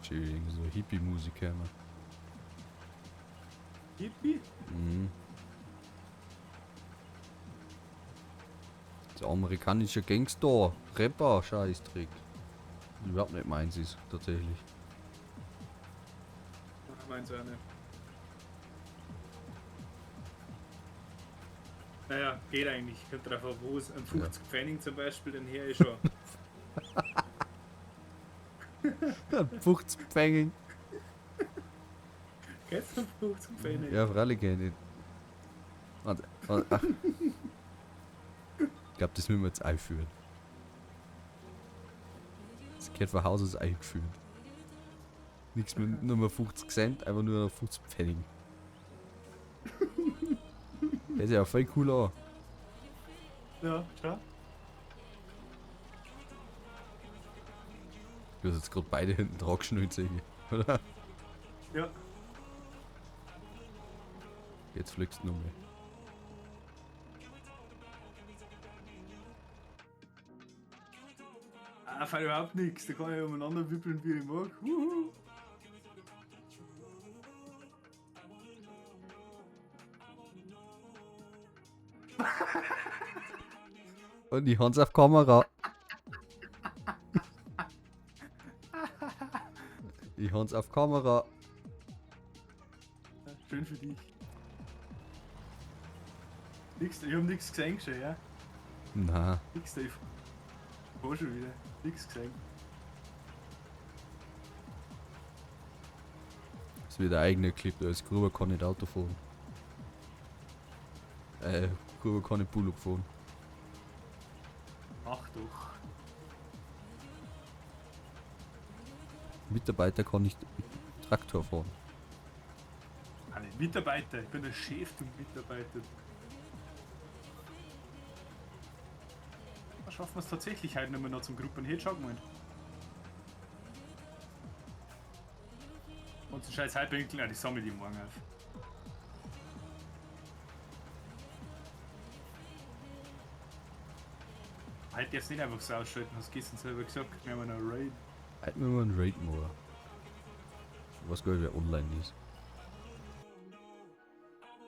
B: Schön, irgendwie so Hippie-Musik hören.
A: Hippie?
B: Mhm. Der amerikanische Gangster, Rapper, Scheißdreck. Überhaupt nicht meins ist, tatsächlich.
A: Nein, meins auch nicht. Naja, geht eigentlich. Kommt drauf an, wo es. Ein 50 Pfennig zum Beispiel, den her ist schon.
B: 50 Pfennig.
A: Kennst du 50 Pfennig?
B: Ja, freilich kenn ich. Warte, warte, ach. Ich glaube, das müssen wir jetzt einführen. Das gehört von Haus aus eingeführt. Nichts mehr, nur mehr 50 Cent, einfach nur noch 50 Pfennig. Das ist ja voll cool an.
A: Ja, schau.
B: Du hast jetzt gerade beide hinten dran geschnallt, sehe ich. Oder?
A: Ja.
B: Jetzt fliegst du noch mehr.
A: Ah, fällt überhaupt nichts. Da kann ich umeinander wippeln, wie ich mag. Huhu.
B: Und die Hans auf Kamera. Ich Hans auf Kamera.
A: Schön für dich. Nix, ich hab nichts gesehen schon, ja?
B: Na,
A: Nix, ich war schon wieder. Nix gesehen.
B: das wird der eigene Clip, da ist Gruber kann nicht Auto fahren. Gruber kann nicht Bullock fahren.
A: Ach doch.
B: Mitarbeiter kann nicht Traktor fahren.
A: Alle Mitarbeiter, ich bin der Chef du Mitarbeiter. Da schaffen wir es tatsächlich heute nicht mehr noch zum Gruppen. Hätte schon gemeint. Und den scheiß Halbwinkel, die sammle ich morgen auf. Heute darfst du nicht einfach so ausschalten, hast du gestern selber gesagt, wir haben noch Raid.
B: Heute müssen wir einen Raid machen. Ich weiß gar nicht, wer online ist.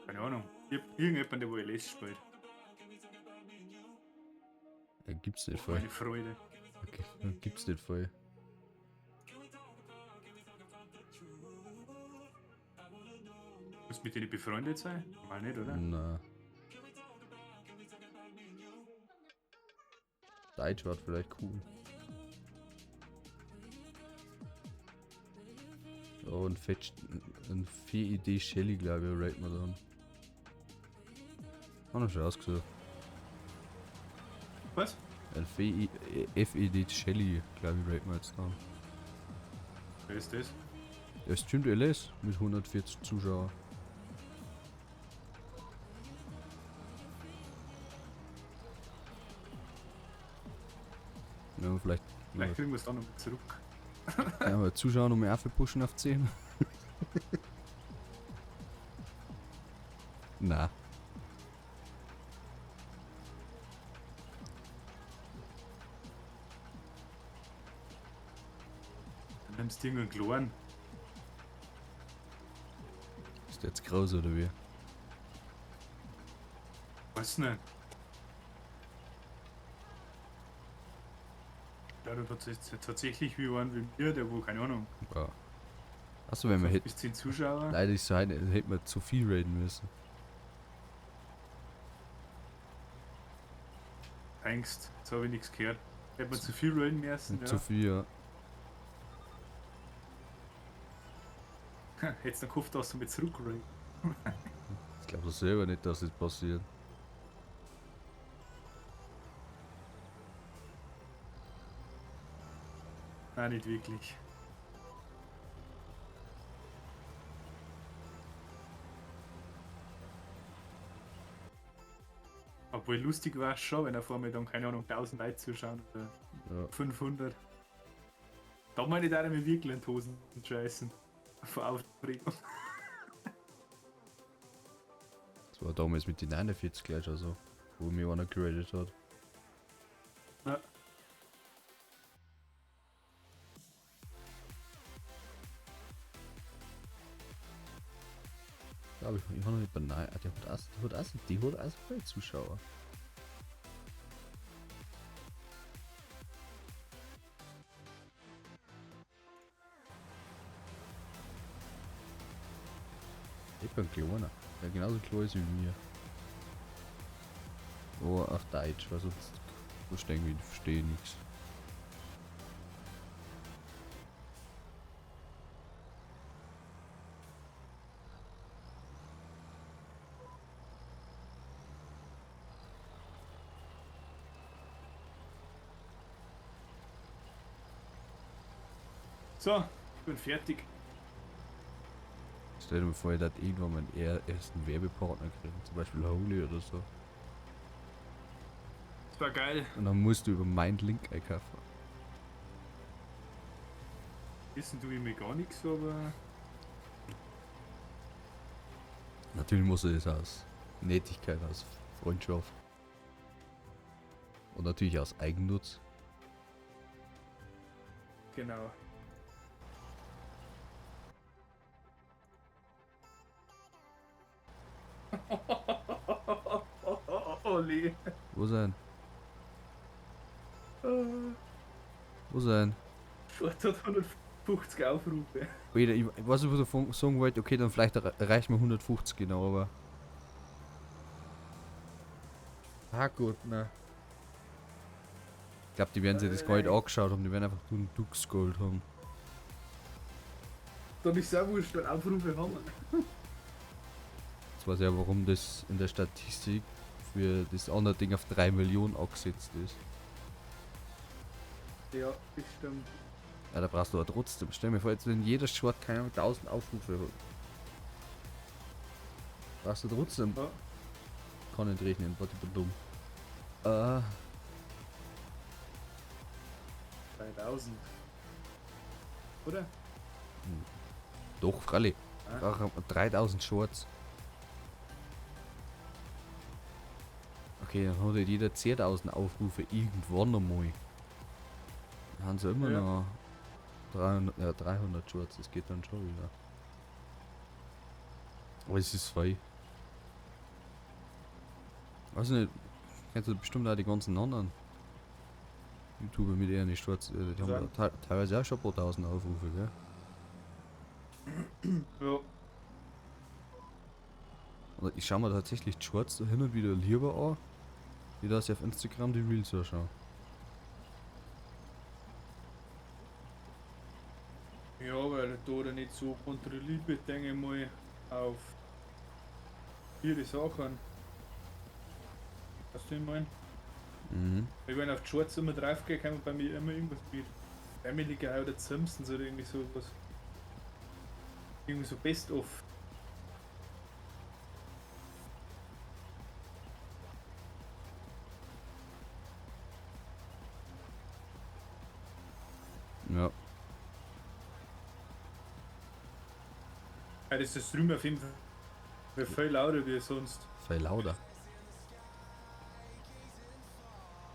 A: Keine Ahnung. Ich hab irgendjemand, der wo LS spielt.
B: Da gibt's nicht voll.
A: Meine Freude.
B: Okay, gibt's nicht voll.
A: Musst mit denen befreundet sein? Mal nicht, oder?
B: Na. Deutsch war vielleicht cool. Oh, ein Fetch, ein FED Shelly, glaube ich, rate man dann. Hat noch schon ausgesucht.
A: Was?
B: Ein FED Shelly, glaube ich, rate man jetzt dann.
A: Wer ist das?
B: Er streamt LS mit 140 Zuschauern. Ja, vielleicht.
A: Vielleicht kriegen wir es dann noch zurück.
B: Ja, aber Zuschauer noch mehr aufpushen auf 10. Na.
A: Dann nimmst du irgendeinen Kloren.
B: Ist der jetzt groß oder wie?
A: Weiß nicht. Ja, du tatsächlich wie einen wie mir, der wo, keine Ahnung,
B: Ja. Achso, wenn wir hätten.
A: bis 10 Zuschauer.
B: Leider ist so heute, hätten wir zu viel raiden müssen.
A: Angst, jetzt habe ich nichts gehört. Hätte man zu viel raiden müssen, ja.
B: Zu viel, ja.
A: Hättest du noch gehofft, dass du mit zurückrollen.
B: Ich glaube selber nicht, dass das passiert.
A: Nein, nicht wirklich. Obwohl lustig war es schon, wenn er vor mir dann, keine Ahnung, 1000 Leute zuschauen oder
B: Ja.
A: 500. Da meine ich da mir wirklich in die Hosen scheißen. Vor Aufregung.
B: Das war damals mit den 49 gleich schon so, wo mir einer geredet hat.
A: Ja.
B: Glaube ich, ich habe noch nicht bei nein, die hat auch, die hat auch so viele Zuschauer. Ich bin kleiner, der genauso klein ist wie mir. Oh, auf Deutsch, weil sonst verstehe ich verstehe ich nichts.
A: So, ich bin fertig.
B: Stell dir mal vor, ich hätte irgendwann meinen ersten Werbepartner kriegen, zum Beispiel Holy oder so.
A: Das war geil.
B: Und dann musst du über meinen Link einkaufen.
A: Wissen du mir gar nichts, aber
B: Natürlich muss er das aus Nettigkeit, aus Freundschaft. Und natürlich aus Eigennutz.
A: genau. Olli.
B: Wo sein? Wo sein?
A: Short hat 150 Aufrufe.
B: Alter, ich weiß nicht, was ich sagen wollte. Okay, dann vielleicht erreichen wir 150 genau, aber. Ah, gut, ne. Ich glaube, die werden sich das gar nicht angeschaut haben, die werden einfach nur einen Dux geholt haben.
A: Dann ist es auch wurscht, weil Aufrufe haben wir.
B: Jetzt weiß ich ja, warum das in der Statistik für das andere Ding auf 3 Millionen angesetzt ist.
A: Ja, das stimmt.
B: Ja, da brauchst du aber trotzdem. Stell mir vor, jetzt wenn jeder Short keine Ahnung, 1000 Aufrufe hat. Brauchst du trotzdem.
A: Ja.
B: Kann nicht rechnen, warte, ich bin dumm.
A: 3000. Oder?
B: Doch, freilich.
A: Ah.
B: Brauch 3000 Shorts. Okay, dann hat halt jeder 10.000 Aufrufe irgendwann einmal. Dann haben sie immer
A: Ja.
B: noch 300, ja, 300 Shorts, das geht dann schon wieder. Aber es ist frei. Weiß nicht, kennst du bestimmt auch die ganzen anderen YouTuber mit ihren Shorts, die haben
A: Sagen.
B: ja teilweise auch schon ein paar tausend Aufrufe, gell?
A: Ja.
B: Und ich schaue mir tatsächlich die Shorts hin und wieder lieber an, wie dass ich auf Instagram die Reels anschaue.
A: Ja, weil da da nicht so kontrolliert wird, denke ich mal, auf ihre Sachen. Weißt du, was ich meine?
B: Mhm.
A: Weil wenn auf die Shorts immer drauf gehe, kommt bei mir immer irgendwas mit Family Guy oder Simpsons oder irgendwie sowas. Irgendwie so Best of.
B: Ja.
A: Ja, das ist das Stream auf jeden Fall viel lauter wie sonst.
B: Viel lauter.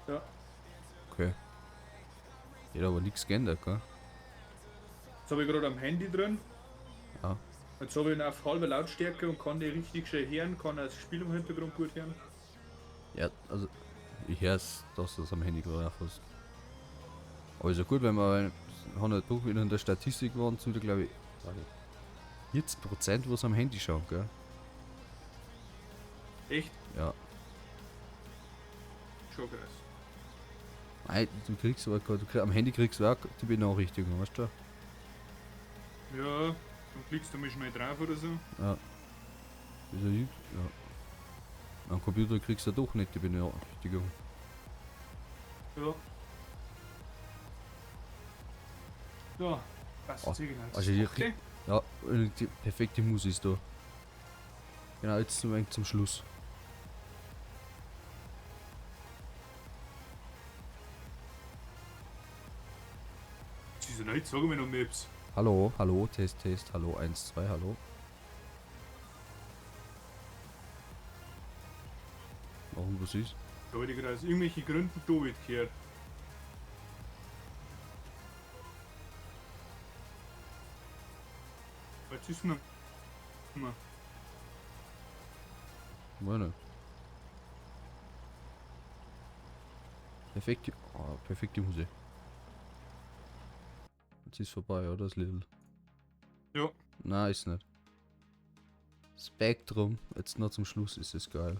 A: Ja.
B: Okay. Hat aber nichts geändert, gell?
A: Jetzt habe ich gerade am Handy drin.
B: Ja.
A: Jetzt habe ich ihn auf halber Lautstärke und kann die richtig schön hören, kann auch das Spiel im Hintergrund gut hören.
B: Ja, also ich hör's, dass du das am Handy gerade aufhast. Aber ist ja gut, wenn wir haben ja doch wieder in der Statistik waren, sind da glaube ich 40%, was am Handy schauen, gell?
A: Echt?
B: Ja.
A: Schon krass.
B: Nein, du kriegst aber du krieg, am Handy kriegst du auch die Benachrichtigung, weißt du?
A: Ja, Dann klickst du mal schnell drauf oder so.
B: Ja. Ist ja gut. Ja. Am Computer kriegst du doch nicht die Benachrichtigung.
A: Ja. So, passt
B: Ah,
A: genau.
B: also hier
A: Okay.
B: Ja, und die perfekte Musik ist da. Genau, jetzt zum Schluss.
A: Sie sind nicht, sagen wir noch Maps.
B: Hallo, hallo, Test, Test, hallo, 1, 2, hallo. Warum, was ist?
A: Da hätte ich gerade aus irgendwelchen Gründen David gehört. Jetzt ist noch. Immer.
B: Meine. Perfekte, oh, perfekte Musik. Jetzt ist vorbei, oder? Das Little.
A: Ja.
B: Nein, ist nicht. Spektrum. Jetzt noch zum Schluss ist es geil.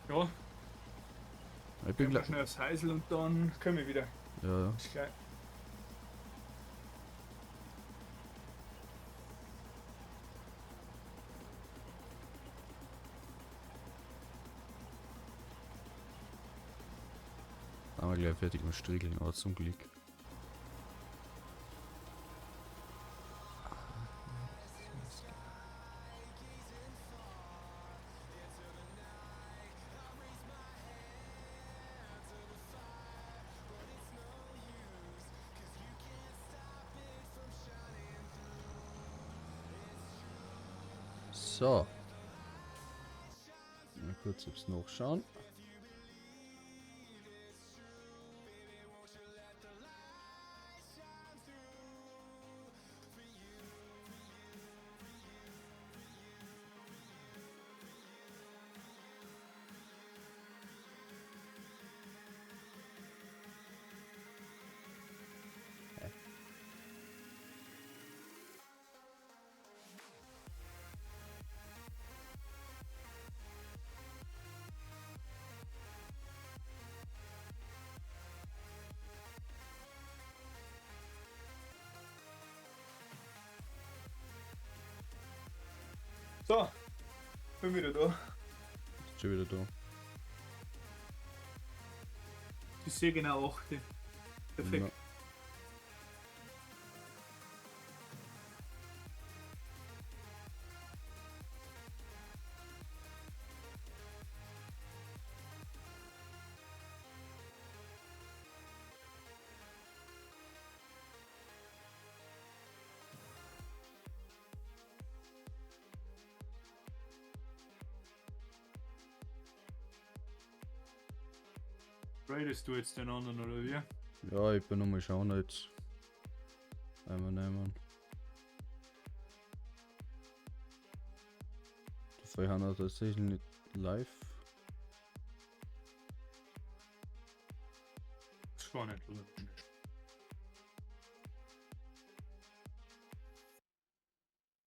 A: Ja,
B: Ich bin
A: gehen wir
B: gleich.
A: schnell aufs Heisel und dann kommen wir wieder.
B: Ja, ja.
A: Bis gleich.
B: Haben wir gleich fertig mit Striegeln, aber zum Glück. So. Mal kurz aufs Nachschauen.
A: So, bin wieder da.
B: Ist schon wieder da.
A: Ich sehe genau 8. Perfekt.
B: Ja.
A: Raidest du jetzt den anderen oder wie?
B: Ja, ich bin nochmal schauen jetzt. Einmal nehmen. Das war ja tatsächlich nicht live.
A: Das war nicht. oder?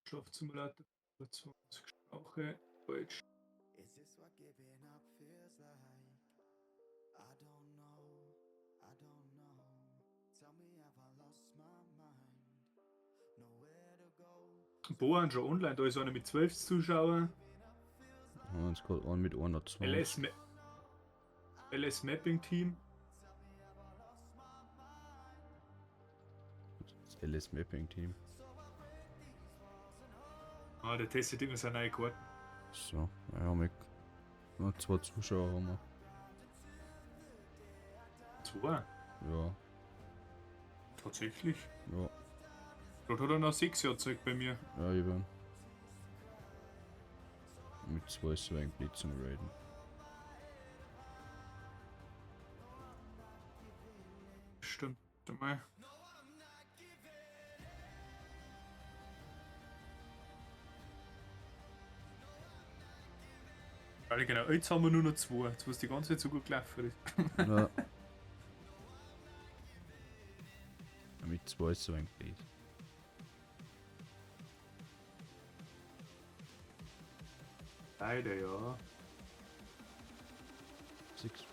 A: Schlafsimulator 20 Sprache Deutsch.
D: Is this what giving up feels like? I don't know, I don't know. Tell me, have I lost my mind? Nowhere to go.
A: Boan schon online, da ist einer mit 12 Zuschauern.
B: Haben wir uns gerade an mit 120.
A: LS Mapping Team.
B: Das LS Mapping Team.
A: Ah, der testet immer seine neue Karten.
B: So, ja, mit noch zwei Zuschauer haben wir.
A: Zwei?
B: Ja,
A: Tatsächlich.
B: ja,
A: Dort hat er noch 6 Jahre Zeug bei mir.
B: ja, eben. Mit zwei ist so ein Blitz zum Raiden.
A: Stimmt. Warte mal. Weil genau, jetzt haben wir nur noch zwei, jetzt wo es die ganze Zeit so gut gelaufen ist.
B: Ja. Mit zwei ist so ein Blitz.
A: Leider, ja.
B: Sechs.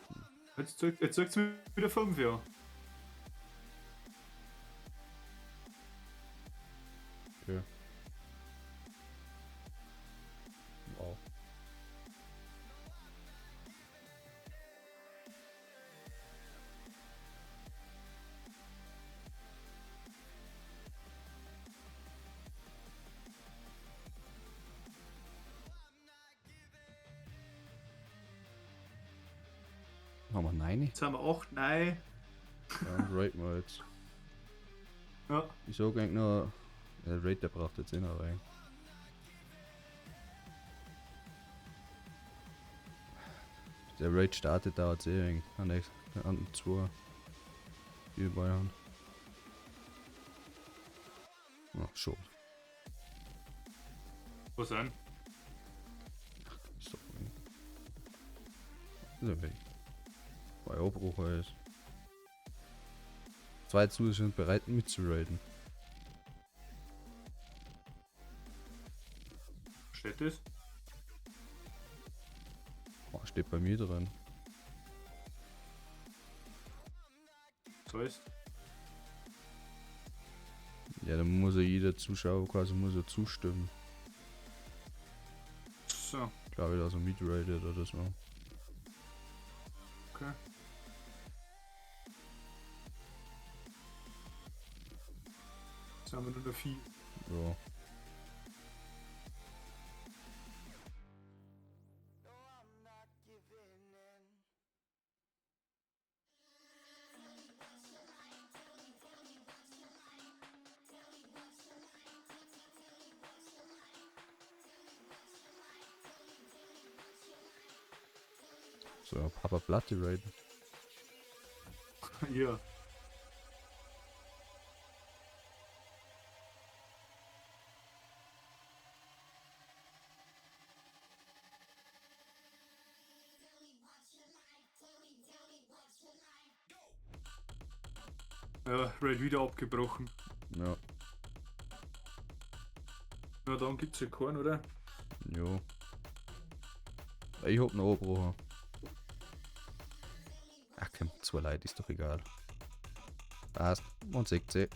A: Jetzt zeigt es mir wieder 5, ja.
B: Haben wir 9?
A: Jetzt haben wir 8, 9.
B: Ja, und raten wir jetzt.
A: Ja.
B: Ich sag eigentlich noch, der Raid, der braucht jetzt eh noch rein. Der Raid startet, dauert eh eigentlich an, an zwei. Die wir beide haben. Ach, schon.
A: Was denn?
B: Ist doch nicht. Ist ja weg. Weil Abbruch ist. Zwei Zuschauer sind bereit mitzuraiden.
A: Steht das?
B: Oh, steht bei mir drin.
A: So ist.
B: Ja, dann muss ja jeder Zuschauer quasi muss ja zustimmen.
A: So,
B: Glaube ich, dass er mitradet oder so.
A: okay. Jetzt haben wir nur noch 4.
B: Ja. So, Papa Platte raiden.
A: Ja. Ja, Raid wieder abgebrochen.
B: Ja.
A: Na, dann gibt's ja keinen, oder?
B: Jo. Ich hab noch abgebrochen. Ach komm, zwei Leute, ist doch egal. Passt, man sieht sich.